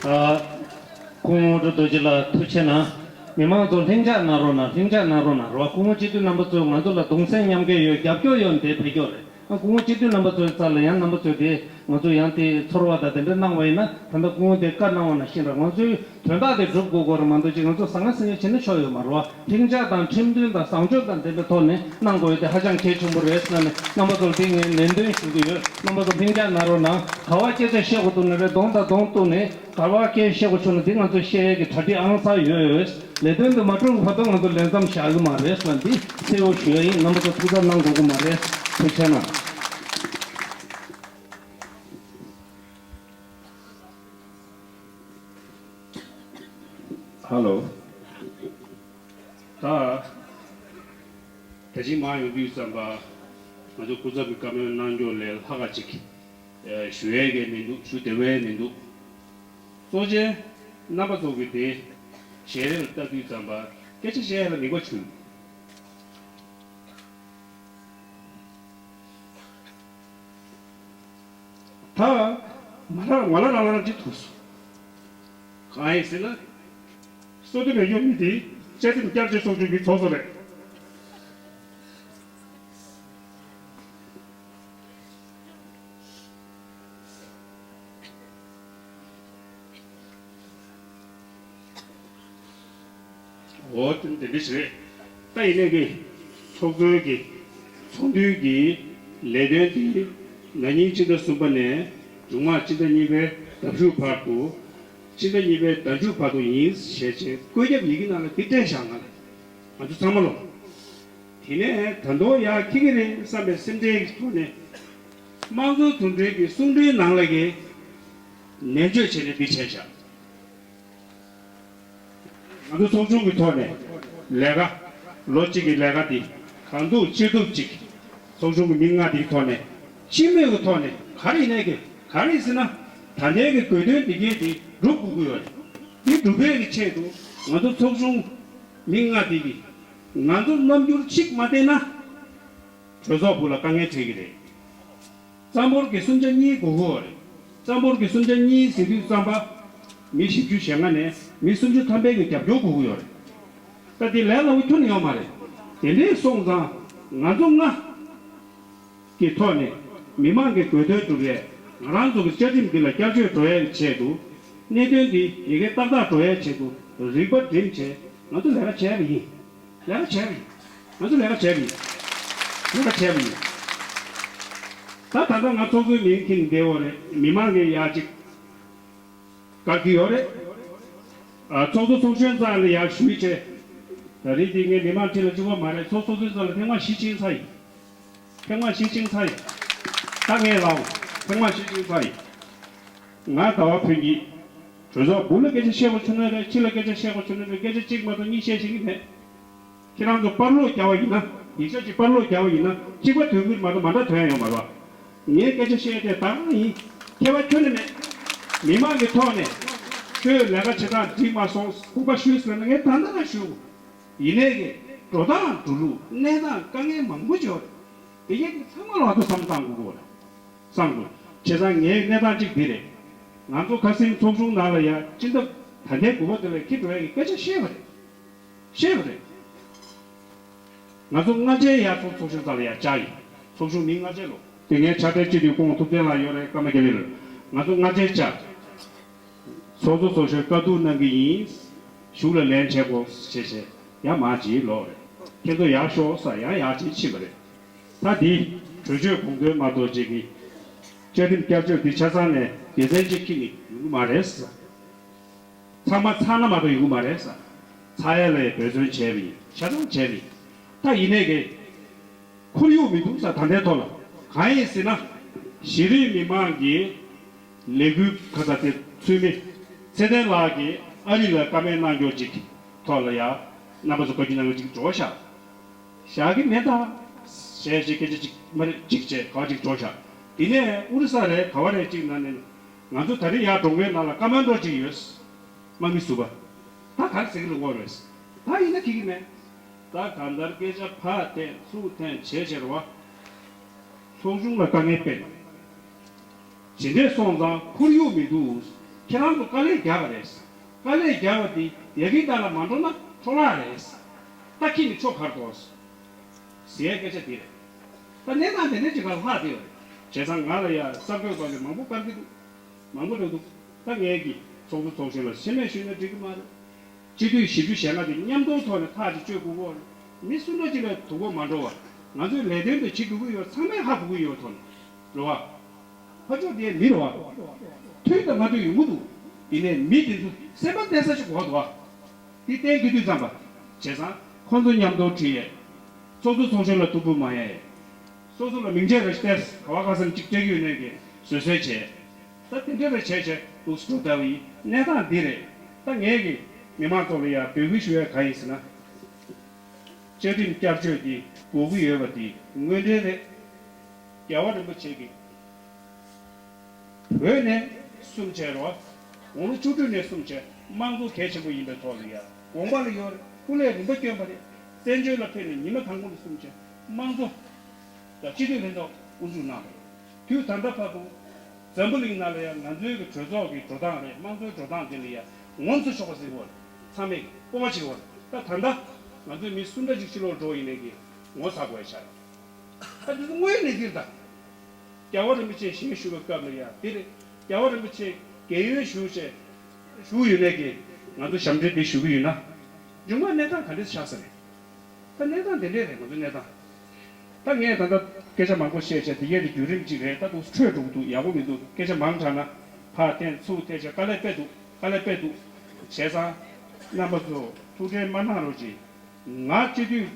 ཨ། སྐུ་ངོ་དངོས་གྲུབ་རྡོ་རྗེ་ལགས་ཐུགས་རྗེ་གནང་། མི་མང་ཚོ་ལྷིང་འཇགས་གནང་རོགས་གནང་། ལྷིང་འཇགས་གནང་རོགས་གནང་རོགས། སྐུ་ངོ་སྤྱི་འཐུས་རྣམ་པ་ཚོས་ང་ཚོ་ལ་གདུང་སེམས་མཉམ་སྐྱེད་ཡོད། རྒྱབ་སྐྱོར་ཡོད་འདི་ཕེབས་སྐྱོར་རེད། ཨ། སྐུ་ངོ་སྤྱི་འཐུས་རྣམ་པ་ཚོའི་རྩ་ལ་ཡང་རྣམ་པ་ཚོས་དེ་ང་ཚོ་ཡང་དེ་ཚོར་བ་དང་དེ་འདྲ་གནང་བ་ཡིན་ན། ད་ལྟ་སྐུ་ངོ་དེ་བཀའ་གནང་བ་ནང་བཞིན་རེད། ང་ཚོའི་དོན་དག་དེ་སྒྲུབ་དགོས་སྐོར་མ་གཏོགས་ཅིག་ང་ཚོ་ཟང་ངེ་ཟིང་ངེ་བྱེད་ན་ཆོག་ཡོད་མ་རེད་བ། ལྷིང་འཇགས་དང་ཁྲིམས་མཐུན་དང་བཟང་སྤྱོད་དང་ལྡན་པའི་ཐོག་ནས་གནང་དགོས་ཡོད་དེ་ཧ་ཅང་གལ་ཆེན་པོ་རེད་ཟེར་ནས་རྣམ་པ་ཚོར་འདི་ངས་ནན་སྟོན་ཞུ་གི་ཡོད། རྣམ་པ་ཚོ་ལྷིང་འཇགས་གནང་རོགས་གནང་། ག་བ་སྐད་ཆ་བཤད་དགོས་འདུག་ན་རེད། གདོང་དང་གདོང་གཏུག་ནས་ག་བ་སྐད་བཤད་དགོས་བྱུང་ན་འདི་ང་ཚོ་བཤད་ཡས་ཀྱི་གྲ་སྒྲིག་ཨང་གསར་ཡོད། ལས་དོན་དུ་མ་གྲུབ་བར་དུ་ང་ཚོ་ལས་མཚམས་བཞག་གི་མ་རེད་ཟེར་ན་འདི་གསལ་བོ་ཞུ་ཡ་ཡིན། རྣམ་པ་ཚོ་ཐུགས་འཚབ་གནང་དགོས་ཀྱི་མ་རེད། ཐུགས་རྗེ་གནང་། ཧ་ལོ། ད་ད་ཅི་མ་ཡོང་དུས་ཙམ་པ་ང་ཚོ་སྐུ་ཚབ་ཀྱི་བཀའ་མོལ་གནང་རྒྱུ་ལས་ལྷག་ག་ཅིག་ཞུ་ཡས་ཀྱི་མི་འདུག་ཞུ་བདེ་བའི་མི་འདུག་གཙོ་ཆེན་རྣམ་པ་ཚོ་གི་དེ་ཞལ་རས་ལ་ལྟ་དུས་ཙམ་པ་སྐད་ཆ་བཤད་ཡ་ལ་ནུས་པ་བྱུང་། ད་ང་རང་ང་རང་རང་རང་གཅིག་ཐུག་སོང་། གང་ཡིན་ཟེར་ན། སོ་ཏི་མེ་ཡོད་མི་དེ་བཅའ་ཁྲིམས་བསྐྱར་བཅོས་ཚོགས་ཆུང་གི་ཚོགས་གཙོ་རེད། འོ་དེ་འདི་འདྲ་ཞིག་རེད། ད་ཡིན་ནའི་གི་ཚོགས་གཙོའི་གི་ཚོགས་འདུའི་གི་ལས་དོན་དེ་ན་ནིང་ཕྱི་ཟླ་གསུམ་པ་ནས་མཇུག་མ་ཕྱི་ཟླ་གཉིས་པའི་ཟླ་མཇུག་བར་དུ་ཕྱི་ཟླ་གཉིས་པའི་ཟླ་མཇུག་བར་དུ་ཡིན་ཞེས་བྱས་བཀོད་ཁྱབ་ཡི་གེ་ནང་ལ་དེ་སྤྲད་བཞག་ང་ལ་ང་ཚོ་ཚང་མ་ལོ། དེ་ནས་ད་དུང་ཡར་འཁྱེར་གི་རེད་བསམ་པའི་སེམས་ཁྲལ་གྱི་ཐོག་ནས་དམངས་གཙོ་མཐུན་སྒྲིལ་གྱི་གསུང་གྲོས་ནང་ལ་གི་ནན་བརྗོད་བྱས་ནས་འདི་བྱས་བཞག་ང་ཚོ་ཚོགས་ཆུང་གི་ཐོག་ནས་ལས་ཀ་ལོ་གཅིག་གི་ལས་ཀ་འདི་གང་ཐུབ་ཅི་ཐུབ་ཅིག་ཚོགས་ཆུང་གི་མི་ལྔ་འདིའི་ཐོག་ནས་སྤྱི་མོས་ཀྱི་ཐོག་ནས་ག་རེ་ཡིན་ནའི་གི་ག་རེ་ཟེར་ན་ད་ལྟའི་གི་དགོས་དོན་འདི་གའི་འདི་སྒྲུབ་དགོས་ཀྱི་ཡོད་རེད། འདི་སྒྲུབ་པའི་གི་ཆེད་དུ་ང་ཚོ་ཚོགས་ཆུང་མི་ལྔ་འདི་གི་ང་ཚོ་རྣམ་འགྱུར་གཅིག་མ་བསྟན་ན། གྲོས་ཚོགས་སྦུག་ལ་དཀའ་ངལ་འཕྲད་ཀྱི་རེད། རྩ་འབོར་གྱི་གསུམ་ཆ་གཉིས་དགོས་ཀྱི་ཡོད་རེད། རྩ་འབོར་གྱི་གསུམ་ཆ་གཉིས་ཟེར་དུས་ཙམ་པ། མི་བཞི་བཅུ་ཞེ་ལྔ་ནས་མི་སུམ་ཅུ་ཐམ་པའི་གི་རྒྱབ་སྐྱོར་དགོས་ཀྱི་ཡོད་རེད། ད་དེ་ལས་སླ་བོ་ཁྱོན་ནས་ཡོད་མ་རེད། དེ་འདྲའི་སོང་ཙང་ང་ཚོ་ལྔ་གི་ཐོག་ནས་མི་མང་གི་དགོས་འདུན་སྒྲུབ་ཡས་ང་རང་ཚོ་གི་བཅའ་ཁྲིམས་འདི་ལ་བསྐྱར་བཅོས་འགྲོ་ཡས་ཀྱི་ཆེད་དུ་གནད་དོན་འདི་ཡི་གེ་ཏག་ཏག་འགྲོ་ཡས་ཆེད་དུ་རིག་པ་སྒྲིམ་བྱས་ང་ཚོ་ལས་ཀ་བྱས་པ་ཡིན། ལས་ཀ་བྱས་པ་ཡིན། ང་ཚོ་ལས་ཀ་བྱས་པ་ཡིན། ལས་ཀ་བྱས་པ་ཡིན། ད་ད་ལྟ་ང་ཚོགས་གཙོའི་མིང་འཁྱེར་ནས་བསྡད་ཡོད་རེད། མི་མང་གིས་ཡག་ཅིག་བཀག་གི་ཡོད་རེད། ཨ། ཚོགས་གཙོ་ཚོགས་གཞོན་རྩ་ལ་ཡར་ཞུས་བྱས། ད་རེས་འདི་ངས་མི་མང་ཁྲི་ལ་གཅིག་པོ་མ་རེད། ཚོགས་གཙོ་ཚོགས་གཞོན་རྩ་ལ་ཐེངས་མ་བཞི་ཕྱིན་ཚར་ཡིན། ཐེངས་མ་བཞི་ཕྱིན་ཚར་ཡིན། ད་ངས་ལབ་འོང་། ཐེངས་མ་བཞི་ཕྱིན་ཚར་ཡིན། ང་ཟླ་བ་ཕུན་སྐྱིད། གྲོས་ཚོགས་སྦུག་ལ་སྐད་ཆ་བཤད་དགོས་བྱུང་ན་རེད། ཕྱི་ལ་སྐད་ཆ་བཤད་དགོས་བྱུང་ན་རེད། སྐད་ཆ་གཅིག་མ་གཏོགས་གཉིས་བཤད་ཤེས་ཀྱི་མེད། ཁྱེད་རང་ཚོ་པར་ལོག་རྒྱག་པ་ཡིན་ན། ཡིག་ཆ་གཅིག་པར་ལོག་རྒྱག་པ་ཡིན་ན་གཅིག་པ་ཐོན་གྱི་མ་གཏོགས་མ་འདྲ་ཐོན་ཡོང་མ་རེད། ངས་སྐད་ཆ་བཤད་དེ་ད་གང་ཡིན། ཁྱད་པར་ཁྱོན་ནས་མེད། མི་མང་གི་ཐོག་ནས་ཁྱོད་ལས་ཀ་བྱེད་སྟངས་འགྲིག་མ་སོང་། ལྐུགས་པ་ཞུས་ཟེར་ན་ངས་ད་ལྟ་རང་ཞུ། ཡིན་ནའི་གི་འགྲོ་སྟངས་འགྲོ་ལུགས་གནས་སྟངས་དཀའ་ངལ་མང་པོ་ཡོད་རེད། དེ་གས་ཀྱི་ཚང་མ་ལ་ང་ཚོ་བསམ་བློ་བཏང་དགོས་ཀྱི་ཡོད་རེད། བསམ་དགོས། བྱས་ཙང་ངའི་གནས་སྟངས་གཅིག་འདི་རེད། ང་ཚོ་ཁ་སང་ཚོགས་ཆུང་ནང་ལ་ཡ་སྤྱི་ཟླ་ད་ལྟའི་དགུ་པ་དེ་ལ་འཁྱེར་འགྲོ་ཡ་གི་སྐད་ཆ་བཤད་པ་རེད། བཤད་པ་རེད། ང་ཚོ་སྔ་རྗེས་ཡར་ཚོགས་ཚོགས་གཞོན་རྩ་ལ་ཡར་བཅར་ཡིན། ཚོགས་ཆུང་མི་སྔ་རྗེས་ལོ། དེ་ངའི་ཕྱག་སྦྲེལ་སྤྱི་འཐུས་སྐུ་ངོ་ཐུབ་བསྟན་ལགས་ཡོད་རེད། ཀརྨ་རྒྱ་རི་ལ། ང་ཚོ་སྔ་རྗེས་བཅར། ཚོགས་གཙོ་ཚོགས་གཞོན་བཀའ་བསྡུར་གནང་གི་ཡིན། གཞུག་ལ་ལན་བྱེད་དགོས་ཞེས་བྱས་ཡར་མར་ཅིག་ལོག་རེད། ཁྱེད་ཚོ་ཡར་ཤོག་ཟེར་ཡང་ཡར་ཅིག་ཕྱིན་པ་རེད། ད་འདི་གྲོས་ཆོད་དགོངས་དོན་མ་གཏོགས་ཅིག་གི་བཅའ་ཁྲིམས་བསྐྱར་བཅོས་འདི་ཆ་ཚང་ནས་སྡེ་ཚན་གཅིག་ཁྱེར་ནས་ཡོང་གི་མ་རེད་ཟེར། ཚང་མ་ཚང་ན་མ་གཏོགས་ཡོང་གི་མ་རེད་ཟེར། ཚང་ཡ་ལ་འབད་བརྩོན་བྱས་པ་ཡིན། ཆ་ཚང་བྱས་པ་ཡིན། ད་ཡིན་ནའི་གི་ཁོར་ཡུག་མི་འདུག་ཟེར། ད་ལྟའི་ཐོག་ལ་ གང་ཡིན་ཟེར་ན། གཞི་རིམ་མི་མང་གི་ལས་འགུལ་ཁ་ཚ་དེ་ཚུད་མི་ཚེ་བརྟན་ལགས་ཀྱིས་ཨ་རི་ལ་བཀའ་མོལ་གནང་རྒྱུ་ཅིག་ཐོག་ལ་ཡ་རྣམ་པ་ཚོ་བཀའ་བཀྱོན་གནང་རྒྱུ་ཅིག་འགྲོ་བཞག་བཞག་གི་མེད་ད། ཞེས་ཞེས་སྐད་ཆ་ཅིག་མ་རེད་ཅིག་བྱས་ག་བ་ཅིག་འགྲོ་བཞག་དེ་ནས་ཨུ་རི་ས་རེད་ག་བ་རེད་ཅིག་ན་ནས་ང་ཚོ་ད་རེས་ཡར་གྲོང་ཁྱེར་ནང་ལ་བཀའ་མོལ་འགྲོ་ཅིག་ཡོད། དམག་མི་ཟུར་པ། ད་ག་རེ་ཟེར་གི་ལ་ངོ་རེད། ད་ཡིན་ན་ཁྱི་གི་མེད། ད་གང་ལྟར་སྐད་ཆ་ཕར་འཐེན་ཚུར་འཐེན་བྱས་བྱས་རེད་བ། ཚོགས་ཆུང་ལ་དཀའ་ངལ་སྤེལ། ཇི་འདྲས་སོང་ཙང་ཁོར་ཡུག་མི་འདུག་ཁྱེད་རང་ཚོ་དཀའ་ལས་རྒྱག་པ་རེད། དཀའ་ལས་རྒྱག་པ་དེ་ཡ་གི་ཏང་ལ་མ་འགྲོ་ན་འཕྲོ་བརླག་རེད། ད་ཁྱི་ནི་ཆོ་གར་དོ། ཟེར་སྐད་ཆ་དེ་རེད། ད་གནས་སྟངས་དེ་འདྲས་ཅིག་ག་ལྷག་བསྡད་ཡོད་རེད། བྱས་ཙང་ང་ལ་ཡ་གསར་འགོད་པ་ལས་མང་པོ་བཀར་གི་འདུག་མང་པོ་འགྲོ་འདུག་ད་ངས་ཀྱི་ཚོགས་གཙོ་ཚོགས་གཞོན་ལ་ཆེ་མེད་ཞུས་ན་འགྲིག་གི་མ་རེད། སྤྱི་འཐུས་བཞི་བཅུ་ཞེ་ལྔ་དེ་མཉམ་དུ་ཐོག་ནས་ཐག་ཅིག་གཅོད་དགོས་ཀྱི་ཡོད་རེད། མི་སུ་འདྲ་ཅིག་ལ་དོ་ཁུར་མ་འགྲོ་བ། ང་ཚོས་ལས་དོན་དེ་བྱེད་དགོས་ཀྱི་ཡོད་ཚང་མས་ཧ་གོ་གི་ཡོད་ཐོག་ནས་རེད་བ། ཕར་ཕྱོགས་དེ་མི་རེད་བ། མཐུན་དང་མ་མཐུན་ཡོང་གི་འདུག་དེ་ནས་མི་དེ་ཚོ་སེམས་པ་གཏད་ས་ཞིག་དགོས་འདུག་བ། དེ་གཏན་གྱི་དུས་ཙམ་པ། བྱས་ཙང་ཁོང་ཚོ་མཉམ་དུ་ཁྲིད་ཡས། ཚོགས་གཙོ་ཚོགས་གཞོན་ལ་ཐུགས་ཕམ་མ་ཡས། སོ་སོ་ལ་མིང་ཆད་རེ་སྟེར་ག་བ་ག་སེམས་གཅིག་སྤྲད་ཀྱི་ཡོད་ནས་ཀྱི་བཟོད་གསོལ་བྱས། ད་དེ་འདྲ་རེ་བྱས་བྱས་འདུག་སྤྲོ་ལྟ་བུ་ཡིན་གནས་སྟངས་འདི་རེད། ད་ངས་ཀྱི་མི་མང་ཚོ་ལ་ཡང་འབོད་སྐུལ་ཞུ་ཡས་གང་ཡིན་ཟེར་ན། བཅའ་ཁྲིམས་བསྐྱར་བཅོས་འདི་དགོས་ཀྱི་ཡོད་པ་འདི་དངོས་འབྲེལ་རེད། རྒྱལ་བ་རིན་པོ་ཆེ་གིས། བོད་ནས་གསུམ་བྱས་རོགས། དགུང་ལོ་བཅུ་དྲུག་ནས་གསུམ་བྱས་དམངས་གཙོ་གལ་ཆེན་པོ་ཡིན་པའི་ཐོག་ལ་ཡ། དགོངས་པ་ལ་ཡོད་རེད། སྐུ་ལས་རིམ་པ་བསྐྱོན་པ་རེད། བཙན་བྱོལ་ལ་ཕེབས་ནས་ཉི་མ་དང་པོ་ནས་གསུམ་བྱས་དམངས་གཙོ་དང་སྤྱི་འཐུས་ལྷན་ཚོགས་དབུ་འཛུགས་གནང་བ་རེད། དུས་ད་ལྟ་བར་དུ་འཛམ་བུ་གླིང་ནང་ལ་ཡང་ང་ཚོའི་གི་གྲོས་ཚོགས་ཀྱི་འགྲོ་སྟངས་རེད། དམངས་གཙོའི་འགྲོ་སྟངས་དེ་ལ་ཡང་ངོ་ཚ་ཆོག་པ་ཟེར་བ་རེད། ཚང་མས་སྤོབས་པ་བྱེད་དགོས་རེད། ད་ད་ལྟ་ང་ཚོའི་མི་སུ་འདྲ་ཅིག་ཕྱི་ལོགས་འགྲོ་ཡིན་ནའི་གི་ངོ་ཚ་དགོས་ཡ་ཆགས་རེད། ད་འདི་ཚོ་དངོས་ཡོད་གནས་ཚུལ་ད། རྒྱལ་བ་རིན་པོ་ཆེ་ཞལ་བཞུགས་པའི་སྐབས་ལ་ཡང་འདིར་རྒྱལ་བ་རིན་པོ་ཆེ་རྒས་ཡོལ་ཞུ་བྱས་ཞུ་ཡོད་ནས་ཀྱི་ང་ཚོ་ཞབས་འདྲེན་འདི་ཞུ་གི་ཡོད་ན། འབྱུང་བ་གནས་སྟངས་ག་འདྲས་ཆགས་ས་རེད། ད་གནས་སྟངས་དེ་འདྲས་རེད་ང་ཚོ་གནས་སྟངས། ད་ངས་ད་ལྟ་སྐད་ཆ་མང་པོ་བཤད་བྱས་དེ་གས་དེ་བརྒྱུད་རིམ་གཅིག་རེད། ད་འདུག་འཕྲོས་འགྲོ་གི་འདུག་ཡག་པོ་མི་འདུག་སྐད་ཆ་མང་དྲགས་ན་ཕར་འཐེན་ཚུར་འཐེན་བྱས་དཀའ་ལས་དཔེ་འདུག་དཀའ་ལས་དཔེ་འདུག་བྱས་ཙང་རྣམ་པ་ཚོ་ཐུགས་ཁྲལ་མ་གནང་རོགས་གྱིས། ང་སྤྱི་འཐུས།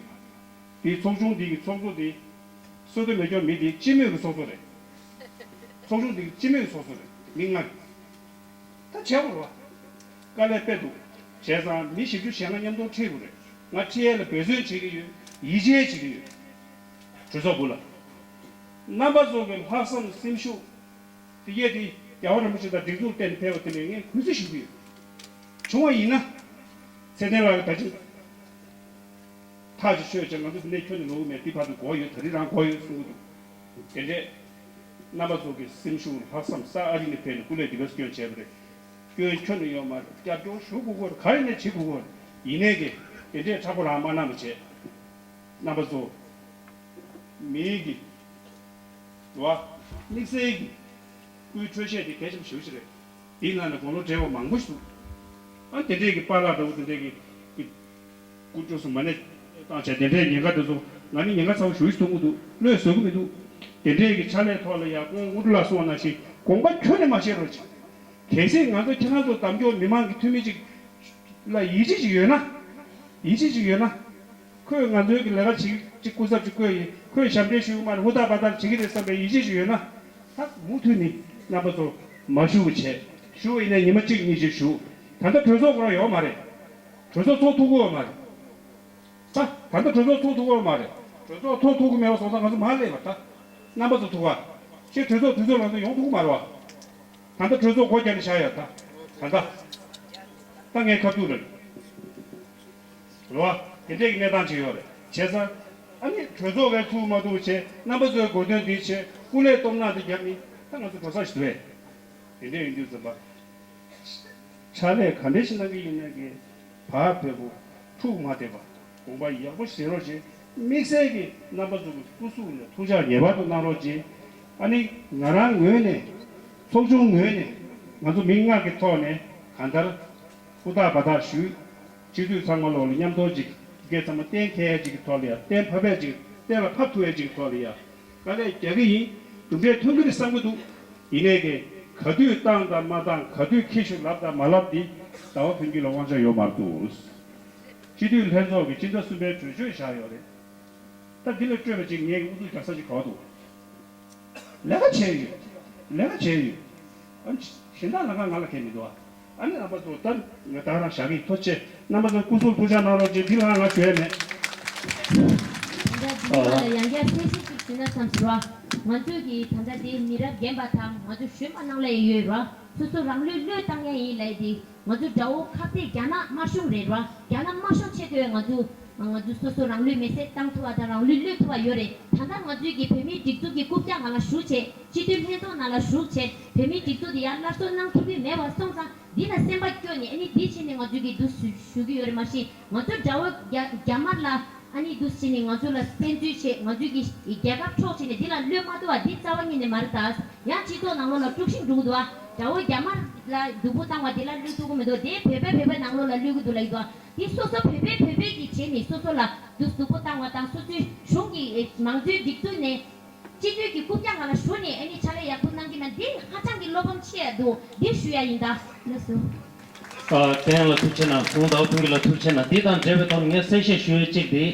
དེའི་ཚོགས་ཆུང་འདི་གི་ཚོགས་གཙོ་དེ། བསོད་བདེ་མེ་སྒྱོགས་མི་དེ་སྤྱི་མོས་ཀྱི་ཚོགས་གཙོ་རེད། ཚོགས་ཆུང་འདི་གི་སྤྱི་མོས་ཀྱི་ཚོགས་གཙོ་རེད་མི་ལྔ་གི། ད་བྱས་པ་རེད་བ། དཀའ་ལས་དཔེ་འདུག་བྱས་ཙང་མི་བཞི་བཅུ་ཞེ་ལྔ་མཉམ་དུ་ཁྲིད་དགོས་རེད། ང་ཁྲིད་ཡས་ལ་འབད་བརྩོན་བྱེད་ཀྱི་ཡོད། ཡིད་ཆེས་བྱེད་ཀྱི་ཡོད། གྲོས་ཚོགས་སྦུག་ལ། རྣམ་པ་ཚོ་གི་ལྷག་བསམ་སེམས་ཤུགས། དེ་གས་དེ་རྒྱལ་བ་རིན་པོ་ཆེ་དང་སྒྲིག་འཛུགས་བརྟེན་ནས་ཕེབས་པ་དེ་ལས་ངས་གུས་བརྩི་ཞུ་གི་ཡོད། བྱུང་བ་ཡིན་ན། ཚེ་བརྟན་ལགས་ཀྱིས་ད་ཅི། ཐག་ཅིག་ཆོད་ཅིང་ང་ཚོ་འདི་ནས་ཁྱོན་ནས་ལོག་གི་མེད། འདི་བར་དུ་འགོར་ཡོད། ད་རིང་རང་འགོར་ཡོད་གསུང་གི་འདུག་དེ་འདྲས། རྣམ་པ་ཚོ་གི་སེམས་ཤུགས་ལྷག་བསམ་ས་ཨ་རི་ནས་ཕེབས་ནས་སྐུ་ལས་འདི་ག་སྐྱོན་བྱས་པ་རེད། སྐྱོན་ཁྱོན་ནས་ཡོད་མ་རེད། སྐྱབས་བཅོལ་ཞུ་དགོས་ཀྱི་རེད། ག་རེ་ནས་བྱེད་དགོས་ཀྱི་རེད། ཡིན་ནའི་གི་དེ་འདྲས་མཁྲེགས་པོ་རང་མ་གནང་བ་བྱས། རྣམ་པ་ཚོ། མིའི་གི། རེད་བ། དམིགས་བསལ་གྱི། སྐུའི་འཕྲོད་བཞེས་དེ་གལ་ཆེན་པོ་ཞེ་པོ་ཅིག་རེད། དེའི་ནང་ནས་དགུང་ལོ་བགྲེས་པོ་མང་པོ་ཞིག་འདུག་ཨ་དེ་འདྲས་ཀྱི་པཱ་ལགས་འདྲ་བོ་དེ་འདྲས་ཀྱི། ཀྱི། སྐུ་ཅོག་སུ་མ་ཎི་བཏང་བྱས་དེ་འདྲས་ཉེན་ཁ་དེ་ཚོ་ང་ནི་ཉེན་ཁ་ཚ་བོ་ཞེ་པོ་ཞིག་མཐོང་གི་འདུག་བློས་བཟོད་ཀྱི་མི་འདུག་དེ་འདྲས་ཀྱི་ཕྱག་ལས་ཐོག་ལ་ཡང་སྐུ་ངོ་དངོས་གྲུབ་ལགས་གསུངས་པ་ནང་བཞིན་དགོངས་པ་ཁྱོན་ནས་མ་བཞེས་རོགས་གྱིས། གལ་སྲིད་ང་ཚོ་ཁྱེད་རང་ཚོ་འདེམས་སྐྱོར་མི་མང་གི་འཐུས་མི་ཅིག་ལ་ཡིད་ཆེས་ཅིག་ཡོད་ན། ཡིད་ཆེས་ཅིག་ཡོད་ན། ཁོས་ང་ཚོའི་གི་ལས་ཀ་བྱེད་ཅིག་སྐུ་ཚབ་ཅིག་བསྐོས་ཡིན། ཁོས་ཞབས་འདྲེན་ཞུ་གི་མ་རེད། ཧུར་ཐག་འབད་ཐག་བྱེད་ཀྱི་རེད་བསམ་པའི་ཡིད་ཆེས་ཅིག་ཡོད་ན། ད་མུ་མཐུད་ནས་རྣམ་པ་ཚོ་མ་ཞུ་བ་བྱས། ཞུ་བ་ཡིན་ན་ཉི་མ་གཅིག་གཉིས་ཅིག་ཞུ། ད་ལྟ་གྲོས་ཚོགས་ཁོ་རང་ཡོད་མ་རེད། གྲོས་ཚོགས་ཚོགས་ཐུབ་ཀྱི་ཡོད་མ་རེད། ད་ད་ལྟ་གྲོས་ཚོགས་ཚོགས་ཐུབ་ཀྱི་ཡོད་མ་རེད། གྲོས་ཚོགས་ཚོགས་ཐུབ་ཀྱི་མེད་པ་སོང་ཙང་ང་ཚོ་མར་སླེབས་པ་ད། རྣམ་པ་ཚོ་ཐུག་པ། ཁྱེད་གྲོས་ཚོགས་དུས་ཚོད་ལ་ཚོ་ཡོང་ཐུབ་ཀྱི་མ་རེད་བ། ད་ལྟ་གྲོས་ཚོགས་སྒོ་རྒྱབ་ནས་བཞག་ཡོད་ད། ད་ལྟ། ད་ངས་ཁ་ཐུག་རེད། རེད་བ། དེ་འདྲས་ཀྱི་གནས་སྟངས་ཅིག་ཡོད་རེད། བྱས་ཙང་། ཨ་ནི་གྲོས་ཚོགས་ཀྱིས་ཐུག་མ་ཐུག་བྱས། རྣམ་པ་ཚོའི་དགོས་འདུན་འདི་བྱས། སྐུ་ལས་སྟོབས་ན་འདི་བརྒྱབ་ནི་ད་ང་ཚོ་འགྲོ་ས་ཞིག་འདུག་བས། དེ་འདྲས་ཡིན་དུས་ཙམ་པ། ཕྱག་ལས་ག་འདྲས་ཤིག་གནང་གི་ཡིན་ན་གི། བག་ཕེབས་པོ། འཁྲུག་མ་བསྡད་པ། དགོངས་པ་ཡག་པོ་བཞེས་རོགས་བྱེད། དམིགས་བསལ་གྱི་རྣམ་པ་ཚོ་གི་སྐུ་གཟུགས་ལ་ཐུགས་ཅག་ངེས་པར་དུ་གནང་རོགས་བྱེད། ཨ་ནི་ང་རང་ངོས་ནས། ཚོགས་ཆུང་ངོས་ནས། ང་ཚོ་མི་ལྔ་གི་ཐོག་ནས་གང་ལྟར་ཧུར་ཐག་འབད་ཐག་ཞུས། སྤྱི་འཐུས་ཚང་མ་ལོག་ལ་མཉམ་དུ་ཅིག་སྐད་ཚང་མ་གཏན་འཁེལ་ཡ་ཅིག་གི་ཐོག་ལ་ཡ། གཏན་ཕབ་ཡ་ཅིག་གཏན་ལ་ཕབ་ཐུབ་ཡ་ཅིག་གི་ཐོག་ལ་ཡ། དཀའ་ལས་རྒྱག་གི་ཡིན། གྲུབ་འབྲས་ཐོན་གྱི་རེད་བསམ་གྱི་འདུག་ཡིན་ནའི་གི། ག་དུས་བཏང་དང་མ་བཏང་། ག་དུས་ཁྱི་ཤོག་ལབ་དང་མ་ལབ་འདི་ཟླ་བ་ཕུན་སྐྱིད་ལ་དབང་ཆ་ཡོད་མ་འདུག་སྤྱི་འཐུས་ལྷན་ཚོགས་ཀྱིས་སྤྱི་ཟླ་གསུམ་པའི་གྲོས་ཆོད་བཞག་ཡོད་རེད། ད་འདི་ལས་སྤྲོས་པ་ཅིག་ངས་ཀྱི་ཨུ་ཚུགས་རྒྱག་ས་ཅིག་ག་བ་འདུག་ལས་ཀ་བྱས་ཡོད། ལས་ཀ་བྱས་ཡོད། ཨ་ནི་གཞན་དག་ལ་ང་ང་ལ་ཁེལ་མི་འདུག་ཨ། ཨ་ནི་རྣམ་པ་ཚོ་ད་ང་ད་རང་བཞག་གི་ཐུགས་རྗེ་ཆེ། རྣམ་པ་ཚོ་སྐུ་གཟུགས་ཐུགས་ཅག་གནང་རོགས་གྱིས། འདི་ལ་ང་ཞུ་ཡས་མེད། ད་ལྟ་འདི་ལ་ཡང་བསྐྱར་གསལ་བཤད་ཅིག་ཞུས་ན་བསམ་ཟེར་བ། ང་ཚོས་ཀྱི་ད་ལྟ་འདི་མི་རབས་རྒན་པ་དང་ང་ཚོ་གཞོན་པ་ནང་ལ་ཡོད་ར། སོ་སོ་རང་ལུས་བློས་བཏང་ཡས་ཡིན་ལབ་ཡས་འདི། ང་ཚོ་དགྲ་བོ་ཁ་གཏད་རྒྱ་ནག་དམར་གཞུང་རེད་ར། རྒྱ་ནག་དམར་གཞུང་ཆེད་དུ་ང་ཚོ་ང་ཚོ་སོ་སོ་རང་ལུས་མེ་སྲེག་བཏང་ཐུབ་པ་དང་རང་ལུས་བློས་ཐུབ་པ་ཡོད་རེད། ད་ལྟ་ང་ཚོའི་གི་བོད་མིའི་སྒྲིག་འཛུགས་ཀྱི་རྐུབ་བཀྱག་ནང་ལ་ཞུགས་བྱས། སྤྱི་འཐུས་ལྷན་ཚོགས་ནང་ལ་ཞུགས་བྱས། བོད་མིའི་སྒྲིག་འཛུགས་དེ་ཡར་སླར་གསོ་གནང་ཐུབ་ཀྱི་མེད་པ་སོང་ཙང་། འདི་ལ་སེམས་པ་སྐྱོ་ནས་ཨ་ནི་འདི་བྱས་ནས་ང་ཚོའི་གི་འདུ་ཞུ་ཞུ་གི་ཡོད་རེད། མ་གཞི་ང་ཚོ་དགྲ་བོ་རྒྱ་རྒྱ་དམར་ལ་ཨ་ནི་འདུ་བྱས་ནས་ང་ཚོ་ལ་བཙན་འཛུལ་བྱས། ང་ཚོའི་གི་རྒྱལ་ཁབ་འཕྲོག་བྱས་ནས་འདི་ལ་བློས་མ་ཐུབ་པ་འདི་རྩ་བ་ཉིད་ནས་མ་རེད་ད། ཡང་སྤྱི་ཚོགས་ནང་ལོགས་ལ་དཀྲུག་ཤིང་འགྲོ་གི་འདུག་ཨ། དགྲ་བོ་རྒྱ་དམར་ལ་སྡུག་པོ་བཏང་བ་འདི་ལ་བློས་ཐུབ་ཀྱི་མི་འདུག་དེ་བོད་པ་བོད་པའི་ནང་ལོགས་ལ་བློས་ཀྱི་འདུག་ལབ་ཀྱི་འདུག་ཨ། འདི་སོ་སོ་བོད་པའི་བོད་པའི་གི་བྱས་ནས་སོ་སོ་ལ་སྡུག་སྡུག་པོ་བཏང་བ་དང་། སོ་སོའི་གཞུང་གི་མང་གཙོའི་སྒྲིག་འཛུགས་ནས་སྤྱི་འཐུས་ཀྱི་རྐུབ་བཀྱག་ནང་ལ་ཞུགས་ནས་ཨ་ནི་ཕྱག་ལས་ཡག་པོ་གནང་གི་མེད། འདི་ཧ་ཅང་གི་བློ་ཕམ་ཆེ་ཡ་འདུག་འདི་ཞུ་ཡ་ཡིན་ད། ལགས་སོ། ཨ། དེ་ཡང་ལ་ཐུགས་རྗེ་གནང་། ཁོང་ཟླ་བ་ཕུན་སྐྱིད་ལ་ཐུགས་རྗེ་གནང་། འདི་དང་འབྲེལ་བའི་ཐོག་ནས་ངས་གསལ་བཤད་ཞུ་ཡ་གཅིག་འདི།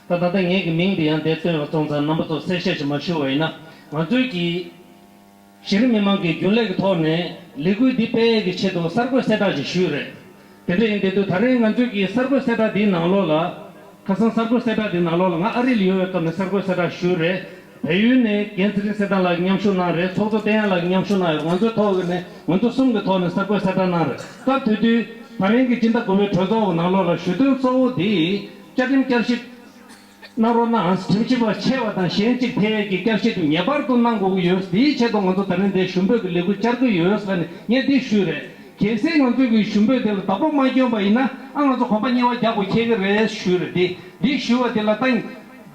ད་ད་ལྟ་ངེད་ཀྱི་མིང་འདི་ཡང་འདིར་བཏོན་པ་སོང་ཙང་རྣམ་པ་ཚོ་གསལ་བཤད་ཅིག་མ་ཞུ་བ་ཡིན་ན། ང་ཚོའི་གི་གཞི་རིམ་མི་མང་གི་རྒྱུན་ལས་ཀྱི་ཐོག་ནས་ལས་འགུལ་འདི་སྤེལ་ཡས་ཀྱི་ཆེད་དུ་གསར་འགོད་གསལ་བསྒྲགས་ཅིག་ཞུས་རེད། དེ་འདྲ་ཡིན་དུས་དུས་ད་རེས་ང་ཚོའི་གི་གསར་འགོད་གསལ་བསྒྲགས་འདིའི་ནང་ལོགས་ལ། ཁ་སང་གསར་འགོད་གསལ་བསྒྲགས་འདིའི་ནང་ལོགས་ལ་ང་ཨ་རི་ལ་ཡོད་པའི་སྐབས་ནས་གསར་འགོད་གསལ་བསྒྲགས་ཞུས་རེད། བལ་ཡུལ་ནས་རྒན་ཚེ་རིང་གསེར་ཐང་ལགས་ཀྱིས་མཉམ་ཞུགས་གནང་རེད། ཚོགས་གཙོ་བསྟན་ཡར་ལགས་ཀྱིས་མཉམ་ཞུགས་གནང་ཡོད། ང་ཚོའི་ཐོག་ནས་ང་ཚོ་གསུམ་གྱི་ཐོག་ནས་གསར་འགོད་གསལ་བསྒྲགས་གནང་རེད། སྐབས་དེ་དུས་ད་རིང་གི་སྤྱི་ཟླ་དགུ་པའི་གྲོས་ཚོགས་ཀྱི་ནང་ལོགས་ལ་ཞུ་དོན་གཙོ་བོ་འདི་བསྐྱར་རིམ་བསྐྱར་ཞིབ་གནང་རོགས་གནང་། ཁྲིམས་ཞིབ་པ་ཆེ་བ་དང་གཞན་གཅིག་ཕེབས་ཡས་ཀྱི་བསྐྱར་ཞིབ་ངེས་པར་དུ་གནང་དགོས་ཀྱི་ཡོད། དེའི་ཆེད་དུ་ང་ཚོ་ད་རིང་འདིར་ཞུ་འབོད་ཀྱི་ལས་འགུལ་བཅར་གྱི་ཡོད་ཟེར་ནས་ངས་འདི་ཞུས་རེད། གལ་སྲིད་ང་ཚོའི་གི་ཞུ་འབོད་དེ་ལ་བདག་པོ་མ་བསྐྱོན་པ་ཡིན་ན། ཨ། ང་ཚོ་གོམ་པ་གཉིས་པ་རྒྱག་དགོས་འཁེལ་གྱི་རེད་ཞུས་རེད། འདི་འདི་ཞུ་བ་དེ་ལ་ད་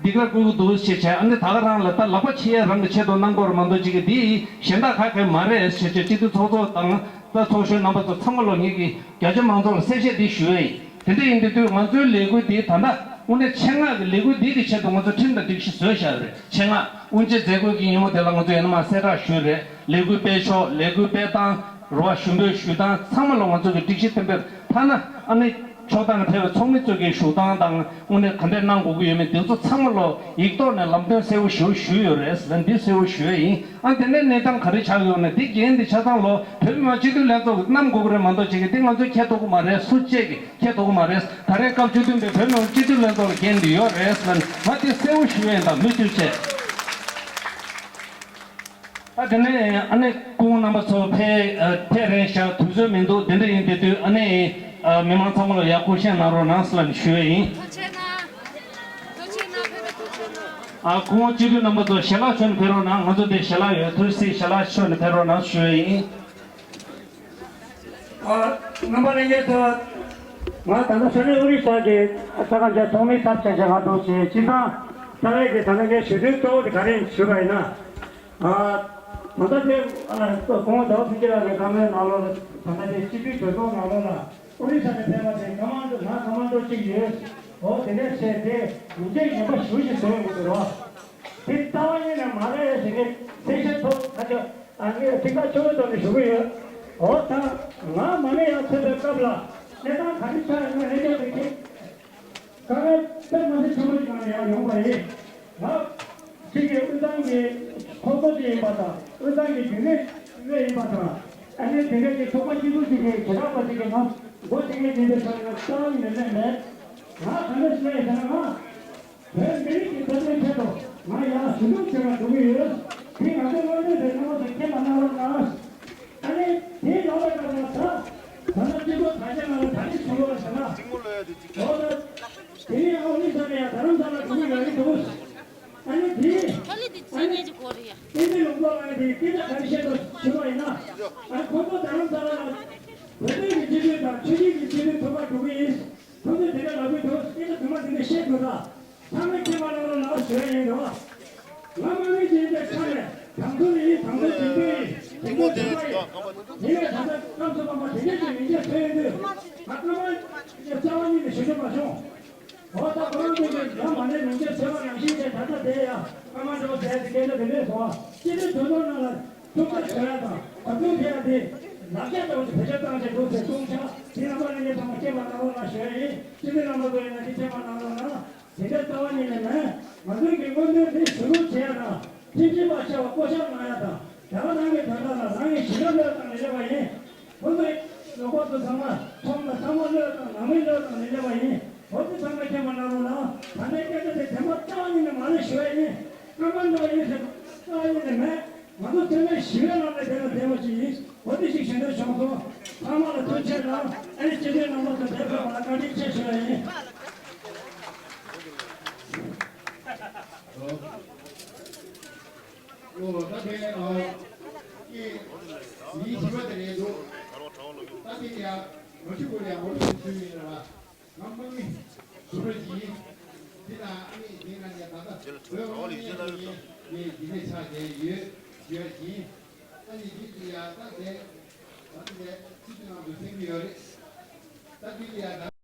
འདི་གར་བསྐུལ་གྱི་འདུག་ཞེས་བྱས། ཨ་ནི་ད་ག་རང་ལ་ད་ལག་པ་འཆང་ཡས་རང་གི་ཆེད་དུ་གནང་དགོས་རེད་མ་གཏོགས། ཅིག་གི་འདི་གཞན་དག་ག་གེ་མ་རེད་ཞེས་བྱས། སྤྱི་འཐུས་ཚོགས་གཙོ་དང་ད་ཚོགས་གཞོན་རྣམ་པ་ཚོ་ཚང་མ་ལོ་ངེད་ཀྱི་རྒྱ་ཆེ་མང་ཚོགས་ལ་གསལ་བཤད་འདི་ཞུ་ཡས་ཡིན། དེ་འདྲ་ཡིན་དུས་དུས་ང་ཚོའི་ལས་འགུལ་འདི་ད་ལྟ་དངོས་གནས་ཆེད་མངགས་ཀྱི་ལས་འགུལ་འདི་གི་ཆེད་དུ་ང་ཚོ་ཁྲིམས་དང་སྒྲིག་གཞི་བཟོས་བཞག་ཡོད་རེད། ཆེད་མངགས་དབུ་འབྱེད་མཛད་སྒོ་གི་ཉིན་མོ་དེ་ལ་ང་ཚོ་ཡང་ན་མ་གསལ་བསྒྲགས་ཞུས་རེད། ལས་འགུལ་སྤེལ་ཕྱོགས། ལས་འགུལ་སྤེལ་སྟངས། རེད་བ། ཞུ་འབོད་ཞུ་སྟངས་ཚང་མ་ལོ་ང་ཚོ་གི་སྒྲིག་གཞི་གཏན་འབེབས། ཐ་ན་ཨ་ནི་ཕྱོགས་མདུན་ལ་ཕེབས་པའི་ཚོགས་མི་ཚོ་གི་བཞུགས་སྟངས་དང་དངོས་གནས་ག་འདྲས་གནང་དགོས་ཀྱི་ཡོད་མེད་འདི་ཚོ་ཚང་མ་ལོ་ཡིག་ཐོག་ནས་ལམ་སྟོན་གསལ་བོ་ཞེ་པོ་ཞུས་ཡོད་རེད་ཟེར། འདི་གསལ་བོ་ཞུ་ཡས་ཡིན། ཨ། དེ་ནས་གནས་སྟངས་ག་རེ་ཆགས་ཡོད་ན། འདི་འགན་འདི་ཆ་ཚང་ལོ་བོད་མི་མང་སྤྱི་འཐུས་ལྷན་ཚོགས་ཀྱིས་བསྣམས་དགོས་ཀྱི་རེད་མ་གཏོགས། ཅིག་གིས་འདི་ང་ཚོས་འཁྱེར་ཐུབ་ཀྱི་མ་རེད། སུ་གཅིག་གིས་འཁྱེར་ཐུབ་ཀྱི་མ་རེད། ད་རེས་སྐབས་བཅུ་བདུན་པའི་བོད་མི་མང་སྤྱི་འཐུས་ལྷན་ཚོགས་ལ་འགན་འདི་ཡོད་རེད་ཟེར་ནས་ང་འདི་གསལ་བོ་ཞུ་ཡས་ཡིན་ད། མུ་མཐུད་བྱས། ཨ། དེ་ནས་ཨ་ནི་སྐུ་ངོ་རྣམ་པ་ཚོ་ཕེབས་ཨ། ཕེབས་རན་ཤག་དུས་ཚོད་མི་འདུག་དེ་འདྲ་ཡིན་དུས་དུས་ཨ་ནི་ཨ། མི་མང་ཚང་མ་ལ་ཡར་སྐུ་བཞེངས་གནང་རོགས་གནང་ཟེར་ལབ་ནས་ཞུ་ཡས་ཡིན། ཐུགས་རྗེ་གནང་། ཐུགས་རྗེ་གནང་། ཕེབས་པའི་ཐུགས་རྗེ་གནང་། ཨ། སྐུ་ངོ་སྤྱི་འཐུས་རྣམ་པ་ཚོ་ཞལ་ལག་མཆོད་ནས་ཕེབས་རོགས་གནང་། ང་ཚོ་འདིར་ཞལ་ལག་ཡོད། ཐུགས་རྗེ་ཆེ། ཞལ་ལག་མཆོད་ནས་ཕེབས་རོགས་གནང་ཞུ་ཡས་ཡིན། ཨ། རྣམ་པ་ལྷན་རྒྱས་ཚོ། ང་ད་ལྟ་ས་གནས་ཨོ་རི་ས་གི་ས་ཁང་ཆེན་ཚོགས་མིའི་ཚབ་བྱས་བྱས་ང་འདུག་བྱས། སྤྱིར་བཏང་ས་གནས་ཀྱི་ད་ལྟ་ངའི་ཞུ་དོན་གཙོ་བོ་དེ་ག་རེ་ཡིན་ཞུས་པ་ཡིན་ན། ཨ། ད་ལྟ་དེ། ཨ། སྐུ་ངོ་ཟླ་བ་ཕུན་སྐྱིད་ལགས་ཀྱི་བཀའ་མོལ་ནང་ལོགས་ལ། ད་ལྟ་དེ་སྤྱི་འཐུས་གྲོས་ཚོགས་ནང་ལོགས་ལ་ཨོ་རི་ས་ནས་ཕེབས་པ་དེ་ཀ་མན་ཌོ། ང་ཀ་མན་ཌོ་གཅིག་ཡོད། འོ་དེ་འདྲས་བྱས་ཏེ་ཡིག་ཆ་ངན་པ་ཞེ་པོ་ཅིག་བཟོས་ཡོང་གི་འདུག་རོ། དེ་རྩ་བ་ཉིད་ནས་མ་རེད་ཟེར་མཁན་གསལ་བཤད་ཐོག་ད་ཆ། ཨ། ངས་དེ་ག་ཆོས་ཐོག་ནས་ཞུ་གི་ཡོད། འོ་ད་ང་མ་ཎི་ཡར་ཕེབས་པའི་སྐབས་ལ་གནས་སྟངས་ག་རེ་ཆགས་ཡོད་ན་ལྷན་རྒྱས་ཚོས་མཁྱེན། དཀའ་ངལ་དཔེ་མ་སྲིད་ཆེན་པོ་ཞིག་ང་ལ་ཡར་ཡོང་བ་ཡིན། ང་གཅིག་གི་དབུས་གཙང་གི་ཁོག་པ་ཅིག་ཡིན་པ་དང་། དབུས་གཙང་གི་རྒྱུན་ལས་ཡིན་པ་དང་། ཨ་ནི་དེ་འདྲ་གི་ཚོགས་པ་སྐྱིད་སྡུག་ཅིག་གི་བྱེ་བྲག་པ་ཅིག་གི་ནང་འགོ་འཛིན་མཁན་ཡིན་པའི་ཆ་ནས་རྩ་བ་ཉིད་ནས་སླེབས་མེད། ང་ག་འདྲ་ཞིག་ཡིན་ཟེར་ན། ང་བོད་མི་རིགས་ཀྱི་འཐབ་རྩོད་ཆེད་དུ་ང་ཡར་ཞུ་གཏུག་བྱེད་པར་འགྲོ་གི་ཡོད། དེ་ང་ཚོའི་བློ་འདོད་རེད། རྣམ་པ་ཚོས་མཁྱེན་པ་གནང་རོགས་གནང་། ཨ་ནི་དེའི་ནང་ལ་ད་ལྟ་ད་ད་ལྟ་སྤྱི་ཚོགས་དྲ་རྒྱ་ནང་ལ་ག་རེ་ཞུ་དགོས་ཟེར་ན། འོ་ད་དེ་རིང་ཨ་ནི་ས་ནས་ཡར་རྡ་རམ་ས་ལ་འགྲོ་གི་ཡོད་རེད་འདུག་ཨ་ནི་དེ་ཨ་ནི་བསྟན་འཛིན་ལུང་རྟོགས་ལགས་དེ་སྐད་ཆ་ག་རེ་བཤད་འདུག་ཞུ་བ་ཡིན་ན། ཨ་ནི་ཁོང་ཚོ་རྡ་རམ་ས་ལ་ལ་བོད་དོན་གྱི་སྤྱི་འཐུས་དང་ཆོས་བརྒྱུད་ཀྱི་སྤྱི་འཐུས་ཚོགས་པ་འགྲོ་གི་ཡིན། ཁོང་ཚོས་དེ་འདྲ་ལབ་ཀྱི་འདུག་སྐད་ཆ་དུ་མ་དེ་འདྲ་བཤད་འདུག་ད་ཚང་མས་མཁྱེན་པ་གནང་རོགས་གནང་ཞུ་ཡ་ཡིན་རེད་བ། ང་དམངས་མི་ཞིག་ཡིན་པའི་ཆ་ནས་དང་ཚོ་ཡིན། དང་ཚོ་དེ་འདྲ་ཡིན། དེ་འདྲ་དེ་འདྲ་ཡིན། དེ་ནས་ད་ལྟ་སྐབས་སུ་བབ་པ་དེ་འདྲ་ཅིག་མི་འདྲ་ཐོན་ཡོང་དུས་ང་ཀ་མ་རྩ་བ་ཉིད་ནས་ཞུ་རྒྱུ་མ་བྱུང་། འོ་ད་ཁོ་རང་ཚོ་གིས་ཡང་མ་ནས་མི་འདྲ་ཐོན་པ་ནང་བཞིན་བྱས། ད་ལྟ་དེ་ཡང་ཀ་མ་འགྲོ་ཟེར་ཏེ་སྐད་ཆ་དེ་འདྲས་སོང་བ། སྤྱི་འཐུས་གྲོས་ཚོགས་ནང་ལ་ཐུགས་ཁུར་ཞུ་ཡ་དང་བབ་བརླིང་ཐེབས་ཡ་དེ་ལག་ཆ་ལྟ་བུ་ཞིག་བེད་སྤྱོད་བཏང་བྱས་འདུག་ཟེར་གསུངས་ཤག་དེ་རྣམ་པ་ལྷན་རྒྱས་ཚང་མ་མཁྱེན་པ་གནང་རོགས་གནང་ཞུ་ཡ་ཡིན། སྤྱི་འཐུས་རྣམ་པ་ཚོ་ཡིན་ན་དེ་མཁྱེན་པ་གནང་རོགས་གནང་། དེ་འདྲ་རྩ་བ་ཉིད་ནས་མེད། ང་ཚོའི་གི་སྔོན་ཐོན་དེ་ཞུ་གཏུག་བྱེད་ཡ་དང་ ཁྲིམས་ཁྲིམས་པ་ཆེ་བ་བསྐོ་བཞག་གནང་ཡ་དང་། དེ་ག་རང་གི་དོན་དག་ལ་རང་གི་ཞི་བདེ་བློས་བཏང་ནས་སླེབས་པ་ཡིན། ཁོ་ཚོས་ལོག་པར་དུ་ཚང་མ་ཁྲོམ་དང་ཚང་མ་བློས་བཏང་ནང་མི་བློས་བཏང་ནས་སླེབས་པ་ཡིན། འོ་དེ་ཚང་མས་མཁྱེན་པ་གནང་རོགས་གནང་། ད་ལྟའི་སྐད་ཆ་དེ་དེ་མ་རྩ་བ་ཉིད་ནས་མ་རེད་ཞུ་ཡ་ཡིན། སྐར་མ་འགྲོ་བ་ཡིན་ཟེར་རྩ་བ་ཉིད་ནས་མེད། ང་ཚོ་ཚང་མས་ཞི་བའི་ལམ་ནས་བསྡད་ན་བདེ་མོ་ཞིག་ཡིན། འོ་དེ་ཞིག་ཞུ་འདོད་བྱུང་སོང་། ཚང་མ་ལ་ཐུགས་རྗེ་གནང་། ཨ་ནི་སྤྱི་འཐུས་རྣམ་པ་ཚོ་དེབ་ཕེབས་པ་ལ་བཀའ་དྲིན་ཆེ་ཞུ་ཡ་ཡིན། ཨོ་ད་དེ་ཨ་ཀྱེ་ཉིན་བཞི་པ་དེ་རེད་འདུག་ད་དེ་ཡ་ང་ཆུ་གོ་ཡ་ངོ་ཤེས་ཚུལ་ཡིན་ལ། ང་དམག་མི་ཟུར་པ་ཞིག་ཡིན། དེ་ན་ཨ་ནི་དེ་ན་ཡ་ད་ལྟ་བོད་དམག་མི་ཡིན་ངས་འདི་ནས་ཆགས་བསྡད་ཡོད་ཞུ་ཡ་ཞིག་ཡིན། ཨ་ནི་དེ་དེ་ཡ་ད་དེ་ད་དེ་ཚིག་གི་ནང་དུ་ཐེངས་ཡོད་རེད། ད་དེ་ཡ་ད།